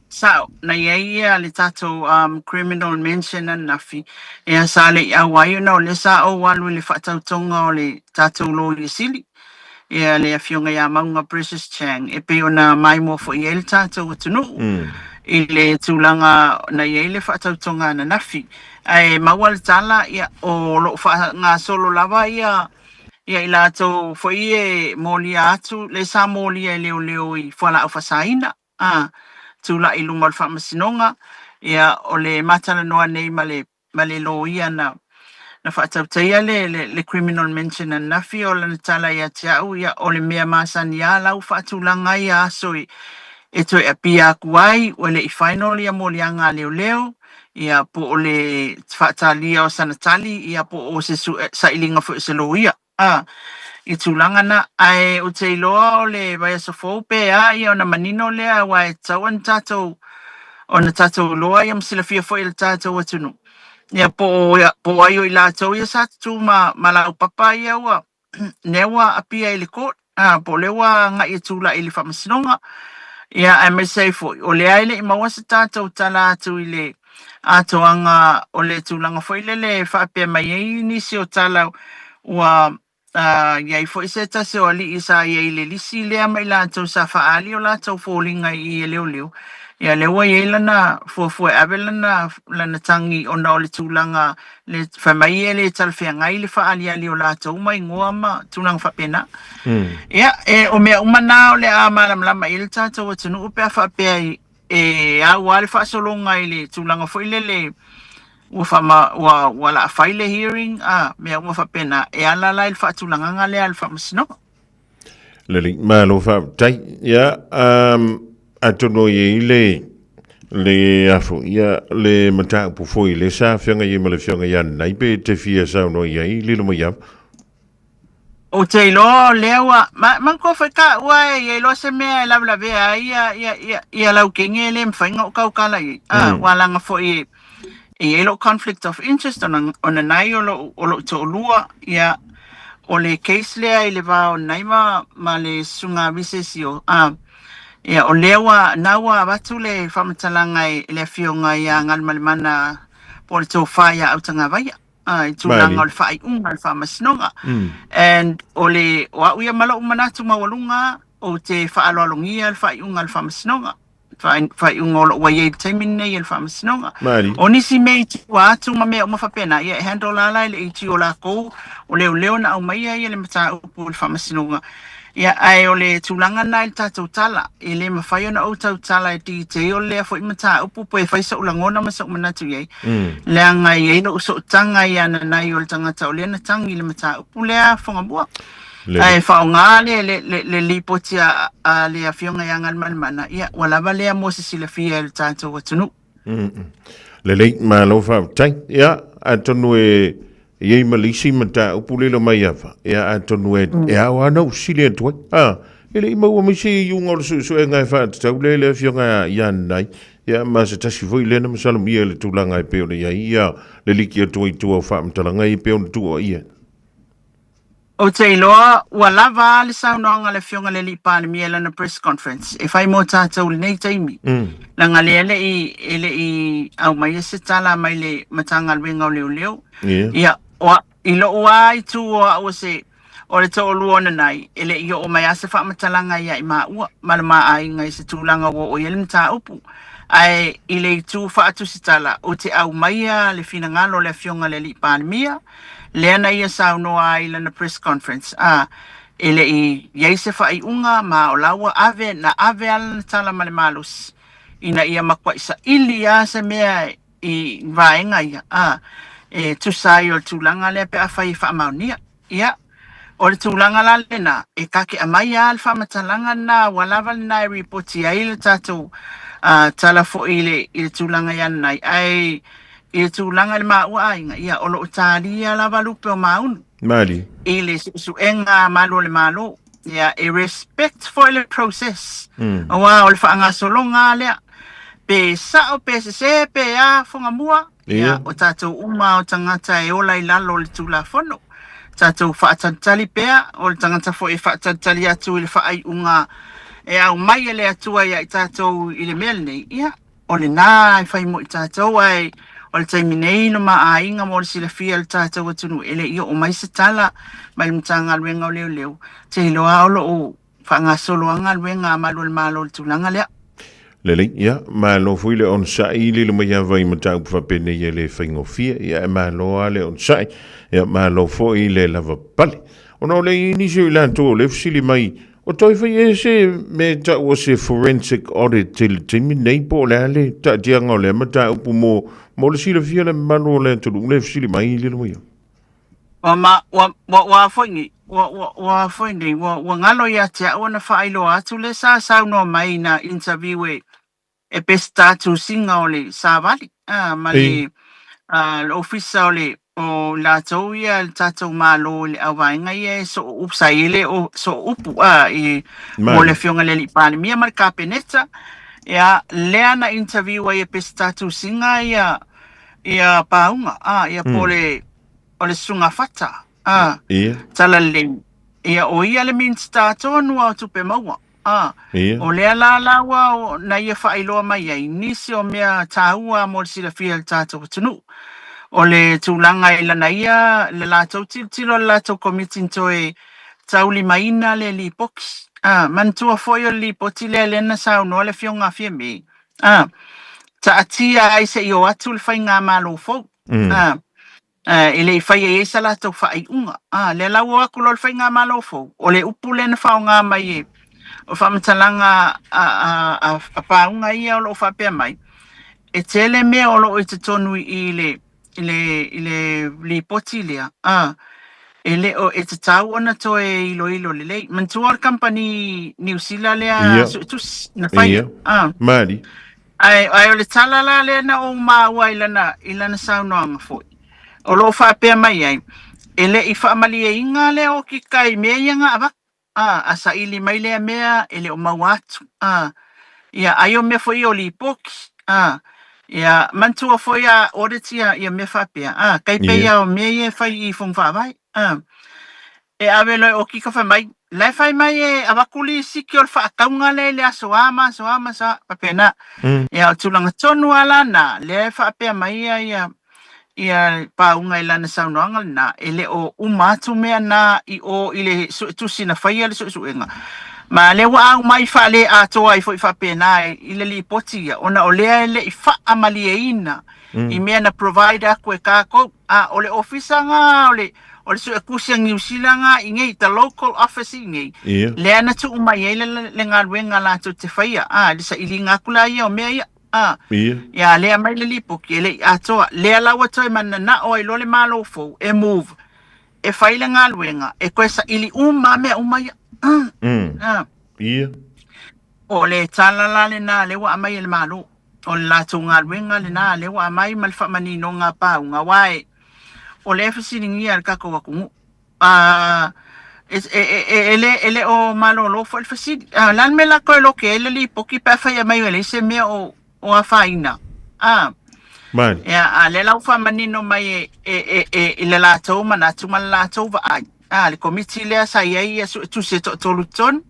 Sao, na i ai ia le tatou um, criminal mention ananafi, ea sa le i auai ona o lea sa ou alu i le faatautoga o le tatou Loia Sili, ia le Afioga ia Mauga Precious Chang, e pei ona maimoa foi i ai le tatou atunuu i le tulaga na i ai le faatautoga ananafi. Ae maua le tala, ia, o lo o faagasolo lava ia ia i latou foi e molia atu, le sa molia e leoleo i fualaau faasaina, a tulai i luma o le faamasinoga, ia, o le matalanoa nei ma le ma le loia na na faatautaia le, le, le criminal mention ananafi, o lana tala ia te au, ia, o le mea masani lava la ua faatulaga ai ia aso e, e toe appear atu ai, ua le i final ia moliaga a leoleo, ia, po o le faatalia o sana tali, ia, po o se sailiga foi o se loia. A, i tulaga na, ae ou te iloa o le vaiaso fou pe a ia ona manino lea aua e tatau ona tatou ona tatou iloa ia ma silafia foi e le tatou atunuu. Ia po o po o ai o i latou ia sa tutū ma ma laupapa ia ua lea ua appear i le court, a po o lea ua agai e tulai i le faamasinoga. Ia aemaise ai foi o lea e le i maua se tatou tala atu i le atoaga o le tulaga foi lele e faapea mai ai nisi o tala ua i ai foi se tasi o alii sa i ai i le lisi lea ma i latou sa faaali o latou foliga i i e leoleo. Ia lea ua i ai lana fuafua e ave lana, lana tagi ona o le tulaga le fai mai e le talafeagai le faaaliali o latou ma igoa ma tulaga faapena. Ia, e, o mea uma na o le a malamalama i ai le tatou atunuu pe a faapea i, e au lava le faasologa i le tulaga foi lele ua faama, ua, ua laa fai le hearing, a, mea uma faapena, e ala la i le faatulagaga lea a le Faamasinoga. Lelei, malo faafetai. Ia, um, atonu i ai le, le afo, ia, le mataupu foi le sa afioga i ai ma le afioga ia Nanai pe te fia saunoa i ai, lilo mai ava. Ou te iloa o lea ua, ma, manatua foi taua e i ai loa se mea e lavelavea ai ia, ia, ia, ia laukenge e le mafai ona ou tautala i ai. A, ua alaga foi e, e i ai lou conflict of interest ona, ona nai o lou, o lou toalua, ia, o le case lea i le va o Nai ma, ma le Susuga Mrs. Sio, a, Ia, o lea ua, na ua avatu le faamatalaga e le Afioga ia Galumalemana po o le Tofa ia Autagavaia i tulaga o le faaiuga o le Faamasinoga. And o le, o au ia ma lou manatu maualuga, ou te faaaloalogia le faaiuga a le Faamasinoga. Faaiuga o lo o ua i ai i le taimi lenei e le Faamasinoga. O nisi mea i tua atu ma mea uma faapena, ia e handle lava la e le AG o lakou, o leoleo na aumaia ia le mataupu i le Faamasinoga. Ia, ae o le tulaga lena i le tatou tala, e le mafai ona ou tautala e detail lea foi mataupu pe fai sou lagona ma sou manatu i ai, leaga e i ai lou sootaga ia Nanai o le tagata o lea na tagi i le mataupu lea Fogamua. Ae faaaoga le, le, le, le lipoti a, a le Afioga ia Galumalemana, ia, ua lava lea mo se silafia e le tatou atunuu. Lelei, malo faafetai. Ia, atonu e i ai ma le isi mataupu lilo mai ava, ia, atonu e, e ao lava ona ou fesili atu ai. A, e le i maua mai se iuga o le suesuega e faatatau lea i le Afioga ia Nanai, ia, ma se tasi foi lea na masalomia i le tulaga e pei ona i ai, ia, le liki atu ai i tua o faamatalaga ia e pei ona tuuaia. Ou te iloa ua lava a le saunoaga a le Afioga i le Alii Palemia i lana press conference e fai mo tatou i lenei taimi, leaga lea e le i, e le i aumaia se tala mai le Matagaluega o Leoleo. Ia, o, i lou lava itu o au o se, o le toalua o Nanai, e le i oo mai lava se faamatalaga ia i maua ma le ma aiga i se tulaga ua oo i ai le mataupu. Ae i le itu faatusitala, ou te aumaia le finagalo o le Afioga i le Alii Palemia, lea na ia saunoa ai i lana press conference, a, e le i i ai se faaiuga ma o la ua ave, na ave lava lana tala ma le malosi ina ia matuai saili lava se mea i vaega ia, a, e tusa ai o le tulaga lea pe afai e faamaonia. Ia, o le tulaga la lena, e ta te aumai lava le faamatalaga lena, ua lava lena e ripoti ai le tatou tala foi i le, i le tulaga ia Nanai. Ae i le tulaga i le maua aiga, ia, o lo o talia lava lupe o Maunu. Malie. I le suesuega a malu o le Malo. Ia, e respect foi le process. Aua o le faagasologa lava lea. Pe sao, pe sese, pe a, Fogamua, Ia, o tatou uma o tagata e ola i lalo o le Tulafono. Tatou faatalitali pea, o le tagata foi e faatalitali atu i le faaiuga e aumai e le Atua ia i tatou i le mea lenei, ia, o lena e fai mo i tatou, ae o le taimi nei lo ma aiga mo le silafia e le tatou atunuu, e le i oo mai se tala mai le Matagaluega o Leoleo, te iloa o lo o faagasolo a galuega a Malu o le Malo i le tulaga lea. Lelei, ia, malo foi le onosai i lilo mai ava i mataupu faapenei e le faigofie, ia e malo lava le onosai, ia malo foi le lavapapale. Ona o le i nisi o i latou o le fesili mai, o toe fai ea se mea e tau o se forensic audit i le taimi nei po o le a le taatiaga o lea mataupu mo, mo le silafia le mamalu o le atunuu le fesili mai i lilo mai ava. Ua ma, ua, ua, ua foi nei, ua, ua, ua foi nei, ua, ua galo ia te au ona faailoa atu le sa saunoa mai na interview e, e Peseta Tusiga o le Savali, ah, ma le, ah, le ofisa o le, o latou ia le tatou Malo i le auvaega ia e soo upu, sa i ai le o, soo upu, ah, i, mo le Afioga i le Alii Palemia ma le Kapeneta, ia, lea na interview ai e Peseta Tusiga ia, ia Pauga, ah, ia po le, o le Susuga Fata, ā, Ia. Talalelei. Ia, o ia le Minisita tonu o Tupe Maua, ā, Ia. o lea la laua o, na ia faailoa mai ai nisi o mea tāua mo le silafia e le tatou atunuu. O le tulaga i lana ia, le latou tilotilo a le latou Komiti na toe taulimaina le Lipoti. Ā, manatua foi o le Lipoti lea lea na saunoa le Afioga a Fiame, ā, taatia ai se i o atu le Faigamalo fou. Ā, e le i faia i ai sa latou faaiuga. Ā, lea la ua o atu loa le Faigamalo fou, o le upu lea na faaaoga mai e, o faamatalaga a, a, a, a pāuga ia o lo o faapea mai, e tele mea o lo o i totonu i le, i le, i le lipoti lea, ā, e le o, e tatau ona toe iloilo lelei. Manatua o le kamupani Niu Sila lea suetusi na faia, ā. Malie. Ae, ae o le tala la lea na ou maua i lana, i lana saunoaga foi, o lo o faapea mai ai, e le i faamalieina le okika i mea ia na avatu, a, a saili mai lea mea e le o maua atu, a, ia, ai o mea foi ia o lipoti, a, ia, manatua foi a audit ia, ia mea faapea, a, tai pei lava o mea ia e fai i Fono Faavae, a, e ave loa e okika fai mai, La e fai mai e avatu lisiti o le faatauga lea i le aso a ma aso a ma aso a, faapena. Ia, o le tulaga tonu lava la na, lea e faapea mai ia ia ia Pauga i lana saunoaga lena, e le o uma atu mea na i o i le suetusi na faia le suesuega. Ma lea ua aumai faale-atoa ai foi faapena i le lipoti ia, ona o lea e le i faamalieina i mea na provide atu e tatou. A o le ofisa na o le o le suetusi a Niu Sila na i nei, the local office i nei, lea na tuu mai ai le, le galuega latou te faia, a, le sailiga atu la ia o mea ia. A, ia lea mai le lipoti e le i atoa. Lea la ua toe mananao ai loa le Malo fou e move, e fai le galuega, e toe saili uma mea uma ia. A. O le tala la lena lea ua aumai e le Malo. O le latou galuega lena lea ua aumai ma le faamaninoga a Pauga, aua e, o lea e fesiligia e le tatou atunuu. A, e, e, e, e, le, e le o malolo foi le fesili. A, o le a le mea la toe loke ai le lipoti pe afai e aumai e leai se mea o, o afaina? A, Mani. Ia, a lea la ua faamanino mai e, e, e, e, i le latou manatu ma le latou vaai. A, le komiti lea sa i ai ia suetusi e toatolu tonu,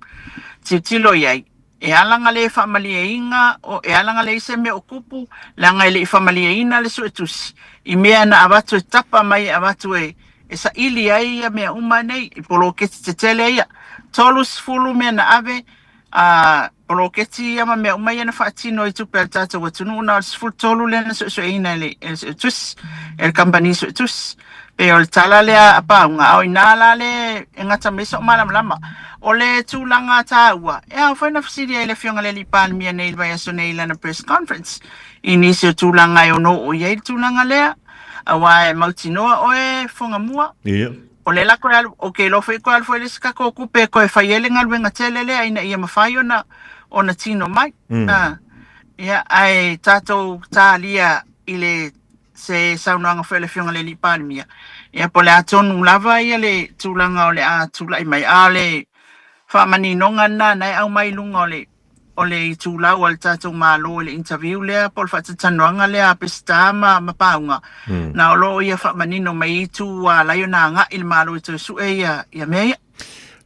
tilotilo i ai. E ala ona le faamalieina, o, e ala ona leai se mea o tupu, leaga e le i faamalieina le suetusi i mea na avatu e tapa mai e avatu e, e saili ai ia mea uma nei i poloketi tetele ia. 30 mea na ave, a, poloketi ia ma mea uma ia na faatino i tupe a le tatou atunuu, na o le 13 lea na suesueina e le, e le suetusi, e le kamupani suetusi. Pei o le tala lea a Pauga, a o inā la le e gata mai so'u malamalama. O le tulaga taua, e ao foi ona fesili ai le Afioga i le Alii Palemia nei i le vaiaso nei i lana press conference i nisi o tulaga e ono oo i ai le tulaga lea, aua e mautinoa oe Fogamua, o lea la koe alu, ou te iloa foi koe alu foi le isi tatou tupe e toe fai ai le galuega tele lea ina ia mafai ona ona tino mai. Ia, ae tatou talia i le se saunoaga foi a le Afioga i le Alii Palemia, ia po o le a tonu lava ia le tulaga o le a tulai mai, a o le faamaninoga lena na e aumai i luga o le o le itulau a le tatou Malo i le interview lea po o le faatatalanoaga lea a Peseta ma, ma Pauga, na o lo o ia faamanino mai itu ua ala ai ona agai le Malo e toe sue ia, ia mea ia.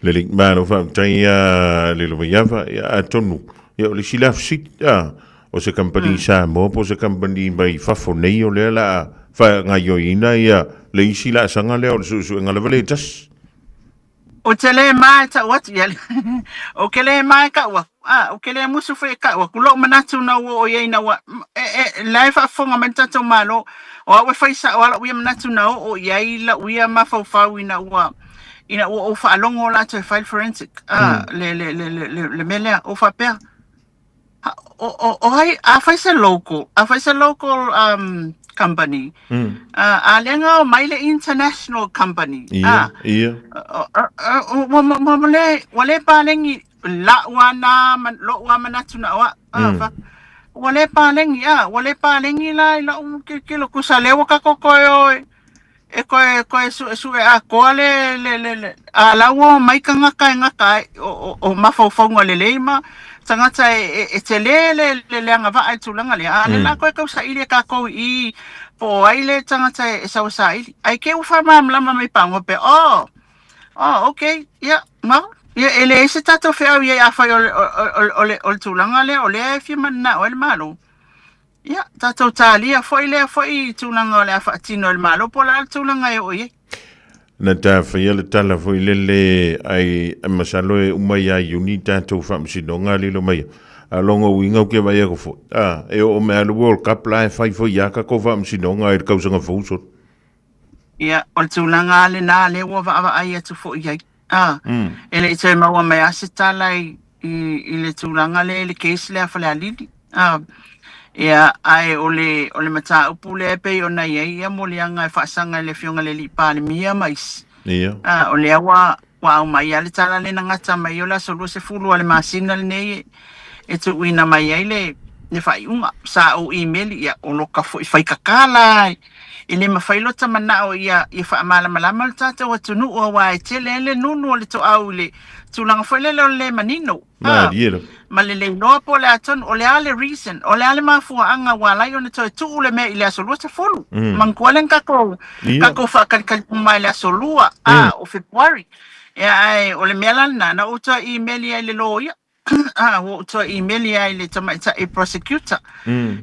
Lelei, malo faafetai ia Lilo Maiava, ia atonu, ia o le isi la fesili, a, o se kamupani Samoa po o se kamupani mai fafo nei o lea la a faagaoioiina ia le isi laasaga lea o le suesuega lava le tasi. Ou te le ma e tau atu ia Ou ke le ma e kau aku a ou ke le musu foi e kau aku lou manatu na ua oo i ai ina ua e, e, la e faafofoga mai le tatou Malo o au e fai sao a lou ia manatu na oo i ai lau ia mafaufau ina ua ina ua ou faalogo latou e fai le forensic a le le le le le, le mea lea ou faapea ha, o, o, o ai a fai se local a fai se local um, company a lea na omai le international company Ia, ia. ua ua le ua le paleni la'u a na lo'u a manatu na o a'u a fa ua le paleni a ua le paleni la i la'u tilotilo tusa lea ua tatou toe o e e toe toe su'esu'e atoa le le le le a la ua omai tagata e gata ai o o o mafaufauga lelei ma tagata e e e tele le le le agavaa i le tulaga lea a o lea la toe tausaili e tatou i i po o ai le tagata e sau e saili ae te i ua faamalamalama mai pagoa pe oh oh okay ia ma ia e leai se tatou feau i ai afai o le o o o le o le tulaga lea o lea e fia mananao ai le Malo. Ia, tatou talia foi lea foi tulaga o le a faatino e le Malo po o le a le tulaga e oo i ai. Na ta faia le tala foi lele ai masalo e uma ia Iuni tatou faamasinoga lilo mai. A longa uiga ou ke vai aku foi. A, e oo mai le World Cup la e fai foi ia tatou faamasinoga i le tausaga fou solo. Ia, o le tulaga lava lena lea ua vaavaai atu foi i ai. A, e le i toe maua mai lava se tala i, i, i le tulaga lea i le case lea a Falealili. A, ia, ae o le, o le mataupu lea e pei ona i ai ia moliaga e faasaga i le Afioga i le Alii Palemia ma isi. Ia. A, o lea ua, ua aumai lava le tala lea na gata mai o le aso 20 o le masina lenei e, e tuuina mai ai le, le faaiuga. Sa ou imeli, ia, o loka foi faikakala e le mafai lota manao ia, ia faamalamalama le tatou atunuu aua e tele ai le nunu o le toau i le tulaga foi lele o le le manino. Ah, Malie lava. ma le le iloa po o le a tonu, o le a le reason, o le a le mafuaaga ua ala ai ona toe tuu le mea i le aso 20. Manatua lea na tatou, Ia. tatou faakalikali uma i le aso 2 ah, o February. Ia, ae o le mea la lena, na ou toe imeli ai i le loia, ua ou toe imeli ai i le tamaitai prosecutor,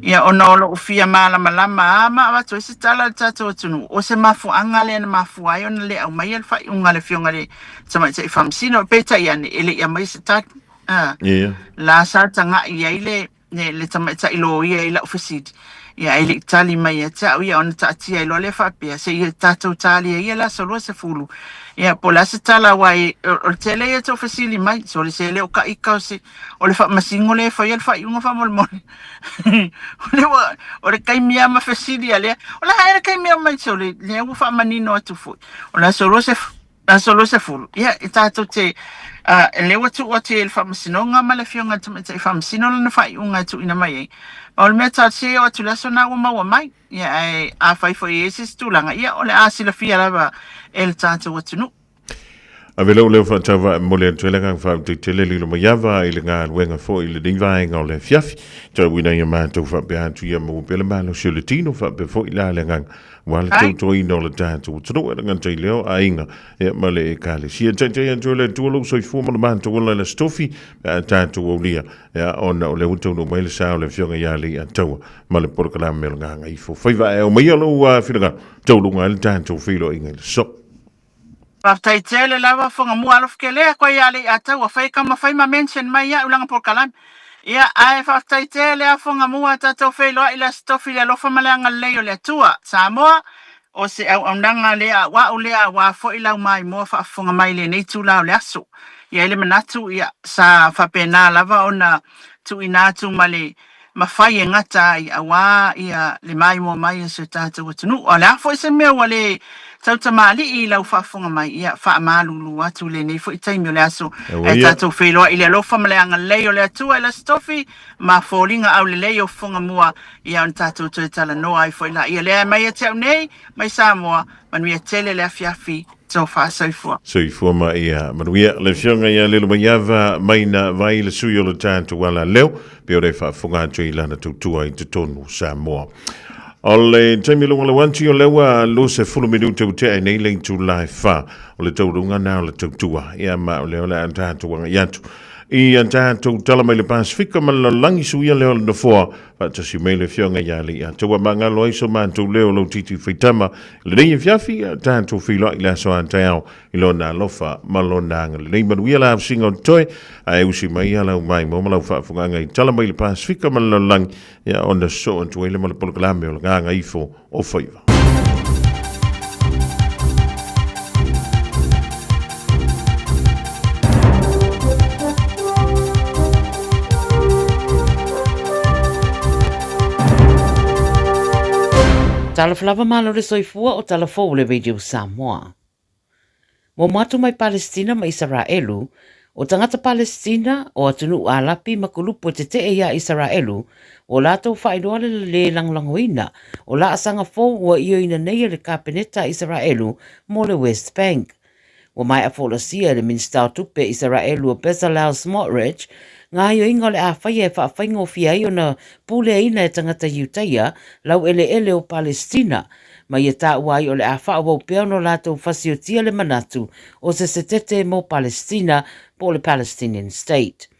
ia, ona o lou fia malamalama lava ma avatu ai se tala i le tatou atunuu, o se mafuaaga lea na mafua ai ona le aumaia le faaiuga a le Afioga i le Tamaitai Faamasino. Peitai ane, e le i aumaia se tali. La sa tagai i ai le le tamaitai loia i lau fesili, ia ae le i tali mai ia te au, ia ona taatia ai loa lea faapea, se i tatou talia ia le aso 20, ia po o le a se tala, aua e, o le tele ia tou fesili mai, sole se le o ka ika o se, o le faamasino lea e faia le faaiuga faamolemole. O le ua, o le taimi lava ma fesili a lea, o le a ea le taimi e omai, sole, lea ua faamanino atu foi, o le aso 20, Aso 20, ia, e tatou te, ā, lea ua tuu atu i ai e le Faamasinoga ma le Afioga i le Tamaitai Faamasino lana faaiuga e tuuina mai ai. Ma o le mea talosia ia oo atu i le aso lena ua maua mai. Ia, ae afai foi e i ai se isi tulaga, ia, o le a silafia lava e le tatou atunuu. Ave lou leo faatauvaa e momoli atu ai le agaga faafetai tele lilo mai ava i le galuega foi i lenei vaega o le afiafi. Tauina ia matou faapea atu ia maua pea le malosi o le tino faapea foi la le agaga Ua le tautuaina o le tatou atunuu e le gata i lea o aiga ia ma le ekalesia. Taitai atu e le Atua lou soifua ma le matou ola i le Aso Tofi pe a tatou aulia ia ona o lea ua taunuu mai le sa o le Afioga ia Leiataua ma le polokalame o le Gagaifo. Faiva ae aumaia lou finagalo tauluga ai le tatou feiloaiga i le aso. Faafetai tele lava Fogamua alofa kele koe ia Leiataua fai kama fai ma mention mai ia'u langa polokalame. Ia ae faafetai tele a Fogamua tatou feiloai i le Aso Tofi i le alofa ma le agalelei o le Atua. Samoa, o se auaunaga le a'ua'u lea aua foi lau maimoa faafofoga mai i lenei itula o le aso. I ai le manatu, ia, sa faapena lava ona tuuina atu ma le mafai e gata ai aua ia le maimoa mai o si o tatou atunuu. A o le a foi se mea ua le tautamalii i lau faafofoga mai, ia faamalulu atu i lenei foi taimi o le aso. Ae tatou feiloai i le alofa ma le agalelei o le Atua i le Aso Tofi ma foliga aulelei o fofoga mua, ia ona tatou toe talanoa ai foi laia. Lea mai ia te au nei, mai Samoa, manuia tele le afiafi. Tofa soifua. Soifua ma ia manuia. Le Afioga ia Lelomaiava Maina Vai, le sui o le tatou ala leo, pe o le faafofoga atu i lana tautua i totonu o Samoa. O le taimi luga lau atu o lea ua 20 minute ua tea nei le itula e 4 o le taualuga na o le tautua. Ia ma o lea o le a tatou agai atu i a tatou tala mai le Pasifika ma le lalolagi suia lea o le nofoa Faatasi mai le Afioga ia Leiataua magalo ai so matou leo lau titi faitama i lenei afiafi, a tatou feiloai i le aso a taeao i lona alofa ma lona agalelei. Manuia la ausiga o totoe, ae usi mai ia lau maimoa ma lau faafofogaaga i tala mai le Pasefika ma le lalolagi, ia ona sosoo atu ai le ma le polokalame o le Gagaifo o Faiva. Talofa lava malo le soifua o tala fou le Radio Samoa. Momo atu mai Palestina ma Isaraelu, o tagata Palestina, o atunuu Alapi ma kulupu e tete'e iā Isaraelu, ua latou faailoa le lē lagolagoina o laasaga fou ua ioeina nei e le Kapeneta a Isaraelu mo le West Bank. Ua maea folasia e le Minisita o Tupe Isaraelu o Bezalel Smotrich ngā aioiga o le a faia e faafaigofie ai ona puleaina e tagata Iutaia laueleele o Palestina ma ia taua ai o le a faaauau pea ona latou fasiotia le manatu o se setete mo Palestina po o le Palestinian State.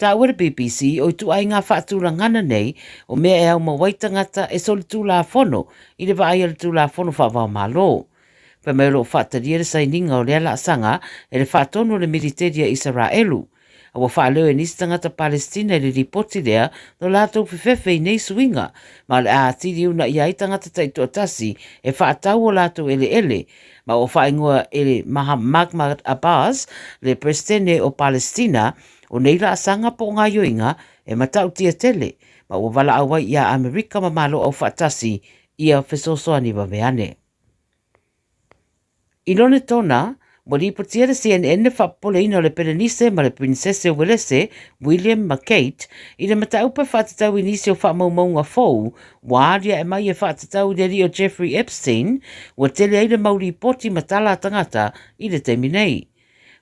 Taua le BBC o ituaiga faatulagana nei o mea e aumau ai tagata e solitulafono i le vaai a le Tulafono Faavaomalo. Fai mai o lo o faatalia le sainiga o lea laasaga e le faatonu o le militeli a Isaraelu. A ua faaleo e nisi tagata Palestina i le lipoti lea lo latou fefefe i nei suiga, ma o le a atili unaia ai tagata taitoatasi e faatau o latou eleele, ma ua faaigoa e Mahmud Abbas, le Peresetene o Palestina, o nei laasaga po o gaoioiga e matautia tele, ma ua valaau ai iā Amerika ma Malo Aufaatasi ia fesoasoani vave ane. I Lonetona, ua lipotia le CNN le faapopoleina o le Pelenise ma le Pirinsese o Uelese, William ma Kate, i le mataupu e faatatau i nisi o faamaumauga fou ua aliae mai e faatatau i le alii o Jeffrey Epstein, ua tele ai le mau lipoti ma tala a tagata i le taimi nei.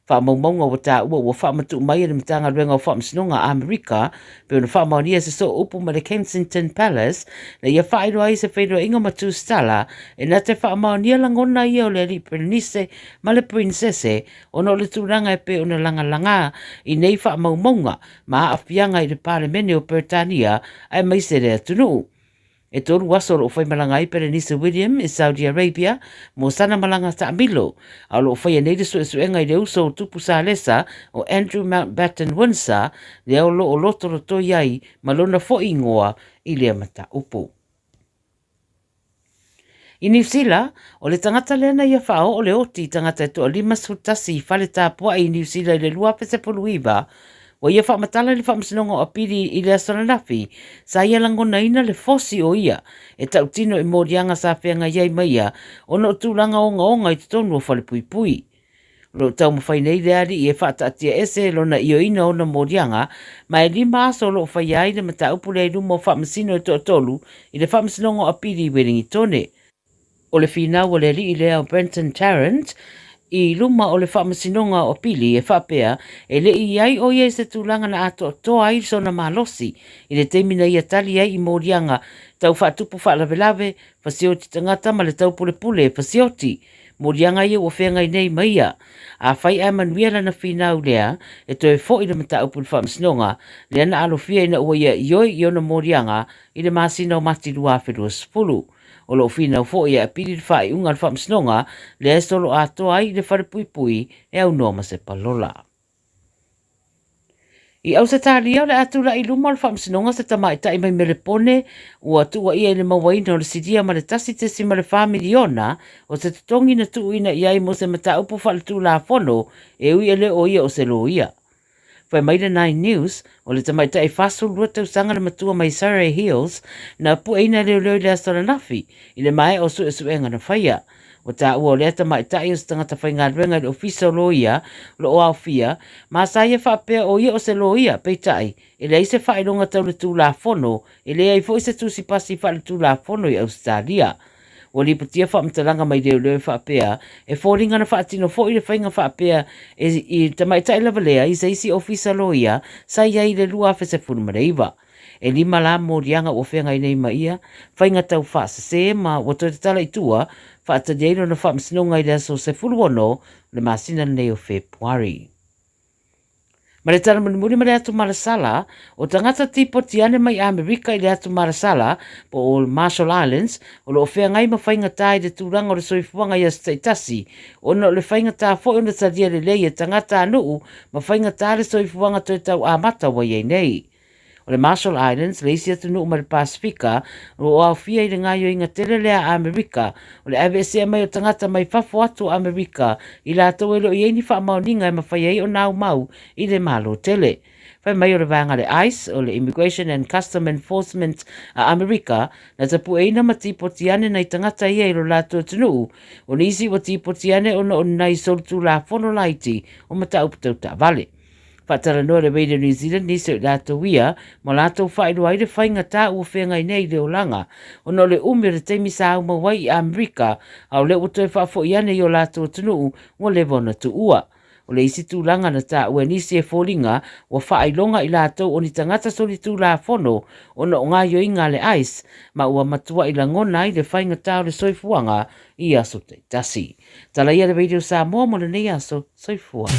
Faamaumauga ua taua ua faamatuu mai e le Matagaluega o Faamasinoga a Amerika pei ona faamaonia e se sooupu ma le Kensington Palace na ia faailoa ai se feiloaiga ma tusitala e na te faamaonia lagona ia o le Alii Perenise ma le Perinsese ona o le tulaga e pei ona lagalaga i nei faamaumauga ma aafiaga i le Palemene o Peretania aemaise le atunuu. E tolu aso o lo o faimalaga ai Perenise William i Saudi Arabia mo sana malaga taamilo, a o lo o faia nei le suesuega i le uso o Tupu Salesa o Andrew Mountbatten Windsor, lea o lo o lotolotoi ai ma lona foi igoa i lea mataupu. I Niu Sila, o le tagata lea na ia faaoo le oti i tagata e toa 51 i fale tapuai i Niu Sila i le 2019, ua ia faamatala i le Faamasinoga o Apili i le aso ananafi, sa ia lagonaina le fosi o ia e tautino i moliaga sa feagai ai ma ia ona o tulaga ogaoga i totonu o falepuipui. O lo o taumafai nei le alii e faataatia ese lona ioeina o ona moliaga, ma e lima aso o lo o faia ai le mataupu lea i luma o faamasino e toatolu i le Faamasinoga o Apili i Welingitone. O le finau a le alii lea o Brenton Tarrant i luma o le Faamasinoga o Apili e faapea e le i i ai o ia i se tulaga na atoatoa ai sona malosi i le taimi na ia tali ai i moliaga tau faatupu faalavelave, fasioti tagata ma le taupulepule fasioti moliaga ia ua feagai nei ma ia. Afai ae manuia lana finau lea, e toe foi le mataupu i le Faamasinoga lea na alofia ina ua ia ioe i ona moliaga i le masina o Mati 2020. O lo o finau foi e apili le faaiuga a le Faamasinoga lea e solo atoa ai i le falepuipui e aunoa ma se palola. I Ausetalia, o le a tulai i luma o le Faamasinoga se tamaitai mai Melepone ua tuuaia i le mauaina o le silia ma le 1.4 miliona o se totogi na tuuina i ai mo se mataupu faaletulafono e ui e le o ia o se loia. Fai mai le Nine News, o le tamaitai 42 tausaga le matua mai Surrey Hills na pueina e leoleo i le aso ananafi i le maea o suesuega na faia. Ua taua o lea tamaitai o se tagata faigaluega i le Ofisa o Loia o lo o aofia, ma sa ia faapea o ia o se loia, peitai, e leai se faailoga tau le Tulafono, e leai foi se tusi pasi faaletulafono i Ausetalia. Ua lipotia faamatalaga mai leoleo e faapea, e foliga na faatino foi le faiga faapea e i tamaitai lava lea i se isi ofisa loia sa i ai i le 2019. E lima la moliaga ua feagai nei ma ia faiga tau faasese ma ua toe tatala i tua faatali ai lona faamasinoga i le aso 16 o le masina lenei o Fepuari. Ma le tala mulimuli ma le atu malasala, o tagata tipoti ane mai Amerika i le atu malasala, po o Marshall Islands, o lo o feagai ma faigata i le tulaga o le soifuaga i aso taitasi, ona o le faigata foi ona talia lelei e tagata a nuu ma faigata le soifuaga toe tau amata ua i ai nei. O le Marshall Islands le isi atunuu mai le Pasefika o lo o aofia i le gaoioiga tele lea a Amerika o le aveesea mai o tagata mai fafo atu o Amerika i latou e le o i ai ni faamaoniga e mafai ai ona aumau i le Malo tele. Fai mai o le vaega a le ice, o le Immigration and Custom Enforcement a Amerika, na tapueina ma tipoti ane nai tagata ia i lo latou atunuu, o nisi ua tipoti ane ona o ni nai solitulafono laiti o mataupu tau taavale. Faatalanoa le Radio New Zealand nisi o i latou ia ma latou faailoa ai le faigata ua feagai nei i le olaga ona o le umi o le taimi sa aumau ai i Amerika a o lea ua toe faafoi ane i o latou atunuu ua leva ona tuua. O le isi tulaga na taua e nisi e foliga ua faailoga i latou o ni tagata solitulafono ona o gaoioiga a le ice ma ua matuai lagona ai le faigata o le soifuaga i aso taitasi. Tala ia le Radio Samoa mo lenei aso. Soifua.